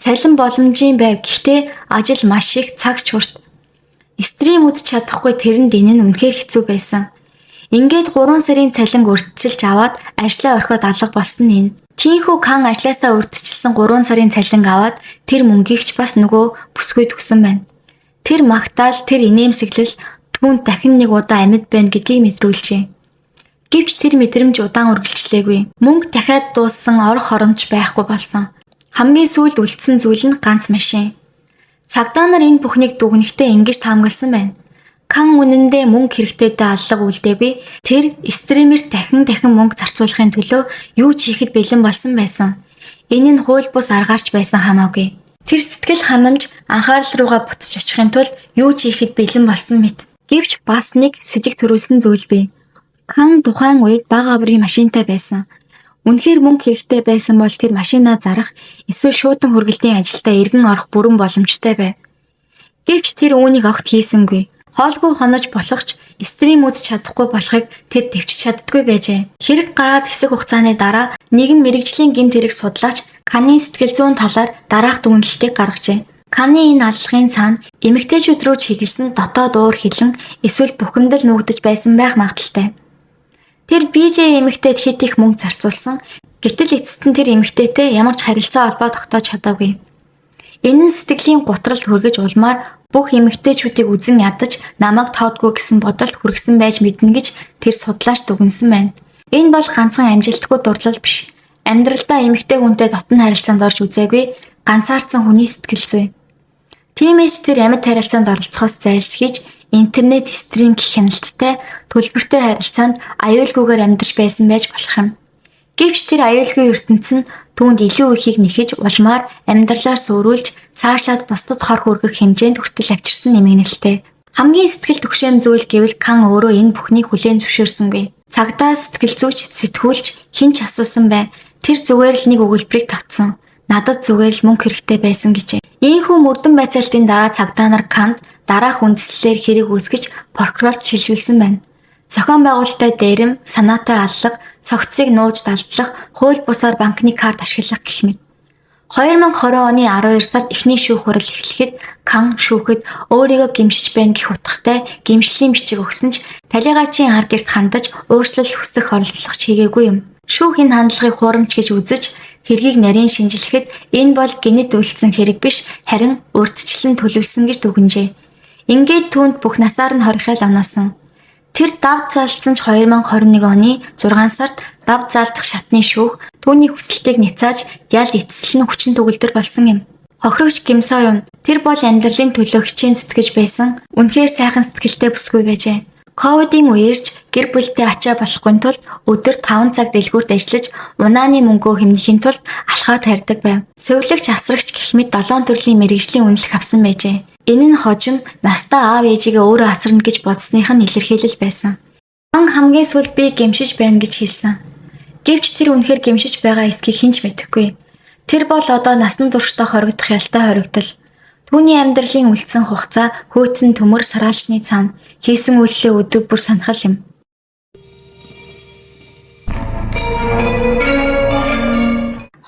Цалин боломжийн байв. Гэхдээ ажил маш их, цаг ч урт. Стрим үзэж чадахгүй тэрэнд энэ нь үнэхээр хэцүү байсан. Ингээд 3 сарын цалинг урьдчилж аваад ажлаа орхиод алга болсон нь энэ. Тийнхүү Кан ажлаасаа урьдчилсан 3 сарын цалинг аваад тэр мөнгийг ч бас нөгөө бүсгүй төгсөн байна. Тэр магтаал, тэр инээмсэглэл түүнд дахин нэг удаа амьд байна гэдгийг мэдрүүлжээ. Гэвч тэр мэдрэмж удаан үргэлжлээгүй. Мөнгө дахиад дууссан, орох оромж байхгүй болсон. Хамгийн сүүлд үлдсэн зүйл нь ганц машин. Цагдаа нар энэ бүхнийг дүгнэхдээ ингэж таамагласан байна. Кан үнэндээ мөнгө хэрэгтэйдээ аллага үлдээгүй. Тэр стримерт дахин дахин мөнгө зарцуулахын төлөө юу ч хийхэд бэлэн болсон байсан. Энэ нь хууль бус аргаарч байсан хамаагүй. Тэр сэтгэл ханамж, анхаарал руугаа буцаж очихын тулд юу ч хийхэд бэлэн болсон мэт. Гэвч бас нэг сэжиг төрүүлсэн зүйл бий. Кан тухайн үед бага аврын машинтай байсан. Үнэхээр мөнгө хэрэгтэй байсан бол тэр машинаа зарах эсвэл шуудан хөргөлтийн ажилдаа эргэн орох бүрэн боломжтой байв. Гэвч тэр үүнийг огт хийсэнгүй. Хоолгүй хонож болох ч stream үзэж чадахгүй болохыг тэр тэвчиж чаддаггүй байжээ. Хэрэг гараад хэсэг хугацааны дараа нэгэн мэргэжлийн гэмт хэрэг судлаач Каны сэтгэл зүйн талаар дараах дүгнэлтийг гаргажээ. Каны энэ аллагын цаана эмэгтэйчүүд рүү чиглэсэн дотоод уур хилэн эсвэл бухимдал нуугдаж байсан байх магадлалтай. Тэр BJ эмэгтэйд хэд их мөнгө зарцуулсан. Гэтэл эцэст нь тэр эмэгтэйтэй ямар ч харилцаа холбоо тогтоож чадаагүй. Энэ нь сэтгэлийн гутралд хүргэж улмаар бүх эмэгтэйчүүдийг үзэн ядаж намайг тоодгүй гэсэн бодолд хүргэсэн байж мэднэ гэж тэр судлаач дүгнэсэн байна. Энэ бол ганцхан амжилтгүй дурлал биш. Амьдралдаа эмэгтэй хүнтэй дотно харилцаанд орж үзээгүй ганцаардсан хүний сэтгэл зүй. Тиймээс тэр амьд харилцаанд оролцохоос зайлсхийж интернет stream гэх хяналттай төлбөртэй харилцаанд аюулгүйгээр амьдарч байсан байж болох юм. Гэвч тэр аюулгүй ертөнц нь түүнд илүү ихийг нэхэж улмаар амьдралаар сөөрүүлж цаашлаад бусдад хор хүргэх хэмжээнд хүртэл авчирсан нэмэгнэлтэй. Хамгийн сэтгэл түгшэм зүйл гэвэл Кан өөрөө энэ бүхнийг хүлээн зөвшөөрсөнгүй. Цагдаа, сэтгэл зүйч, сэтгүүлч хэн ч асуусан бай. Тэр зүгээр л нэг өгүүлбэрийг тавцсан. Надад зүгээр л мөнгө хэрэгтэй байсан гэжээ. Ийхүү мөрдөн байцаалтын дараа цагдаа нар Канд дараах үндэслэлээр хэрэг үүсгэж прокурорт шилжүүлсэн байна. Зохион байгуулалттай дээрэм, санаатай аллага, цогцыг нууж далдлах, хууль бусаар банкны карт ашиглах гэх мэт. 2020 оны 12 сард эхний шүүх хурал эхлэхэд Кан шүүхэд өөрийгөө гэмшиж байна гэх утгатай гэмшлийн бичиг өгсөн ч талийгаачийн ар гэрт хандаж уучлал хүсэх оролдлого ч хийгээгүй юм. Шүүх энэ хандлагыг хуурамч гэж үзэж хэргийг нарийн шинжлэхэд энэ бол гэнэт үйлдсэн хэрэг биш, харин урьдчилан төлөвлөсөн гэж дүгнжээ. Ингээд түүнд бүх насаар нь 20 хэл оноосон. Тэр дав заалдсан ч 2021 оны 6 сард дав заалдах шатны шүүх түүний хүсэлтийг няцааж ял эцэслэн хүчин төгөлдөр болсон юм. Хохирогч Гимсо юм. Тэр бол амьдралын төлөө хичээн зүтгэж байсан. Үнэхээр сайхан сэтгэлтэй бүсгүй байжээ. Ковидын үеэрч гэр бүлтэй ачаа болохгүй тулд өдөр 5 цаг дэлгүүрт ажиллаж унааны мөнгөө хэмнэхийн тулд алхаад харьдаг байв. Сувилагч, асрагч гэх мэт 7 төрлийн мэргэжлийн үнэлэх авсан байжээ. Энэ нь хожим настаа аав ээжигээ өөрөө асарна гэж бодсных нь илэрхийлэл байсан. Кан хамгийн сүүлд би гэмшиж байна гэж хэлсэн. Гэвч тэр үнэхээр гэмшиж байгаа эсэхийг хэн ч мэдэхгүй. Тэр бол одоо насан туршдаа хоригдох ялтай хоригдол. Түүний амьдралын үлдсэн хугацаа хүйтэн төмөр сараалжны цаана хийсэн үйлдэлээ өдөр бүр санах л юм.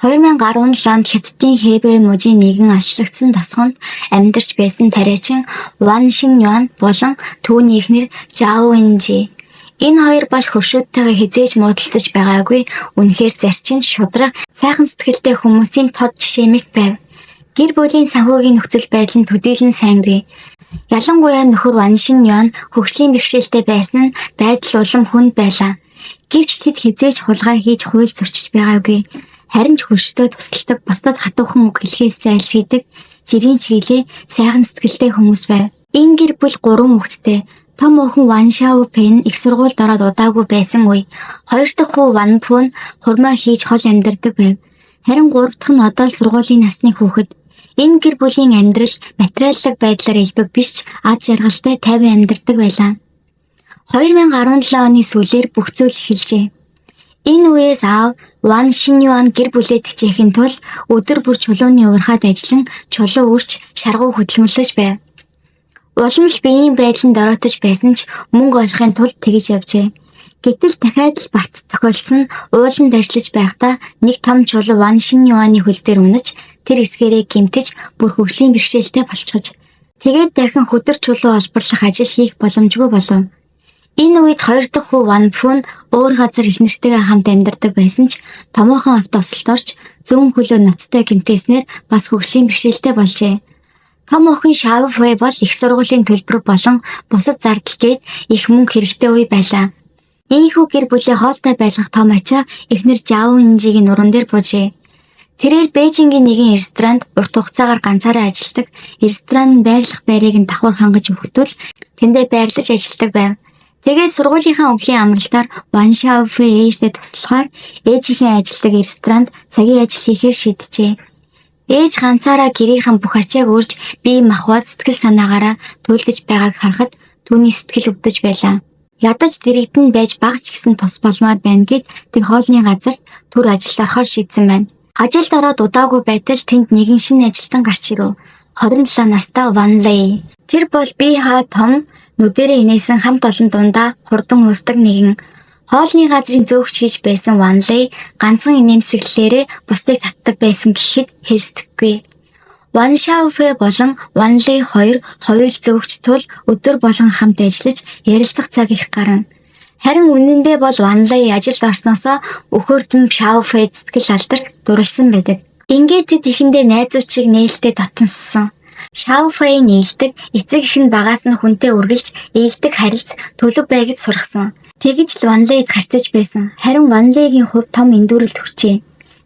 2017 онд Хятадын Хэбэй мужийн нэгэн алслагдсан тосгонд амьдарч байсан тариачин Ван Шиньюан болон түүний эхнэр Жао Энжи. Энэ хоёр бол хөршүүдтэйгээ хэзээ ч муудалцаж байгаагүй үнэхээр зарчим, шударга, сайхан сэтгэлтэй хүмүүсийн тод жишээ мэт байв. Гэр бүлийн санхүүгийн нөхцөл байдал нь төдийлөн сайнгүй. Ялангуяа нөхөр Ван Шиньюан хөгжлийн бэрхшээлтэй байсан нь байдал улам хүнд байлаа. Гэвч тэд хэзээ ч хулгай хийж хууль зөрчиж байгаагүй. Харин ч хөршдөө тусалдаг, бусдад хатуухан үг хэлэхээс зайлсхийдэг, жирийн чиглээ сайхан сэтгэлтэй хүмүүс байв. Энэ гэр бүл 3 хүүхэдтэй. Том охин Ван Шао Пен их сургуульд ороод удаагүй байсан үе. Хоёр дахь хүү Ван Пун хурмаа хийж хол амьдардаг байв. Харин гурав дахь нь одоо л сургуулийн насны хүүхэд. Энэ гэр бүлийн амьдрал материаллык байдлаар элбэг биш ч ад жаргалтай тайван амьдардаг байлаа. 2017 оны сүүлээр бүх зүйл эхэлжээ. Энэ үеэс аав Ван Шиньюан гэр бүлээ тэжээхийн тулд өдөр бүр чулууны уурхайд ажиллан чулуу үрч шаргуу хөдөлмөрлөж байв. Улам л биеийн байдал нь дороотож байсан ч мөнгө олохын тулд тэгж явжээ. Гэтэл дахиад л барт тохиолдсон нь ууланд ажиллаж байхдаа нэг том чулуу Ван Шиньюаны хөл дээр унаж тэр эсгээрээ гэмтэж бүр хөгжлийн бэрхшээлтэй болчихож. Тэгээд дахин хүдэр чулуу олборлох ажил хийх боломжгүй болов. Энэ үед хоёр дахь хүү Ван Фүн өөр газар их нэртэйгээ хамт амьдардаг байсан ч томоохон авто осолд орж зүүн хөлөө ноцтой гэмтээснээр бас хөгжлийн бэрхшээлтэй болжээ. Том охин Шао Фэй бол их сургуулийн төлбөр болон бусад зардал гээд их мөнгө хэрэгтэй үе байлаа. Ийнхүү гэр бүлээ хоолтой байлгах том ачаа эхнэр Жао Инжигийн нуруунд дээр буужээ. Тэрээр Бээжингийн нэгэн ресторанд урт хугацаагаар ганцаараа ажилладаг. Ресторан нь байрлах байрыг нь давхар хангаж өгөх тул тэндээ байрлаж ажилладаг байв. Тэгээд сургуулийнхаа өвлийн амралтаар Ван Шао Фэй ээждээ туслахаар ээжийнхээ ажилладаг ресторанд цагийн ажил хийхээр шийджээ. Ээж ганцаараа гэрийнхэн бүх ачааг үрж бие махбод сэтгэл санаагаараа туйлдаж байгааг харахад түүний сэтгэл өвдөж байлаа. Ядаж дэргэдэн байж бага ч гэсэн тус болмоор байна гээд тэр хоолны газарт түр ажилд орохоор шийдсэн байна. Ажилд ороод удаагүй байтал тэнд нэгэн шинэ ажилтан гарч ирэв. 27 настай Ван Лэй. Тэр бол бие хаа том, нүдэрээ инээсэн, хамт олон дундаа хурдан уусдаг нэгэн. Хоолны газрын зөөгч хийж байсан Ван Лэй ганцхан инээмсэглэлээрээ бусдыг татдаг байсан гэхэд хэлсдэхгүй. Ван Шаофэ болон Ван Лэй хоёр хоёул зөөгч тул өдөр болгон хамт ажиллаж ярилцах цаг их гарна. Харин үнэндээ бол Ван Лэй ажилд орсноосоо өхөрдөн Шаофэ сэтгэл алдарч дурласан байдаг. Ингээд тэд эхэндээ найзууд шиг нээлттэй дотноссон. Шао Фэй нээлтэг, эцэг эх нь багаас нь хүнтэй үргэлж ээлдэг харилц төлөв бай гэж сургасан. Тэгж л Ван Лэйд харьцаж байсан. Харин Ван Лэйгийн хувьд том эндүүрэлт хүрчээ.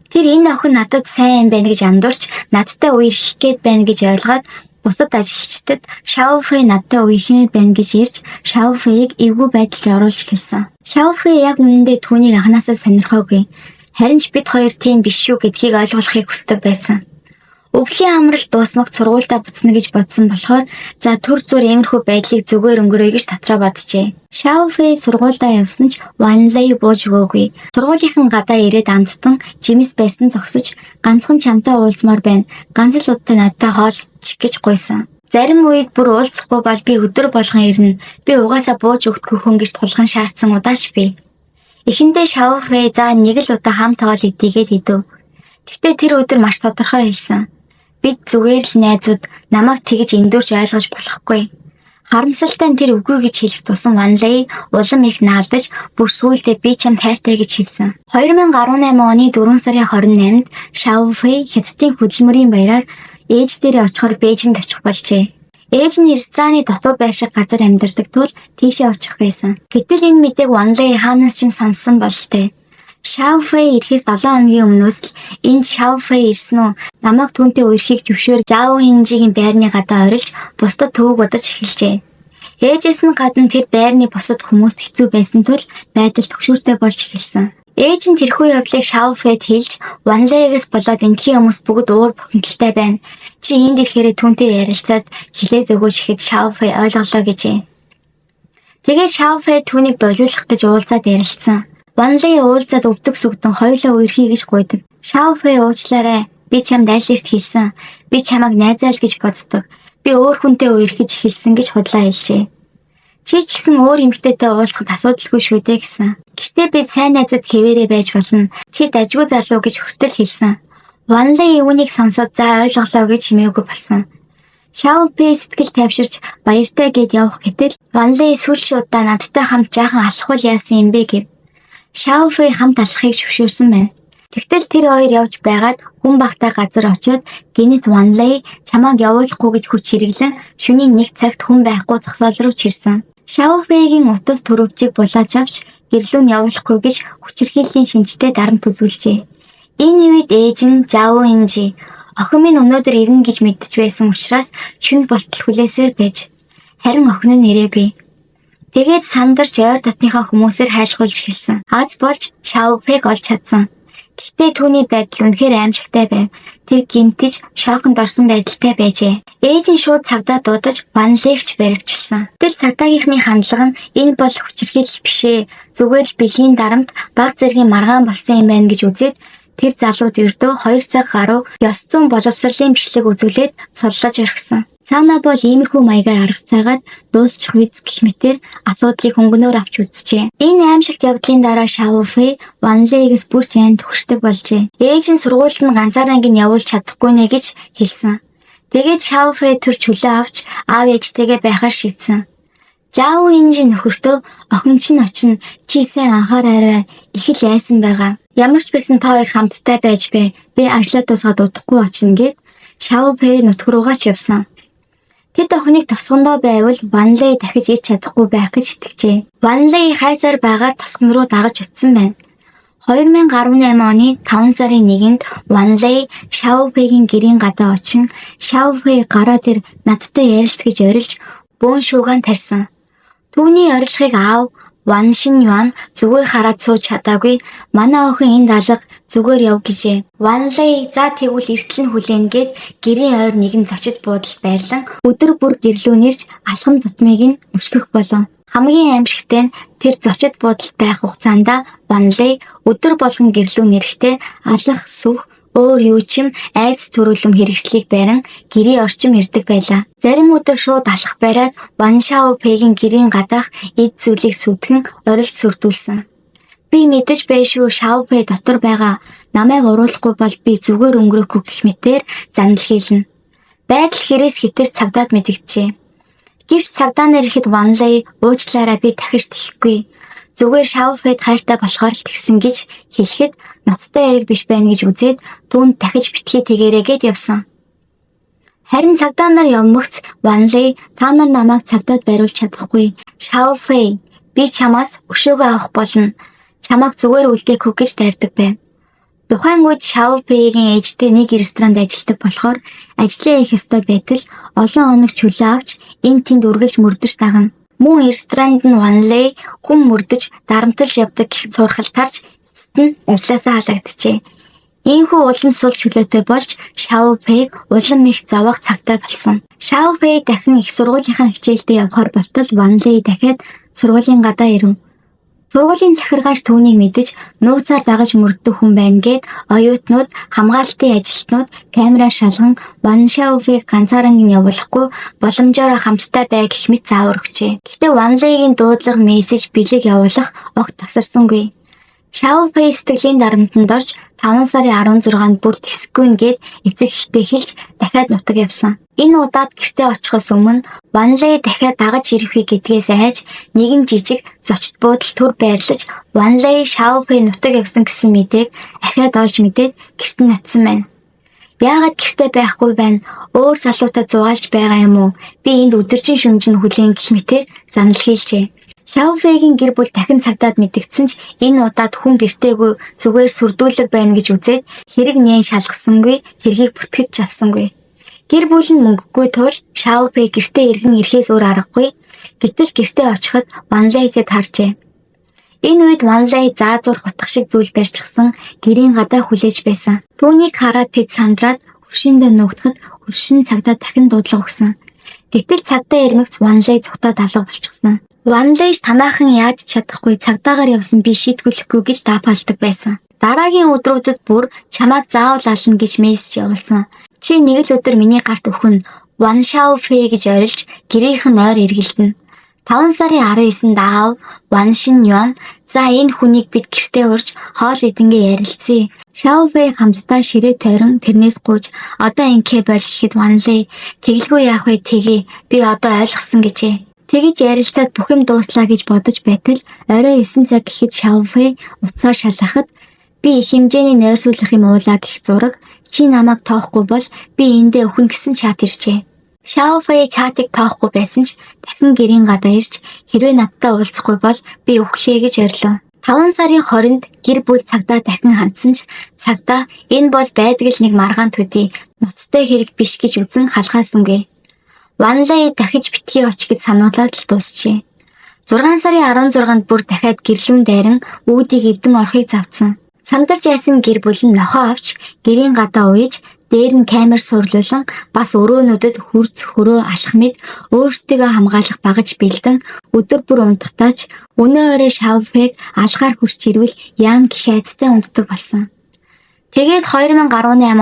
Тэр энэ охин надад сайн юм байна гэж андуурч надтай үерхэх гээд байна гэж ойлгоод бусад ажилчдад Шао Фэй надтай үерхмээр байна гэж ирж Шао Фэйг эвгүй байдалд оруулж эхэлсэн. Шао Фэй яг үнэндээ түүнийг анханасаа сонирхоогүй. Харин ч бид хоёр тийм биш шүү гэдгийг ойлгуулахыг хүсдэг байсан. Өвлийн амралт дуусмагт сургуульдаа буцна гэж бодсон болохоор за түр зуур иймэрхүү байдлыг зүгээр өнгөрөөе гэж дотроо боджээ. Шао Фэй сургуульдаа явсан ч Ван Лэй бууж өгөөгүй. Сургуулийнхан гадаа ирээд амттан жимс барьсан зогсож ганцхан чамтай уулзмаар байна. Ганц л удаа надтай хоол чих гэж гуйсан. Зарим үед бүр уулзахгүй бол би өдөр болгон ирнэ. Би угаасаа бууж өгдөггүй хүн гэж тулган шаардсан удаач би. Эхэндээ Шао Фэй за нэг л удаа хамт хоол идье гээд идэв. Гэхдээ тэр өдөр маш тодорхой хэлсэн. Бид зүгээр л найзууд, намайг тэгж эндүүрч ойлгож болохгүй. Харамсалтай нь тэр үгүй гэж хэлэх тусам Ван Лэй улам их наалдаж бүр сүүлдээ би чамд хайртай гэж хэлсэн. 2018 оны 4 сарын 28-нд Шао Фэй Хятадын хөдөлмөрийн баяраар ээж дээрээ очихоор Бээжинд очих болжээ. Ээж нь рестораны дотор байрших газар амьдардаг тул тийшээ очих байсан. Гэтэл энэ мэдээг Ван Лэй хаанаас ч юм сонссон бололтой. Шао Фэй ирэхээс 7 хоногийн өмнөөс л энд Шао Фэй ирсэн үү? Намайг түүнтэй үерхийг зөвшөөр Жао Хинжигийн байрны гадаа орилж бусдад төвөг удаж эхэлжээ. Ээжээс нь гадна тэр байрны бусад хүмүүст хэцүү байсан тул байдал түгшүүртэй болж эхэлсэн. Ээж нь тэрхүү явдлыг Шао Фэйд хэлж Ван Лэйгээс болоод эндхийн хүмүүс бүгд уур бухимдалтай байна. Чи энд ирэхээрээ түүнтэй ярилцаад хэлээд өгөөч гэхэд Шао Фэй ойлголоо гэжээ. Тэгээд Шао Фэй түүнийг болиулах гэж уулзаад ярилцсан. Ван Лэй уулзаад өвдөг сүгдэн хоёулаа үерхье гэж гуйдаг. Шао Фэй уучлаарай. Би чамд аль эрт хэлсэн. Би чамайг найзаа л гэж боддог. Би өөр хүнтэй үерхэж эхэлсэн гэж худлаа хэлжээ. Чи ч гэсэн өөр эмэгтэйтэй уулзахад асуудалгүй шүү дээ гэсэн. Гэхдээ бид сайн найзууд хэвээрээ байж болно. Чи дажгүй залуу гэж хүртэл хэлсэн. Ван Лэй үүнийг сонсоод за ойлголоо гэж хэмээгүй болсон. Шао Фэй сэтгэл тайвширч баяртай гээд явах гэтэл Ван Лэй сүүлчийн удаа надтай хамт жаахан алхвал яасан юм бэ гэв. Шао Фэй хамт алхахыг зөвшөөрсөн байна. Тэгтэл тэр хоёр явж байгаад хүн багатай газар очиод гэнэт Ван Лэй чамайг явуулахгүй гэж хүч хэрэглэн шөнийн нэг цагт хүн байхгүй зогсоол руу чирсэн. Шао Фэйгийн утас түрийвчийг булааж авч гэрлүү нь явуулахгүй гэж хүчирхийллийн шинжтэй дарамт үзүүлжээ. Энэ үед ээж нь Жао Инжи охин минь өнөөдөр ирнэ гэж мэдэж байсан учраас шөнө болтол хүлээсээр байж. Харин охин нь ирээгүй. Тэгээд сандарч ойр дотныхоо хүмүүсээр хайлгуулж эхэлсэн. Аз болж Шао Фэйг олж чадсан. Гэхдээ түүний байдал үнэхээр аимшигтай байв. Тэр гэмтэж шоконд орсон байдалтай байжээ. Ээж нь шууд цагдаа дуудаж Ван Лэгч баривчилсан. Гэтэл цагдаагийнхны хандлага нь энэ бол хүчирхийлэл биш ээ. Зүгээр л бэлгийн дарамт бага зэргийн маргаан болсон юм байна гэж үзээд тэр залууд ердөө 2 цаг гаруй ёс зүйн боловсролын бичлэг үзүүлээд суллаж орхисон. Цаанаа бол иймэрхүү маягаар арга заагаад дуусчих биз гэх мэтээр асуудлыг хөнгөнөөр авч үзжээ. Энэ аимшигт явдлын дараа Шао Фэй Ван Лэйгээс бүр ч айн түгшдэг болжээ. Ээж нь сургуульд нь ганцаараа ангин явуулж чадахгүй нэ гэж хэлсэн. Тэгээд Шао Фэй төр чөлөө авч аав ээжтэйгээ байхаар шийдсэн. Жао Инжи нөхөртөө охин чинь очино, чи сайн анхаараарай, их л айсан байгаа. Ямар ч байсан та хоёр хамттай байж бай. Би ажлаа дуусгаад удахгүй очино гээд Шао Пэй нутг руугаа ч явсан. Тэд охиныг тосгондоо байвал Ван Лэй дахиж ирж чадахгүй байх гэж итгэжээ. Ван Лэй хайсаар байгаа тосгон руу дагаж очисон байна. 2018 оны 5 сарын 1-нд Ван Лэй Шао Пэйгийн гэрийн гадаа очин Шао Пэй гараад ир, надтай ярилц гэж орилж бөөн шуугиан тарьсан. Түүний орилохыг аав Ван Шин Юан зүгээр хараад сууж чадаагүй, манай охин энд алга, зүгээр яв гэжээ. Ван Лэй за тэгвэл эртэл нь хүлээнэ гээд гэрийн ойр нэгэн зочид буудалд байрлан өдөр бүр гэр лүү нэрч алхам тутмыг нь өшгөх болов. Хамгийн аимшигтай нь тэр зочид буудалд байх хугацаанд Ван Лэй өдөр болгон гэр лүү нэрэхдээ алах, сүх, өөр юу ч юм айдас төрүүлэм хэрэгслийг барин гэрийн орчим ирдэг байлаа. Зарим өдөр шууд алах бариад Ван Шао Пэйгийн гэрийн гадаах эд зүйлийг сүтгэн орилд сүрдүүлсэн. Би мэдэж бай шүү, Шао Пэй дотор байгаа, намайг уруулахгүй бол би зүгээр өнгөрөхгүй гэх мэтээр занал хийлнэ. Байдал хэрээс хэтэрч цагдаад мэдэгджээ. Гэвч цагдаа нар ирэхэд Ван Лэй уучлаарай, би дахиж тэхгүй. Зүгээр Шао Пэйд хайртай болохоор л тэгсэн гэж хэлэхэд ноцтой хэрэг биш байна гэж үзээд түүнд дахиж битгий тэгээрэй гээд явсан. Харин цагдаа нар явмагц Ван Лэй та нар намайг цагдаад бариулж чадахгүй. Шао Пэй, би чамаас өшөөгөө авах болно. Чамайг зүгээр үлдээхгүй гэж дайрдаг байв. Тухайн үед Шао Пэйгийн ээжтэй нэг ресторанд ажилладаг болохоор ажлаа хийх ёстой байтал олон хоног чөлөө авч энэ тэнд үргэлж мөрдөж дагна. Мөн ресторанд нь Ван Лэй хүн мөрдөж дарамталж явдаг гэх цуурхал тарж эцэст нь ажлаасаа халаагджээ. Ийнхүү улам сул чөлөөтэй болж Шао Пэйг улам их зовоох цагтай болсон. Шао Пэй дахин их сургуулийнхаа хичээлдээ явахаар болтол Ван Лэй дахиад сургуулийн гадаа ирэв. Сургуулийн захиргаач түүнийг мэдэж нууцаар дагаж мөрддөг хүн байна гээд оюутнууд, хамгаалтын ажилтнууд камераар шалган Ван Шаофийг ганцааран нь явуулахгүй, боломжоор хамтдаа бай гэх мэт заавар өгчээ. Гэхдээ Ван Лэйгийн дуудлага, мессеж, бэлэг явуулах огт тасарсангүй. Шао Пэй сэтгэлийн дарамтанд орж 5 сарын 16-нд бүр тэсэхгүй нь гээд эцэг эхтэй хэлж дахиад нутаг явсан. Энэ удаад гэртээ очихоос өмнө Ван Лэй дахиад дагаж ирэхүй гэдгээс айж нэгэн жижиг зочид буудал төр байрлаж Ван Лэй Шао Пэй нутаг явсан гэсэн мэдээг ахиад олж мэдээд гэрт нь очсон байна. Яагаад гэртээ байхгүй байна? Өөр залуутай зугаалж байгаа юм уу? Би энд өдөржин шөнөжин хүлээн гэх мэтээр занал хийлжээ. Шао Фэйгийн гэр бүл дахин цагдаад мэдэгдсэн ч энэ удаад хүн бэртээгүй, зүгээр сүрдүүлэг байна гэж үзээд хэрэг нээн шалгасангүй, хэргийг бүртгэж авсангүй. Гэр бүл нь мөнгөгүй тул Шао Фэй гэртээ эргэн ирэхээс өөр аргагүй. Гэтэл гэртээ очиход Ван Лэйтэй таарчээ. Энэ үед Ван Лэй заазуур хутга шиг зүйл барьчихсан гэрийн гадаа хүлээж байсан. Түүнийг хараад тэд сандраад хөршиндөө нуугдахад хөршин цагдаа дахин дуудлага өгсөн. Гэтэл цагдаа ирмэгц Ван Лэй цухтаад алга болчихсон. Ван Лэй танаахан яаж чадахгүй, цагдаагаар явсан би шийтгүүлэхгүй гэж даапаалдаг байсан. Дараагийн өдрүүдэд бүр чамайг заавал ална гэж мессеж явуулсан. Чи нэг л өдөр миний гарт өхөн, Ван Шао Фэй гэж орилж гэрийнх нь ойр эргэлдэнэ. 5 сарын 19-нд аав Ван Шин Юан за энэ хүнийг бид гэртээ урьж хоол идэнгээ ярилцъя. Шао Фэй хамтдаа ширээ тойрон тэрнээс гуйж одоо ингэхээ боль гэхэд Ван Лэй тэгэлгүй яах вэ, тэгье, би одоо ойлгосон гэжээ. Тэгэж ярилцаад бүх юм дууслаа гэж бодож байтал орой 9 цаг гэхэд Шао Фэй утсаар шалгахад би их хэмжээний нойрсуулах юм уулаа гэх зураг, чи намайг тоохгүй бол би эндээ өхнө гэсэн чат иржээ. Шао Фэй чатыг тоохгүй байсан ч дахин гэрийн гадаа ирж хэрвээ надтай уулзахгүй бол би үхлээ гэж орилов. 5 сарын 20-нд гэр бүл цагдаа дахин хандсан ч цагдаа энэ бол байдаг л нэг маргаан төдий ноцтой хэрэг биш гэж үзэн халгаасангүй. Ван Лэй дахиж битгий оч гэж сануулаад л дуусчээ. 6 сарын 16-нд бүр дахиад гэр лүү дайран үүдийг эвдэн орохыг завдсан. Сандарч айсан гэр бүл нь нохой авч гэрийн гадаа уяж дээр нь камер суурлуулан бас өрөөнүүдэд хөрц хөрөө алах мэт өөрсдийгөө хамгаалах багаж бэлдэн өдөр бүр унтахтаа ч өнөө орой Шаофэг алгаар хурч ирвэл яана гэх айдастай унтдаг болсон. Тэгээд 2018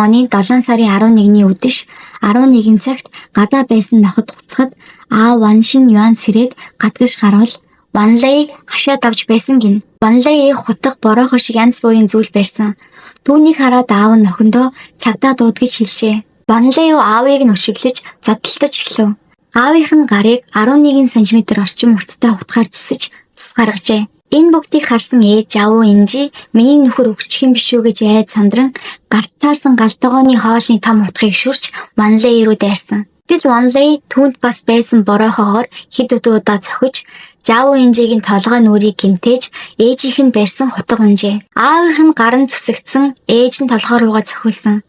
оны 7 сарын 11-ний үдэш 11 цагт гадаа байсан ноход буцахад Аа Ван Шин Юан сэрээд гадагш гарвал Ван Лэй хашаа давж байсан гэнэ. Ван Лэй хутга бороохон шиг янз бүрийн зүйл барьсан. Түүнийг хараад аав нь охиндоо цагдаа дууд гэж хэлжээ. Ван Лэй аавыг нь өшиглөж зодтолдож эхлэв. Аавынх нь гарыг 11 см орчим урттай хутгаар зүсэж цус гаргажээ. Энэ бүгдийг харсан ээж Жао Инжи миний нөхөр өвчих юм биш үү гэж айд сандран гарт таарсан гал тогооны хоолны том утгыг шүрч Ванлей рүү дайрсан. Гэтэл Ванлей түүнд бас байсан бороохоогоор хэд удаа цохиж Жао Инжигийн толгой нүрийг гэмтээж ээжийнх нь барьсан хутга унжээ. Аавынх нь гар нь зүсэгдсэн, ээж нь толгой руугаа цохиулсан.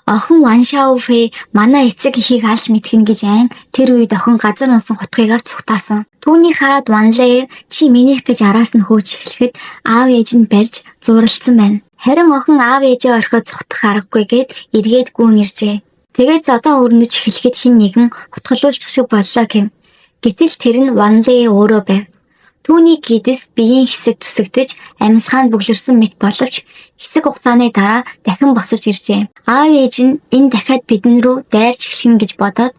Охин Ван Шао Фэй манай эцэг эхийг алж мэдхэн гэж айн тэр үед охин газар унсан хутгийг авч цухтаасан. Түүнийг хараад Ван Лэй чи минийх гэж араас нь хөөж эхлэхэд аав ээж нь барьж зууралдсан байна. Харин охин аав ээжээ орхиод цухтах аргагүй гээд эргээд гүн иржээ. Тэгээд зодоо өрнөж эхлэхэд хэн нэгэн хутгалуулчих шиг боллоо гэв. Гэтэл тэр нь Ван Лэй өөрөө байв. Түүний гидс биеийн хэсэг зүсэгдэж амьсгаа нь бөглөрсөн мэт боловч хэсэг хугацааны дараа дахин босож иржээ. Аав ээж нь энэ дахиад бидэн рүү дайрч эхлэнэ гэж бодоод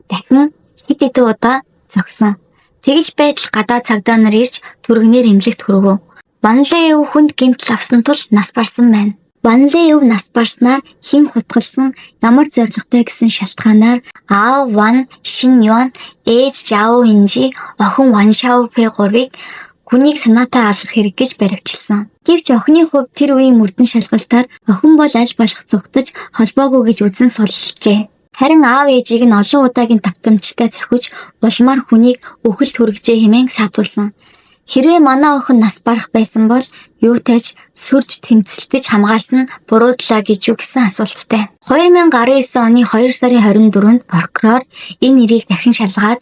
дахин хэд хэдэн удаа зогсон. Тэгж байтал гадаа цагдаа нар ирж түргэнээр эмнэлэгт хүргэв. Ванлээ хүнд гэмтэл авсан тул нас барсан байна. Ванлээ нас барснаар хэн хутгалсан, ямар зорилготой гэсэн шалтгаанаар аав Ван Шин Юан, ээж Жао Инжи, охин Ван Шао Фэ гурвыг хүнийг санаатай алгах хэрэг гэж баривчилсан. Гэвч охины хувьд тэр үеийн мөрдөн шалгалтаар охин бол аль болох зугтаж холбоогүй гэж үзэн суллжээ. Харин аав ээжийг нь олон удаагийн давтамжтай цохиж улмаар хүнийг үхэлд хүргэжээ хэмээн саатуулсан. Хэрвээ манай охин нас барах байсан бол юутай ч сүрж тэмцэлдэж хамгаалсан нь буруудлаа гэж юу гэсэн асуулттай. 2019 оны 2 сарын 24-нд прокурор энэ нэрийг дахин шалгаад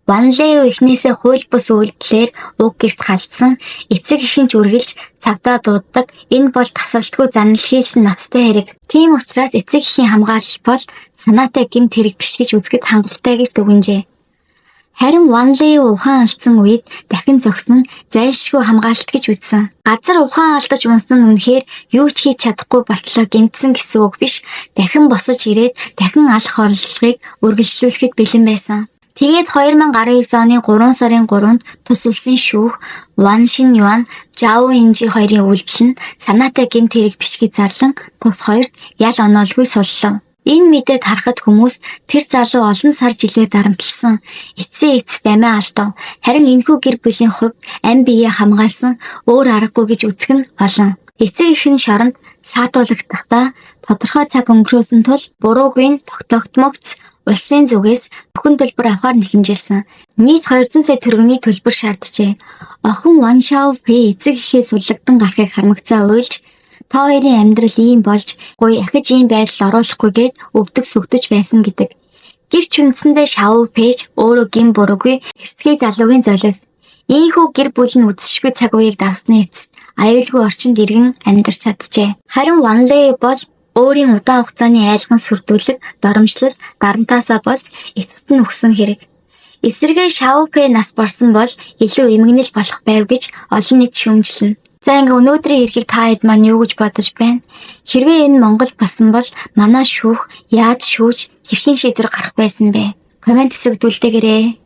Ван Лэв эхнээсээ хууль бус үйлдэлээр уг гэрт халдсан, эцэг эх нь ч үргэлж цагдаа дууддаг. Энэ бол тасралтгүй занал хийлсэн ноцтой хэрэг. Тийм учраас эцэг эхийн хамгаалал бол санаатай гэмт хэрэг биш гэж үзэхэд хангалттай гэж дүгнжээ. Харин Ван Лэй ухаан алдсан үед дахин зогсон нь зайлшгүй хамгаалалт гэж үзсэн. Газар ухаан алдаж унсан нь үнэхээр юу ч хийж чадахгүй болтлоо гэмтсэн гэсэн үг биш. Дахин босож ирээд дахин алах оролдлогыг үргэлжлүүлэхэд бэлэн байсан. Тэгээд 2019 оны 3 сарын 3-нд тус улсын шүүх Ван Шин Юан, Жао Инжи хоёрын үйлдэл нь санаатай гэмт хэрэг биш гэж зарлан тус хоёрт ял оноолгүй суллав. Энэ мэдээд харахад хүмүүс тэр залуу олон сар жилээр дарамтлсан. Эцсийн эцэст амиа алдав. Харин энэхүү гэр бүлийн хувьд амь биеэ хамгаалсан өөр аргагүй гэж үзэх нь олон. Эцэг эх нь шоронд саатуулагдахдаа тодорхой цаг өнгөрөөсөн тул буруугүй нь тогтоогдмогц улсын зүгээс бүхэн төлбөр авахар нэхэмжилсэн. Нийт 200 сая төгрөгийн төлбөр шаарджээ. Охин Ван Шао Фэй эцэг эхээ суллагдан гарахыг харамгацаа уйлж та хоёрын амьдрал ийм болж гуй ахиж ийм байдал оруулахгүй гээд өвдөг сүгдэж байсан гэдэг. Гэвч үндсэндээ Шао Фэж өөрөө гэм буруугүй хэрцгий залуугийн золиос. Ийхүү гэр бүл нь үзэшгүй цаг үеийг давсны эцэст аюулгүй орчинд иргэн амьдарч чаджээ. Харин Ван Лэй бол өөрийн удаан хугацааны айлган сүрдүүлэг, доромжлол, дарамтаасаа болж эцэст нь үхсэн хэрэг. Эсрэгээр Шао Фэ нас барсан бол илүү эмгэнэл болох байв гэж олон нийт шүүмжлэнэ. За ингээ өнөөдрийн эрхийг та хэд маань юу гэж бодож байна? Хэрвээ энэ Монгол болсон бол манай шүүх яаж шүүж хэрхэн шийдвэр гарах байсан бэ? Коммент хэсэгт үлдээгээрэй.